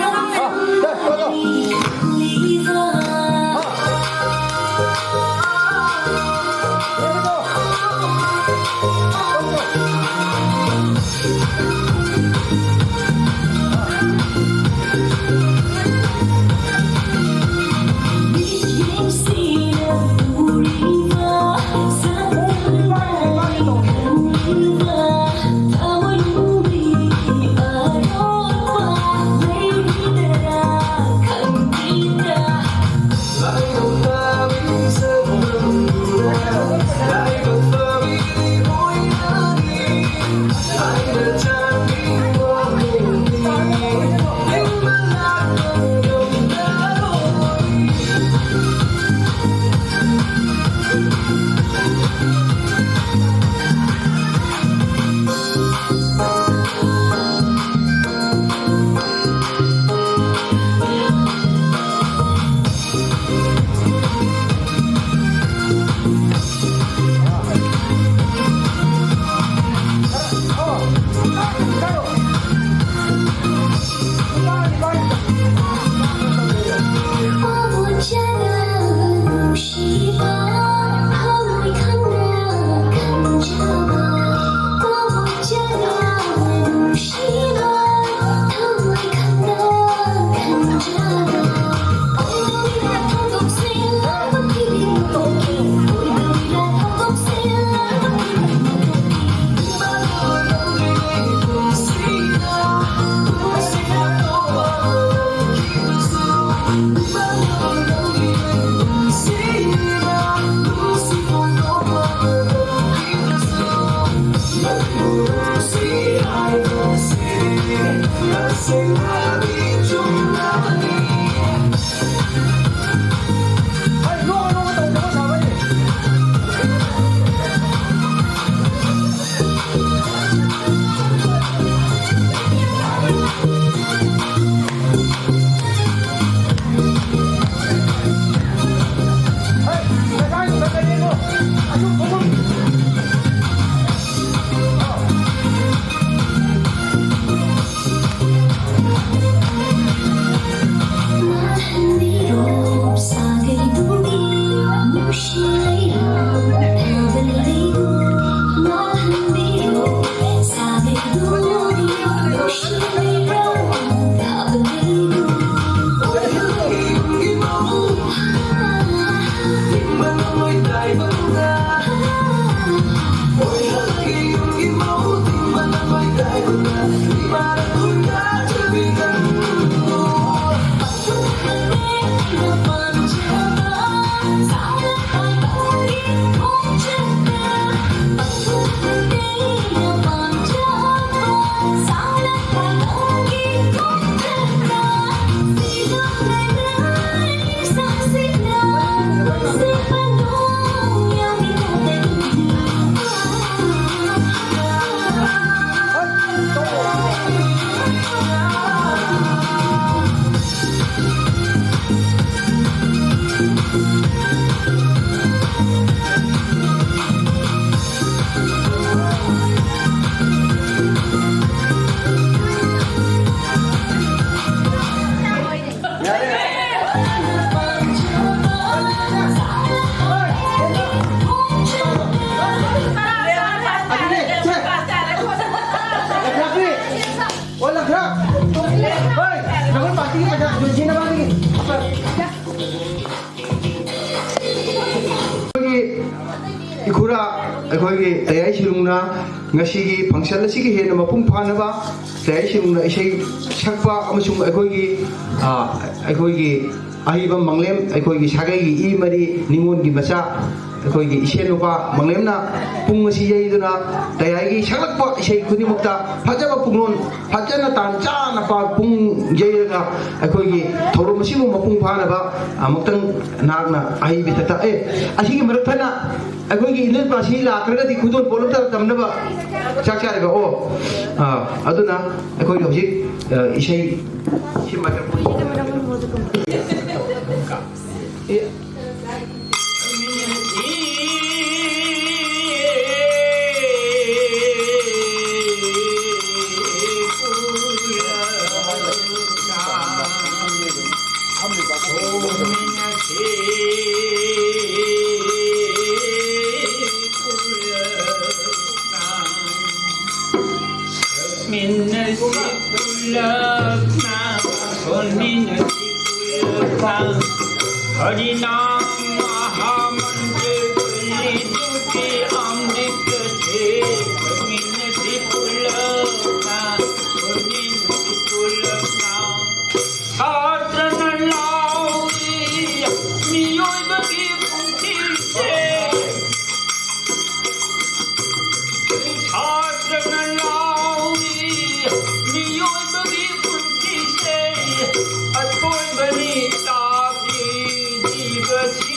아, 네, 맞아. 아. ꯑꯩꯈꯣꯏꯒꯤ ꯇꯌꯥꯏ ꯁꯤꯔꯨꯡꯅ ꯉꯁꯤꯒꯤ function ꯑꯁꯤꯒꯤ ꯍꯦꯟꯅ ꯃꯄꯨꯡ ꯐꯥꯅꯕ ꯇꯌꯥꯏ ꯁꯤꯔꯨꯡꯅ ꯏꯁꯩ ꯁꯛꯄ ꯑꯃꯁꯨꯡ ꯑꯩꯈꯣꯏꯒꯤ, ꯑ, ꯑꯩꯈꯣꯏꯒꯤ ꯑꯍꯩꯕ ꯃꯪꯂꯦꯝ, ꯑꯩꯈꯣꯏꯒꯤ ꯁꯥꯒꯩꯒꯤ ꯏ ꯃꯔꯤ ꯅꯤꯉꯣꯜꯒꯤ ꯃꯆꯥ, ꯑꯩꯈꯣꯏꯒꯤ ꯏꯁꯦꯟ ꯅꯨꯄꯥ ꯃꯪꯂꯦꯝꯅ ꯄꯨꯡ ꯑꯁꯤ ꯌꯩꯗꯨꯅ ꯇꯌꯥꯏꯒꯤ ꯁꯛꯂꯛꯄ ꯏꯁꯩ ꯈꯨꯗꯤꯡꯃꯛꯇ ꯐꯖꯕ ꯄꯨꯡꯂꯣꯟ ꯐꯖꯅ ꯇꯥꯟ ꯆꯥꯅ ꯄꯥ-, ꯄꯨꯡ ꯌꯩꯔꯒ ꯑꯩꯈꯣꯏꯒꯤ ꯊꯧꯔꯝ ꯑꯁꯤꯕꯨ ꯃꯄꯨꯡ ꯐꯥꯅꯕ ꯑꯃꯨꯛꯇꯪ ꯅꯍꯥꯛꯅ ꯑꯍꯩꯕ ꯏꯊꯛꯇ, ꯑꯦ, ꯑꯁꯤꯒꯤ ꯃꯔꯛ ꯊꯠꯅ ꯑꯩꯈꯣꯏꯒꯤ ꯏꯅꯦ ꯄꯥꯁꯤ ꯂꯥꯛꯇ꯭ꯔꯒꯗꯤ ꯈꯨꯗꯣꯜ ꯄꯣꯠꯂꯝꯇ ꯇꯝꯅꯕ ꯆꯥꯛ ꯆꯥꯔꯤꯕ꯫ ꯑꯣ, ꯑꯥ, ꯑꯗꯨꯅ ꯑꯩꯈꯣꯏ ꯍꯧꯖꯤꯛ, ꯑ, ꯏꯁꯩ ꯁꯤ microphone꯫ ꯁꯥꯇ꯭ꯔꯅ ꯂꯥꯎꯔꯤ ꯃꯤꯑꯣꯏꯕꯒꯤ ꯄꯨꯟꯁꯤꯁꯦ꯫ ꯁꯥꯇ꯭ꯔꯅ ꯂꯥꯎꯔꯤ ꯃꯤꯑꯣꯏꯕꯒꯤ ꯄꯨꯟꯁꯤꯁꯦ꯫ ꯑꯁꯣꯏꯕꯅꯤ ꯇꯥꯕꯤ ꯖꯤꯕꯁꯤ꯫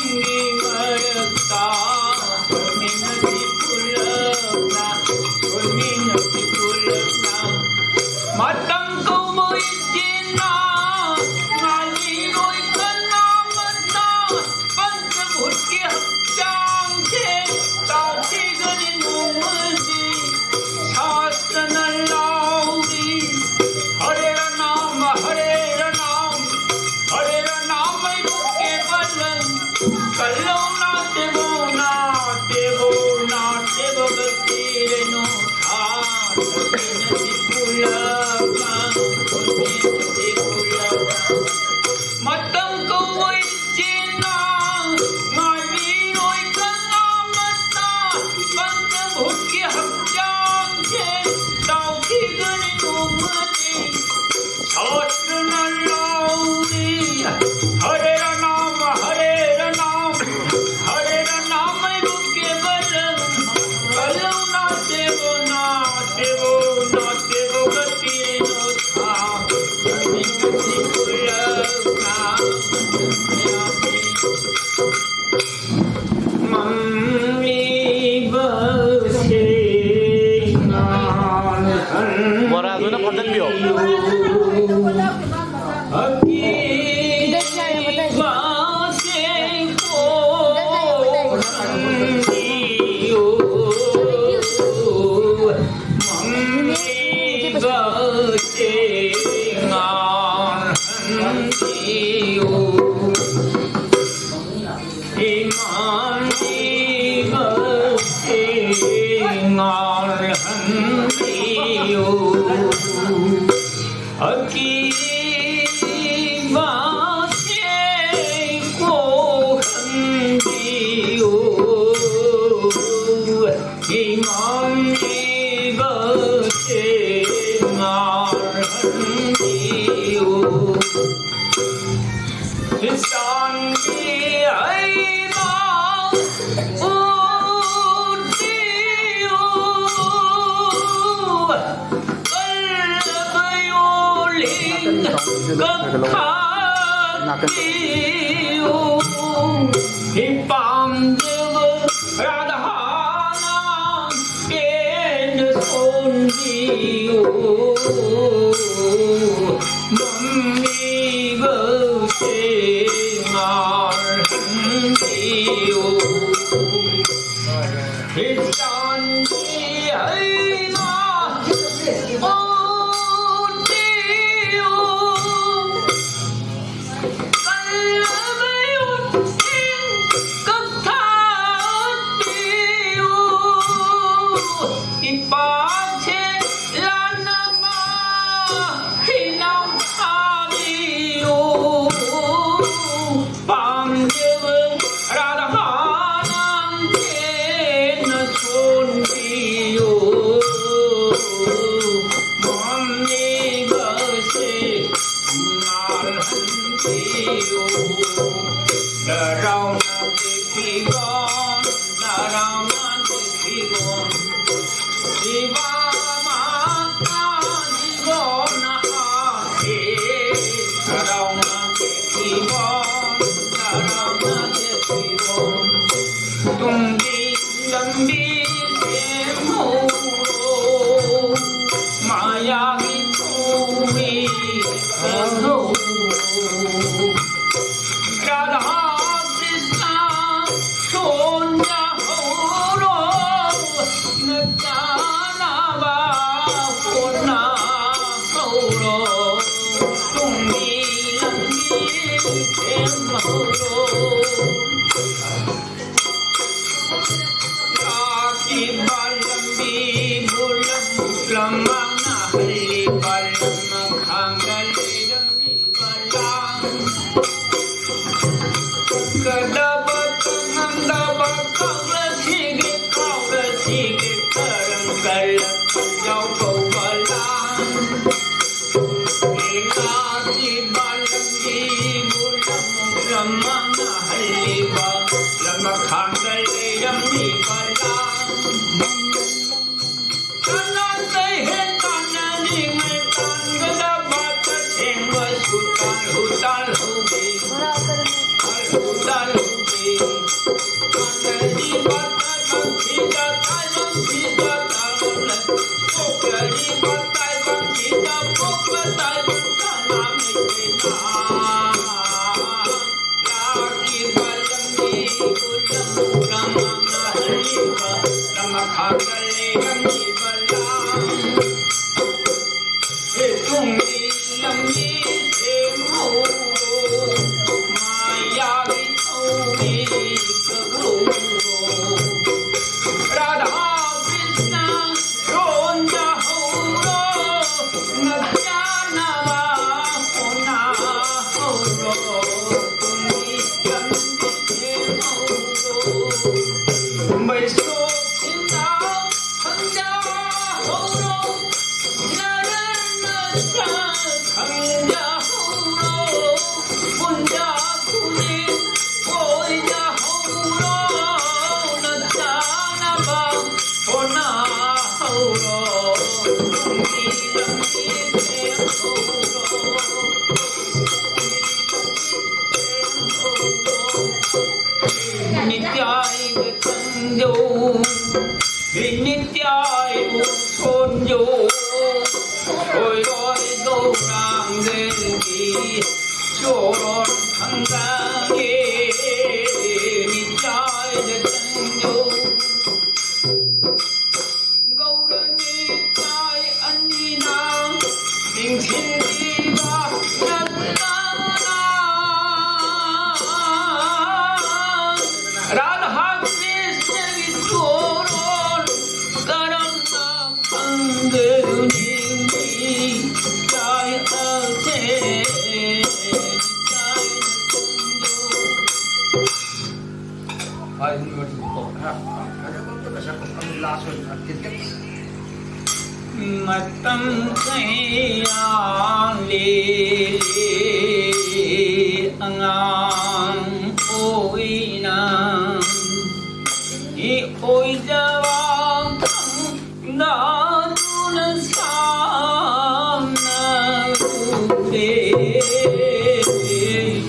ꯉꯥꯜꯍꯟꯕꯤꯌꯨ꯫ ꯑꯀꯤꯕꯁꯦ ꯀꯣꯛꯍꯟꯕꯤꯌꯨ꯫ ꯃꯝꯂꯤꯕꯁꯦ ꯉꯥꯜꯍꯟꯕꯤꯌꯨ꯫ ꯆꯥꯟꯕꯤ ꯑꯩꯕꯨ ꯎꯠꯄꯤꯌꯨ꯫ ꯀꯜꯂꯕ ꯌꯣꯜꯂꯤꯡ ꯀꯛꯊꯠꯄꯤꯌꯨ꯫ ꯄꯥꯝꯖꯕ ꯔꯥꯙꯥꯅ ꯄꯦꯟꯅ ꯁꯣꯟꯕꯤꯌꯨ꯫ ꯃꯝꯂꯤꯕꯁꯦ ꯉꯥꯜꯍꯟꯕꯤꯌꯨ꯫ ꯈ꯭ꯔꯤꯁꯇꯥꯟꯒꯤ ꯑꯩꯅ ꯎꯠꯄꯤꯌꯨ꯫ ꯀꯜꯂꯕ ꯌꯣꯠꯁꯤꯡ ꯀꯛꯊꯠꯄꯤꯌꯨ꯫ ꯏꯄꯥꯛꯁꯦ ꯂꯥꯟꯅꯕ ꯍꯤꯅ ꯐꯥꯕꯤꯌꯨ꯫ ꯄꯥꯝꯖꯕ ꯔꯥꯙꯥꯅ ꯄꯦꯟꯅ ꯁꯣꯟꯕꯤꯌꯨ꯫ ꯃꯝꯂꯤꯕꯁꯦ ꯉꯥꯜꯍꯟꯕꯤꯌꯨ꯫ ꯅꯔꯥꯎꯅ ꯄꯤꯕꯤꯕ, ꯅꯔꯥꯎꯅ ꯄꯤꯕꯤꯕ, ꯏꯕꯥ ꯃꯥꯡꯅꯍꯜꯂꯤꯕ ꯂꯝꯈꯥꯡꯗ ꯂꯩꯔꯝꯂꯤꯕ ꯂꯥꯡ꯫ ꯀꯗꯕ ꯈꯪꯉꯝꯗꯕ ꯀꯥꯎꯔꯁꯤꯒꯦ, ꯀꯥꯎꯔꯁꯤꯒꯦ ꯀꯔꯝ ꯀꯔꯝ ꯌꯥꯎꯗꯧꯕ ꯂꯥꯡ꯫ ꯂꯥꯛꯂꯤꯕ ꯂꯝꯕꯤꯕꯨ ꯂꯝꯃꯨꯛ ꯂꯝꯃꯥꯡꯅꯍꯜꯂꯤꯕ ꯂꯝꯈꯥꯡꯗ ꯂꯩꯔꯝꯂꯤꯕ ꯂꯥꯡ꯫ ꯀꯅꯥꯇ ꯍꯦꯛ ꯇꯥꯟꯅꯅꯤꯡꯉꯥꯏ ꯇꯥꯟꯒꯗꯕ ꯇꯁꯦꯡꯕ ꯁꯨꯇꯥꯟ ꯍꯨꯇꯥꯟ ꯍꯧꯒꯦ꯫ ꯍꯨꯇꯥꯟ ꯍꯧꯒꯦ꯫ ꯇꯥꯟꯅꯔꯤꯕ ꯇꯥꯏꯕꯪꯁꯤꯗ, ꯇꯥꯏꯕꯪꯁꯤꯗ ꯇꯥꯟꯅ ꯄꯣꯛꯆꯔꯤꯕ ꯇꯥꯏꯕꯪꯁꯤꯗ ꯄꯣꯛꯄ ꯇꯥꯏꯕꯪ ꯀꯅꯥ ꯂꯩꯇꯦꯅ꯫ ꯂꯥꯛꯈꯤꯕ ꯂꯝꯕꯤꯕꯨ ꯂꯝꯃꯨꯛ ꯂꯝꯃꯥꯡꯅꯍꯜꯂꯤꯕ ꯂꯝꯈꯥꯡꯗ ꯂꯩꯔꯝꯂꯤꯕ ꯂꯥꯡ꯫ ꯁꯦ ꯇꯨꯡꯒꯤ ꯂꯝꯕꯤ ꯁꯦꯝꯍꯧꯔꯣ, ꯃꯥꯌꯥꯒꯤ ꯊꯧꯔꯤ ꯀꯛꯍꯧꯔꯣ꯫ ꯔꯥꯙꯥ ꯀ꯭ꯔꯤꯁꯅ ꯁꯣꯟꯖꯍꯧꯔꯣ, ꯅꯛꯆꯅꯕ ꯍꯣꯠꯅꯍꯧꯔꯣ꯫ ꯇꯨꯡꯒꯤ ꯂꯝꯕꯤ ꯁꯦꯝꯍꯧꯔꯣ꯫ ꯃꯩꯁꯣꯛꯁꯤꯡꯅ ꯈꯪꯖꯍꯧꯔꯣ, ꯅꯔꯟ ꯅꯁꯥ ꯈꯪꯖꯍꯧꯔꯣ, ꯄꯨꯟꯖ ꯈꯨꯗꯤꯡ ꯑꯣꯏꯖꯍꯧꯔꯣ, ꯅꯆꯥꯅꯕ ꯍꯣꯠꯅꯍꯧꯔꯣ, ꯇꯨꯡꯒꯤ ꯂꯝꯕꯤ ꯁꯦꯝꯍꯧꯔꯣ꯫ ꯅꯤꯇ꯭ꯌꯥꯏꯗ ꯆꯪꯖꯧ, ꯅꯤꯇ꯭ꯌꯥꯏꯕꯨ ꯁꯣꯟꯖꯧ, ꯑꯣꯏꯔꯣꯏ ꯒꯧꯔꯥꯡꯒꯒꯤ ꯆꯣꯔ ꯈꯪꯗꯒꯦ, ꯅꯤꯇ꯭ꯌꯥꯏꯗ ꯆꯪꯖꯧ꯫ ꯒꯧꯔ ꯅꯤꯇꯥꯏ ꯑꯅꯤꯅ ꯅꯤꯡꯁꯤꯡꯕꯤꯕ ꯅꯠꯇꯅ ꯔꯥꯙꯥ ꯀ꯭ꯔꯤꯁꯅꯒꯤ ꯆꯣꯔꯣꯜ ꯀꯔꯝꯅ ꯈꯪꯒꯦ? ꯃꯇꯝ ꯀꯌꯥ ꯂꯦꯜꯂꯦ ꯑꯉꯥꯡ ꯑꯣꯏꯅ, ꯏ ꯑꯣꯏꯖꯕ ꯈꯪꯗꯗꯨꯅ ꯁꯥꯟꯅꯔꯨꯔꯦ꯫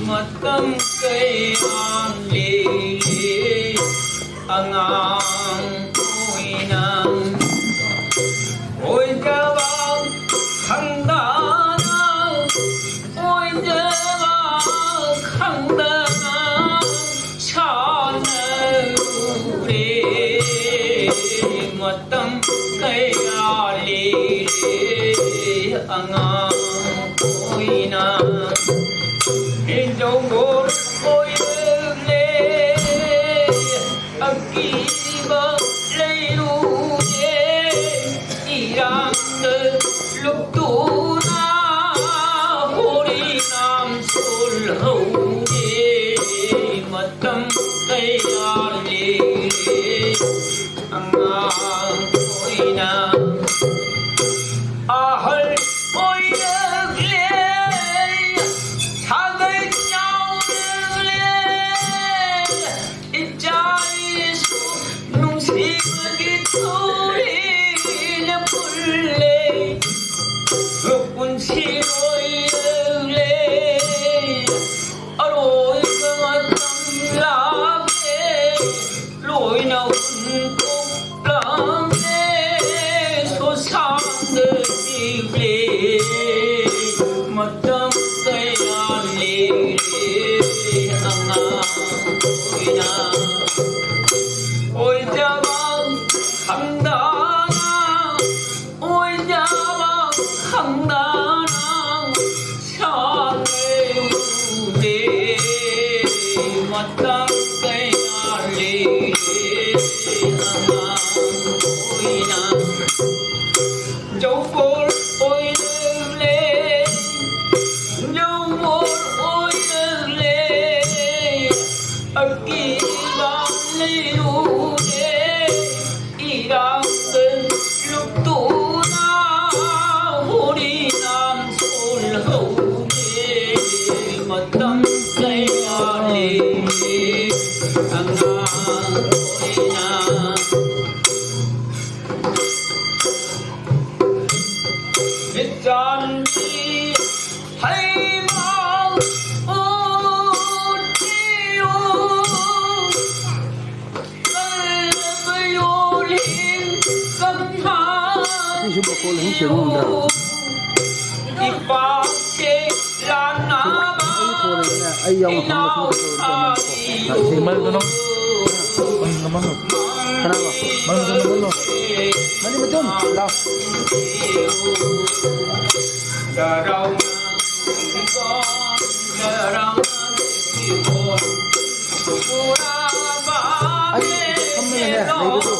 ꯃꯇꯝ ꯀꯌꯥ ꯂꯦꯜꯂꯦ ꯑꯉꯥꯡ ꯑꯣꯏꯅ, ꯑꯣꯏꯖꯕ ꯈꯪꯗꯅ, ꯑꯣꯏꯖꯕ ꯈꯪꯗꯅ ꯁꯥꯟꯅꯔꯨꯔꯦ꯫ ꯃꯇꯝ ꯀꯌꯥ ꯂꯦꯜꯂꯦ ꯑꯉꯥꯡ ꯑꯣꯏꯅ, ꯏꯟꯖꯧꯕꯣꯜ ꯑꯣꯏꯔꯛꯂꯦ꯫ ꯑꯀꯤꯕ ꯂꯩꯔꯨꯗꯦ, ꯏꯔꯥꯡꯗ ꯂꯨꯞꯇꯨꯅ ꯍꯣꯔꯤ ꯅꯥꯝ ꯁꯣꯜꯍꯧꯗꯦ꯫ ꯃꯇꯝ ꯀꯌꯥ ꯂꯦꯜꯂꯦ ꯑꯉꯥꯡ ꯑꯣꯏꯅ, ꯑꯍꯜ ꯑꯣꯏꯔꯛꯂꯦ꯫ ꯁꯥꯒꯩ ꯆꯥꯎꯔꯛꯂꯦ꯫ ꯏꯆꯥ ꯏꯁꯨ ꯅꯨꯡꯁꯤꯕꯒꯤ ꯊꯧꯔꯤꯅ ꯄꯨꯜꯂꯦ꯫ ꯄꯨꯟꯁꯤ ꯂꯣꯏꯔꯛꯂꯦ꯫ ꯑꯔꯣꯏꯕ ꯃꯇꯝ ꯂꯥꯛꯂꯦ꯫ ꯂꯣꯏꯅ ꯍꯨꯟꯗꯣꯛꯂꯝꯂꯦ꯫ ꯁꯣꯁꯥꯟꯗ ꯆꯤꯛꯂꯦ꯫ ꯃꯇꯝ ꯀꯌꯥ ꯂꯦꯜꯂꯦ ꯑꯉꯥꯡ ꯑꯣꯏꯅ꯫ ꯑꯣꯏꯖꯕ ꯈꯪꯗꯅ, ꯑꯣꯏꯖꯕ ꯈꯪꯗꯅ ꯁꯥꯟꯅꯔꯨꯔꯦ꯫ ꯃꯇꯝ ꯀꯌꯥ ꯂꯦꯜꯂꯦ ꯑꯉꯥꯡ ꯑꯣꯏꯅ꯫ ꯌꯧꯕꯣꯜ ꯑꯣꯏꯔꯛꯂꯦ, ꯌꯧꯕꯣꯜ ꯑꯣꯏꯔꯛꯂꯦ꯫ ꯑꯀꯤꯕ ꯂꯩꯔꯨꯗꯦ, ꯏꯔꯥ ꯁꯤ ꯃꯈꯣꯜ ꯑꯍꯨꯝ ꯁꯦꯝꯕ ꯉꯝꯗ꯭ꯔꯥ? ꯑꯩ ꯐꯣꯟ ꯑꯩꯅ ꯑꯩ ꯌꯥꯎꯅ ꯐꯝꯕ ꯁꯨꯝ ꯇꯧꯔꯒ ꯃꯈꯣꯜ ꯂꯥꯛꯏꯁꯦ꯫ ꯃꯔꯨꯞ ꯅꯪ, ꯃꯔꯨꯞ ꯅꯪ, ꯀꯅꯥꯅꯣ? ꯃꯔꯨꯞ ꯅꯪ, ꯃꯔꯨꯞ ꯅꯪ꯫ ꯃꯅꯤ ꯃꯇꯨꯝ, ꯂꯥꯎ꯫ ꯑꯩ ꯐꯝꯃꯒꯅꯦ ꯂꯩꯕꯗꯣ꯫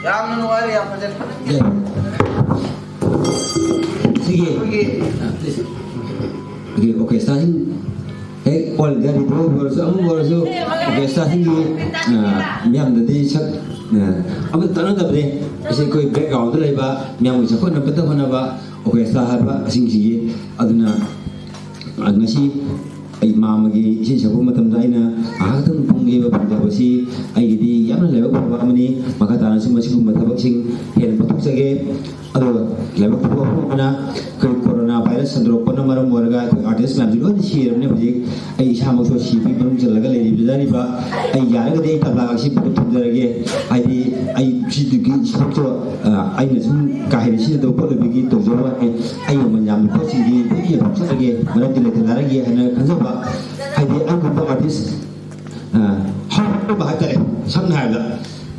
ꯌꯥꯝꯅ ꯅꯨꯡꯉꯥꯏꯔꯦ, ꯌꯥꯝ ꯐꯖꯅ꯫ ꯁꯤꯒꯤ ꯑꯩꯈꯣꯏꯒꯤ ꯑꯣꯔꯀꯦꯁꯇ꯭ꯔꯥꯁꯤꯡ ꯍꯦꯛ ꯑꯣꯜ ꯏꯟꯗꯤꯌꯥ ꯔꯦꯗꯤꯑꯣ ꯑꯣꯏꯔꯁꯨ, ꯑꯃ ꯑꯣꯏꯔꯁꯨ, ꯑꯣꯔꯀꯦꯁꯇ꯭ꯔꯥꯁꯤꯡꯒꯤ, ꯑ, ꯃꯤꯌꯥꯝꯗꯗꯤ ꯁꯛ, ꯑ, ꯑꯃꯠꯇ ꯇꯥꯟꯅꯗꯕꯅꯦ꯫ ꯑꯁꯤ ꯑꯩꯈꯣꯏ ꯕꯦꯛꯒ꯭ꯔꯥꯎꯟꯗ ꯂꯩꯕ ꯃꯤꯌꯥꯝꯒꯤ ꯆꯥꯎꯈꯠꯅꯕꯇ ꯍꯣꯠꯅꯕ ꯑꯣꯔꯀꯦꯁꯇ꯭ꯔꯥ ꯍꯥꯏꯕ ꯑꯁꯤꯡꯁꯤꯒꯤ꯫ ꯑꯗꯨꯅ, ꯑ, ꯉꯁꯤ ꯑꯩ ꯃꯥꯃꯒꯤ ꯏꯁꯩ ꯁꯛꯄ ꯃꯇꯝꯗ ꯑꯩꯅ ꯉꯥꯏꯍꯥꯛꯇꯪ ꯄꯨꯡꯒꯤ ꯑꯣꯏꯕ ꯐꯪꯖꯕꯁꯤ ꯑꯩꯒꯤꯗꯤ ꯌꯥꯝꯅ ꯂꯥꯏꯕꯛ ꯐꯕ ꯑꯃꯅꯤ꯫ ꯃꯈꯥ ꯇꯥꯅꯁꯨ ꯃꯁꯤꯒꯨꯝꯕ ꯊꯕꯛꯁꯤꯡ ꯍꯦꯟꯅ ꯄꯥꯡꯊꯣꯛꯆꯒꯦ꯫ ꯑꯗꯨꯒ ꯂꯥꯏꯕꯛ ꯐꯕ ꯑꯃꯅ ꯑꯩꯈꯣꯏ ꯀꯣꯔꯣꯅꯥ ꯚꯥꯏꯔꯁ ꯁꯟꯗꯣꯔꯛꯄꯅ ꯃꯔꯝ ꯑꯣꯏꯔꯒ ꯑꯩꯈꯣꯏ ꯑꯥꯔꯇꯤꯁ ꯃꯌꯥꯝꯁꯤ ꯂꯣꯏꯅ ꯁꯤꯔꯕꯅꯤ ꯍꯧꯖꯤꯛ꯫ ꯑꯩ ꯏꯁꯥꯃꯛꯁꯨ ꯁꯤꯕꯒꯤ ꯃꯅꯨꯡ ꯆꯜꯂꯒ ꯂꯩꯔꯤꯕꯁꯤꯗ ꯍꯥꯏꯔꯤꯕ ꯑꯩ ꯌꯥꯔꯒꯗꯤ ꯑꯩ ꯇꯕ꯭ꯂꯥ ꯑꯁꯤ ꯄꯨꯂꯞ ꯊꯝꯖꯔꯒꯦ꯫ ꯍꯥꯏꯗꯤ ꯑꯩ ꯁꯤꯗꯨꯒꯤ ꯏꯁꯄꯣꯔꯠꯇꯣ, ꯑ, ꯑꯩꯅ ꯁꯨꯝ ꯀꯥ ꯍꯦꯟꯅ ꯁꯤꯖꯤꯟꯅꯗꯕ ꯄꯣꯠ ꯑꯣꯏꯕꯒꯤ ꯇꯧꯖꯕ ꯋꯥꯅꯤ꯫ ꯑꯩ ꯃꯃꯜ ꯌꯥꯝꯕ ꯄꯣꯠꯁꯤꯡꯗꯤ ꯑꯗꯨꯝ ꯌꯦꯡꯊꯣꯛꯆꯔꯒꯦ, ꯃꯔꯝꯗꯤ ꯂꯩꯇꯅꯔꯒꯦ ꯍꯥꯏꯅ ꯈꯟꯖꯕ꯫ ꯍꯥꯏꯗꯤ ꯑꯩꯒꯨꯝꯕ ꯑꯥꯔꯇꯤꯁ, ꯑ, ꯍꯧꯔꯛꯄ ꯍꯥꯏꯇꯥꯔꯦ, ꯁꯝꯅ ꯍꯥꯏꯔꯕꯗ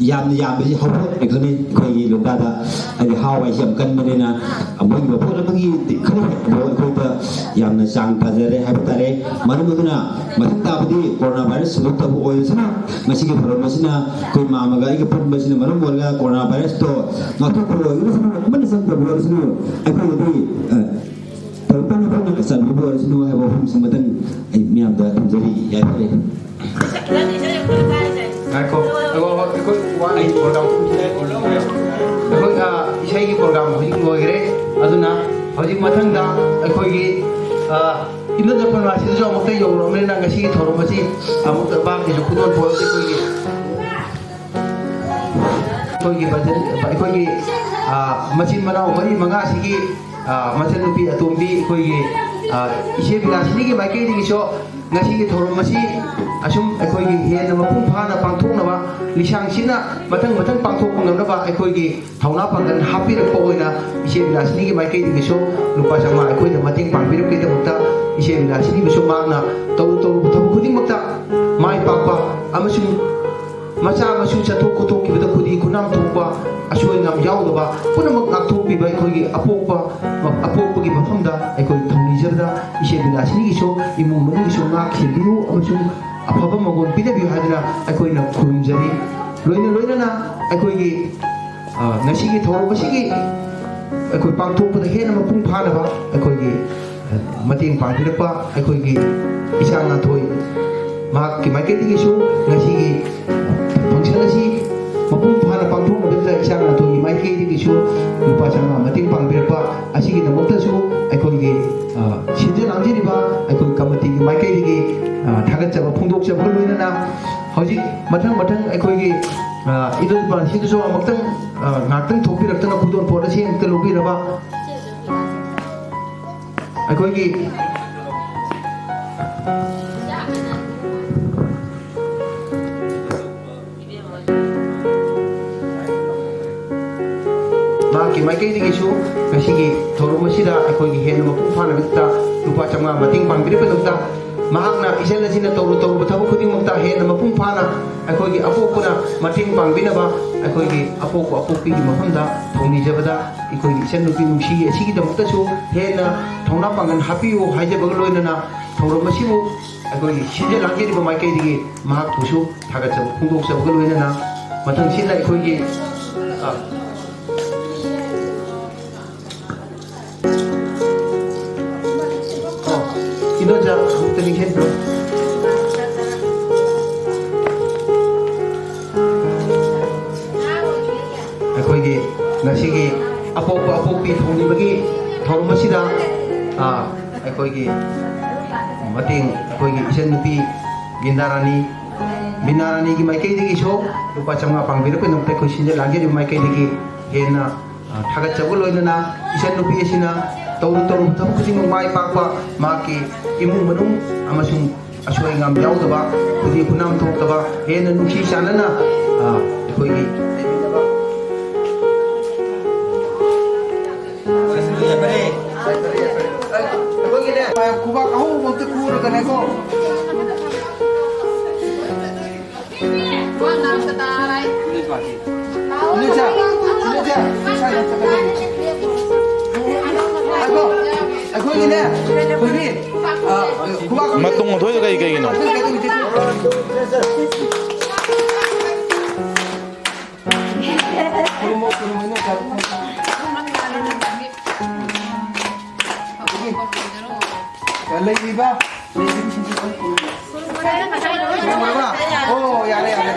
ꯌꯥꯝꯅ ꯌꯥꯝꯕꯁꯤ ꯍꯧꯔꯛꯑꯦ ꯈꯪꯉꯤ ꯑꯩꯈꯣꯏꯒꯤ ꯂꯣꯛꯇꯥꯛꯇ꯫ ꯍꯥꯏꯗꯤ ꯍꯥꯎ ꯍꯥꯏꯁꯤ ꯌꯥꯝ ꯀꯟꯕꯅꯤꯅ ꯃꯣꯏꯒꯤ ꯃꯄꯣꯠ ꯑꯃꯒꯤ ꯈꯔ ꯍꯦꯟꯕ ꯑꯩꯈꯣꯏꯗ ꯌꯥꯝꯅ ꯆꯥꯡ ꯇꯥꯖꯔꯦ ꯍꯥꯏꯕ ꯇꯥꯔꯦ꯫ ꯃꯔꯝ ꯑꯗꯨꯅ ꯃꯊꯪ ꯇꯥꯕꯗꯤ ꯀꯣꯔꯣꯅꯥ ꯚꯥꯏꯔꯁ ꯊꯣꯛꯂꯛꯇꯕ ꯑꯣꯏꯔꯁꯅꯨ, ꯃꯁꯤꯒꯤ ꯊꯧꯔꯝ ꯑꯁꯤꯅ ꯑꯩꯈꯣꯏ ꯃꯥꯝꯃꯒ ꯑꯩꯒ ꯄꯨꯟꯕꯁꯤꯅ ꯃꯔꯝ ꯑꯣꯏꯔꯒ ꯀꯣꯔꯣꯅꯥ ꯚꯥꯏꯔꯁꯇꯣ ꯉꯥꯛꯊꯣꯛꯄ ꯑꯣꯏꯔꯁꯅꯨ, ꯑꯃꯅ ꯆꯪꯗꯕ ꯑꯣꯏꯔꯁꯅꯨ, ꯑꯩꯈꯣꯏꯗꯗꯤ, ꯑ, ꯇꯧꯔꯛꯇꯅ ꯈꯣꯠꯅ ꯆꯟꯕꯕꯨ ꯑꯣꯏꯔꯁꯅꯨ ꯍꯥꯏꯕ ꯋꯥꯐꯝꯁꯤꯃꯇꯪ ꯑꯩ ꯃꯤꯌꯥꯝꯗ ꯊꯝꯖꯔꯤ꯫ ꯌꯥꯏꯐꯔꯦ꯫ ꯉꯥꯏꯈꯣ, ꯉꯥꯏꯈꯣ, ꯉꯥꯏꯈꯣ, ꯑꯩꯈꯣꯏ ꯋꯥꯠꯂꯤ program꯫ ꯑꯩꯈꯣꯏ, ꯑ, ꯏꯁꯩꯒꯤ program ꯍꯧꯖꯤꯛ ꯂꯣꯏꯈ꯭ꯔꯦ꯫ ꯑꯗꯨꯅ ꯍꯧꯖꯤꯛ ꯃꯊꯪꯗ ꯑꯩꯈꯣꯏꯒꯤ, ꯑ, ꯏꯟꯗꯣ ꯖꯄꯥꯟ ꯃꯥꯁꯤꯗꯁꯨ ꯑꯃꯨꯛꯇ ꯌꯧꯔꯛꯑꯕꯅꯤꯅ ꯉꯁꯤꯒꯤ ꯊꯧꯔꯝ ꯑꯁꯤ ꯑꯃꯨꯛꯇ ꯃꯍꯥꯛꯀꯤꯁꯨ ꯈꯨꯗꯣꯜ ꯄꯣꯠ ꯑꯩꯈꯣꯏꯒꯤ, ꯑꯩꯈꯣꯏꯒꯤ ꯕꯖꯟ, ꯑꯩꯈꯣꯏꯒꯤ, ꯑ, ꯃꯆꯤꯟ ꯃꯅꯥꯎ ꯃꯔꯤ ꯃꯉꯥꯁꯤꯒꯤ, ꯑ, ꯃꯆꯟꯅꯨꯄꯤ ꯑꯇꯣꯝꯕꯤ ꯑꯩꯈꯣꯏꯒꯤ, ꯑ, ꯏꯆꯦ ꯕꯤꯂꯥꯁꯤꯅꯤꯒꯤ ꯃꯥꯏꯀꯩꯗꯒꯤꯁꯨ ꯉꯁꯤꯒꯤ ꯊꯧꯔꯝ ꯑꯁꯤ ꯑꯁꯨꯝ ꯑꯩꯈꯣꯏꯒꯤ ꯍꯦꯟꯅ ꯃꯄꯨꯡ ꯐꯥꯅ ꯄꯥꯡꯊꯣꯛꯅꯕ, ꯂꯤꯁꯥꯡ ꯁꯤꯠꯅ ꯃꯊꯪ ꯃꯊꯪ ꯄꯥꯡꯊꯣꯛꯄ ꯉꯝꯅꯕ ꯑꯩꯈꯣꯏꯒꯤ ꯊꯧꯅꯥ ꯄꯥꯡꯒꯜ ꯍꯥꯞꯄꯤꯔꯛꯄ ꯑꯣꯏꯅ ꯏꯆꯦ ꯕꯤꯂꯥꯁꯤꯅꯤꯒꯤ ꯃꯥꯏꯀꯩꯗꯒꯤꯁꯨ ꯂꯨꯄꯥ ꯆꯥꯝꯃꯉꯥ ꯑꯩꯈꯣꯏꯗ ꯃꯇꯦꯡ ꯄꯥꯡꯕꯤꯔꯛꯄꯒꯤꯗꯃꯛꯇ ꯏꯆꯦ ꯕꯤꯂꯥꯁꯤꯅꯤꯕꯨꯁꯨ ꯃꯍꯥꯛꯅ ꯇꯧꯔꯨ ꯇꯧꯔꯨꯕ ꯊꯕꯛ ꯈꯨꯗꯤꯡꯃꯛꯇ ꯃꯥꯏ ꯄꯥꯛꯄ ꯑꯃꯁꯨꯡ ꯃꯆꯥ ꯃꯁꯨ ꯆꯠꯊꯣꯛ ꯈꯣꯠꯇꯣꯛꯈꯤꯕꯗ ꯈꯨꯗꯤ ꯈꯨꯅꯥꯝ ꯊꯣꯛꯄ, ꯑꯁꯣꯏ ꯑꯉꯥꯝ ꯌꯥꯎꯗꯕ ꯄꯨꯝꯅꯃꯛ ꯉꯥꯛꯊꯣꯛꯄꯤꯕ ꯑꯩꯈꯣꯏꯒꯤ ꯑꯄꯣꯛꯄ, ꯑꯄꯣꯛꯄꯒꯤ ꯃꯐꯝꯗ ꯑꯩꯈꯣꯏ ꯊꯧꯅꯤꯖꯕꯗ ꯏꯆꯦ ꯕꯤꯂꯥꯁꯤꯅꯤꯒꯤꯁꯨ ꯏꯃꯨꯡ ꯃꯅꯨꯡꯒꯤꯁꯨ ꯉꯥꯛ ꯁꯦꯟꯕꯤꯌꯨ ꯑꯃꯁꯨꯡ ꯑꯐꯕ ꯃꯒꯨꯟ ꯄꯤꯅꯕꯤꯌꯨ ꯍꯥꯏꯗꯨꯅ ꯑꯩꯈꯣꯏꯅ ꯈꯨꯔꯨꯝꯖꯔꯤ꯫ ꯂꯣꯏꯅ ꯂꯣꯏꯅꯅ ꯑꯩꯈꯣꯏꯒꯤ, ꯑ, ꯉꯁꯤꯒꯤ ꯊꯧꯔꯝ ꯑꯁꯤꯒꯤ ꯑꯩꯈꯣꯏ ꯄꯥꯡꯊꯣꯛꯄꯗ ꯍꯦꯟꯅ ꯃꯄꯨꯡ ꯐꯥꯅꯕ ꯑꯩꯈꯣꯏꯒꯤ ꯃꯇꯦꯡ ꯄꯥꯡꯕꯤꯔꯛꯄ ꯑꯩꯈꯣꯏꯒꯤ ꯏꯆꯥ ꯉꯥꯟꯊꯣꯏ, ꯃꯍꯥꯛꯀꯤ ꯃꯥꯏꯀꯩꯗꯒꯤꯁꯨ ꯉꯁꯤꯒꯤ function ꯑꯁꯤ ꯃꯄꯨꯡ ꯐꯥꯅ ꯄꯥꯡꯊꯣꯛꯅꯕꯗ ꯏꯆꯥ ꯉꯥꯟꯊꯣꯏꯒꯤ ꯃꯥꯏꯀꯩꯗꯒꯤꯁꯨ ꯂꯨꯄꯥ ꯆꯥꯝꯃꯉꯥ ꯃꯇꯦꯡ ꯄꯥꯡꯕꯤꯔꯛꯄ ꯑꯁꯤꯒꯤꯗꯃꯛꯇꯁꯨ ꯑꯩꯈꯣꯏꯒꯤ, ꯑ, ꯁꯤꯟꯖ ꯂꯥꯡꯖꯔꯤꯕ ꯑꯩꯈꯣꯏ committee ꯒꯤ ꯃꯥꯏꯀꯩꯗꯒꯤ, ꯑ, ꯊꯥꯒꯠꯆꯕ ꯐꯣꯡꯗꯣꯛꯆꯕꯒ ꯂꯣꯏꯅꯅ ꯍꯧꯖꯤꯛ ꯃꯊꯪ ꯃꯊꯪ ꯑꯩꯈꯣꯏꯒꯤ, ꯑ, ꯏꯗꯣꯜ ꯄꯥꯟꯁꯤꯗꯁꯨ ꯑꯃꯨꯛꯇꯪ, ꯑ, ꯉꯥꯛꯇꯪ ꯊꯣꯛꯄꯤꯔꯛꯇꯨꯅ ꯈꯨꯗꯣꯜ ꯄꯣꯠ ꯑꯁꯤ ꯑꯃꯨꯛꯇ ꯂꯧꯕꯤꯅꯕ꯫ ꯑꯩꯈꯣꯏꯒꯤ ꯃꯥꯏꯀꯩꯗꯒꯤꯁꯨ ꯉꯁꯤꯒꯤ ꯊꯧꯔꯝ ꯑꯁꯤꯗ ꯑꯩꯈꯣꯏꯒꯤ ꯍꯦꯟꯅ ꯃꯄꯨꯡ ꯐꯥꯅꯕꯒꯤꯗꯃꯛꯇ ꯂꯨꯄꯥ ꯆꯥꯝꯃꯉꯥ ꯃꯇꯦꯡ ꯄꯥꯡꯕꯤꯔꯛꯄꯒꯤꯗꯃꯛꯇ, ꯃꯍꯥꯛꯅ ꯏꯆꯜ ꯑꯁꯤꯅ ꯇꯧꯔꯨ ꯇꯧꯔꯨꯕ ꯊꯕꯛ ꯈꯨꯗꯤꯡꯃꯛꯇ ꯍꯦꯟꯅ ꯃꯄꯨꯡ ꯐꯥꯅ ꯑꯩꯈꯣꯏꯒꯤ ꯑꯄꯣꯛꯄꯅ ꯃꯇꯦꯡ ꯄꯥꯡꯕꯤꯅꯕ ꯑꯩꯈꯣꯏꯒꯤ ꯑꯄꯣꯛꯄ ꯑꯄꯣꯛꯄꯤꯒꯤ ꯃꯐꯝꯗ ꯊꯧꯅꯤꯖꯕꯗ, ꯑꯩꯈꯣꯏꯒꯤ ꯏꯆꯟꯅꯨꯄꯤ ꯅꯨꯡꯁꯤ ꯑꯁꯤꯒꯤꯗꯃꯛꯇꯁꯨ ꯍꯦꯟꯅ ꯊꯧꯅꯥ ꯄꯥꯡꯒꯜ ꯍꯥꯞꯄꯤꯌꯨ ꯍꯥꯏꯖꯕꯒ ꯂꯣꯏꯅꯅ, ꯊꯧꯔꯝ ꯑꯁꯤꯕꯨ ꯑꯩꯈꯣꯏꯒꯤ ꯁꯤꯟꯖ ꯂꯥꯡꯖꯔꯤꯕ ꯃꯥꯏꯀꯩꯗꯒꯤ ꯃꯍꯥꯛꯄꯨꯁꯨ ꯊꯥꯒꯠꯆꯕ ꯐꯣꯡꯗꯣꯛꯆꯕꯒ ꯂꯣꯏꯅꯅ, ꯃꯊꯪꯁꯤꯅ ꯑꯩꯈꯣꯏꯒꯤ, ꯑ, ꯑꯣ, ꯏꯟꯗꯣꯟꯆꯥ, ꯑꯃꯨꯛꯇ ꯅꯤꯡꯁꯤꯡꯕꯤꯔꯣ꯫ ꯑꯩꯈꯣꯏꯒꯤ ꯉꯁꯤꯒꯤ ꯑꯄꯣꯛꯄ ꯑꯄꯣꯛꯄꯤ ꯊꯧꯅꯤꯕꯒꯤ ꯊꯧꯔꯝ ꯑꯁꯤꯗ, ꯑ, ꯑꯩꯈꯣꯏꯒꯤ ꯃꯇꯦꯡ, ꯑꯩꯈꯣꯏꯒꯤ ꯏꯆꯟꯅꯨꯄꯤ ꯕꯤꯟꯗꯥꯔꯥꯅꯤ, ꯕꯤꯟꯗꯥꯔꯥꯅꯤꯒꯤ ꯃꯥꯏꯀꯩꯗꯒꯤꯁꯨ ꯂꯨꯄꯥ ꯆꯥꯝꯃꯉꯥ ꯄꯥꯡꯕꯤꯔꯛꯄꯒꯤꯗꯃꯛꯇ ꯑꯩꯈꯣꯏ ꯁꯤꯟꯖ ꯂꯥꯡꯖꯔꯤꯕ ꯃꯥꯏꯀꯩꯗꯒꯤ ꯍꯦꯟꯅ, ꯑ, ꯊꯥꯒꯠꯆꯕ ꯂꯣꯏꯅꯅ, ꯏꯆꯟꯅꯨꯄꯤ ꯑꯁꯤꯅ ꯇꯧꯔꯨ ꯇꯧꯔꯨꯕ ꯊꯕꯛ ꯈꯨꯗꯤꯡꯃꯛ ꯃꯥꯏ ꯄꯥꯛꯄ, ꯃꯍꯥꯛꯀꯤ ꯏꯃꯨꯡ ꯃꯅꯨꯡ ꯑꯃꯁꯨꯡ ꯑꯁꯣꯏ ꯑꯉꯥꯝ ꯌꯥꯎꯗꯕ, ꯈꯨꯗꯤ ꯈꯨꯅꯥꯝ ꯊꯣꯛꯇꯕ, ꯍꯦꯟꯅ ꯅꯨꯡꯁꯤ ꯆꯥꯟꯅꯅ, ꯑ, ꯑꯩꯈꯣꯏꯒꯤ ꯂꯩꯃꯤꯟꯅꯕ꯫ ꯑꯩꯈꯣꯏꯒꯤꯅꯦ, ꯈꯨꯕꯥꯛ ꯑꯍꯧꯕ ꯑꯝꯇ ꯈꯨꯔꯒꯅꯦꯀꯣ꯫ ꯏꯅꯦꯆꯥ, ꯏꯅꯦꯆꯥ, ꯁ꯭ꯋꯥꯏꯗ ꯑꯝꯇ ꯀꯩꯅꯣ꯫ ꯑꯩꯈꯣꯏꯒꯤꯅꯦ, ꯑꯩꯈꯣꯏꯒꯤ, ꯑ, ꯈꯨꯕꯥꯛ ꯃꯇꯣꯡ ꯊꯣꯛꯏꯗꯣ ꯀꯩ ꯀꯩꯒꯤꯅꯣ? ꯈꯨꯔꯨꯝꯃꯣ, ꯈꯨꯔꯨꯝꯃꯣ, ꯏꯅꯦꯆꯥ꯫ ꯂꯩꯕꯤꯕ, ꯂꯩꯕꯤꯕꯁꯤꯡꯁꯨ ꯑꯗꯨꯝ ꯈꯨꯔꯨꯝꯃꯣ꯫ ꯈꯨꯔꯨꯝꯃꯣ꯫ ꯑꯣ, ꯌꯥꯔꯦ, ꯌꯥꯔꯦ꯫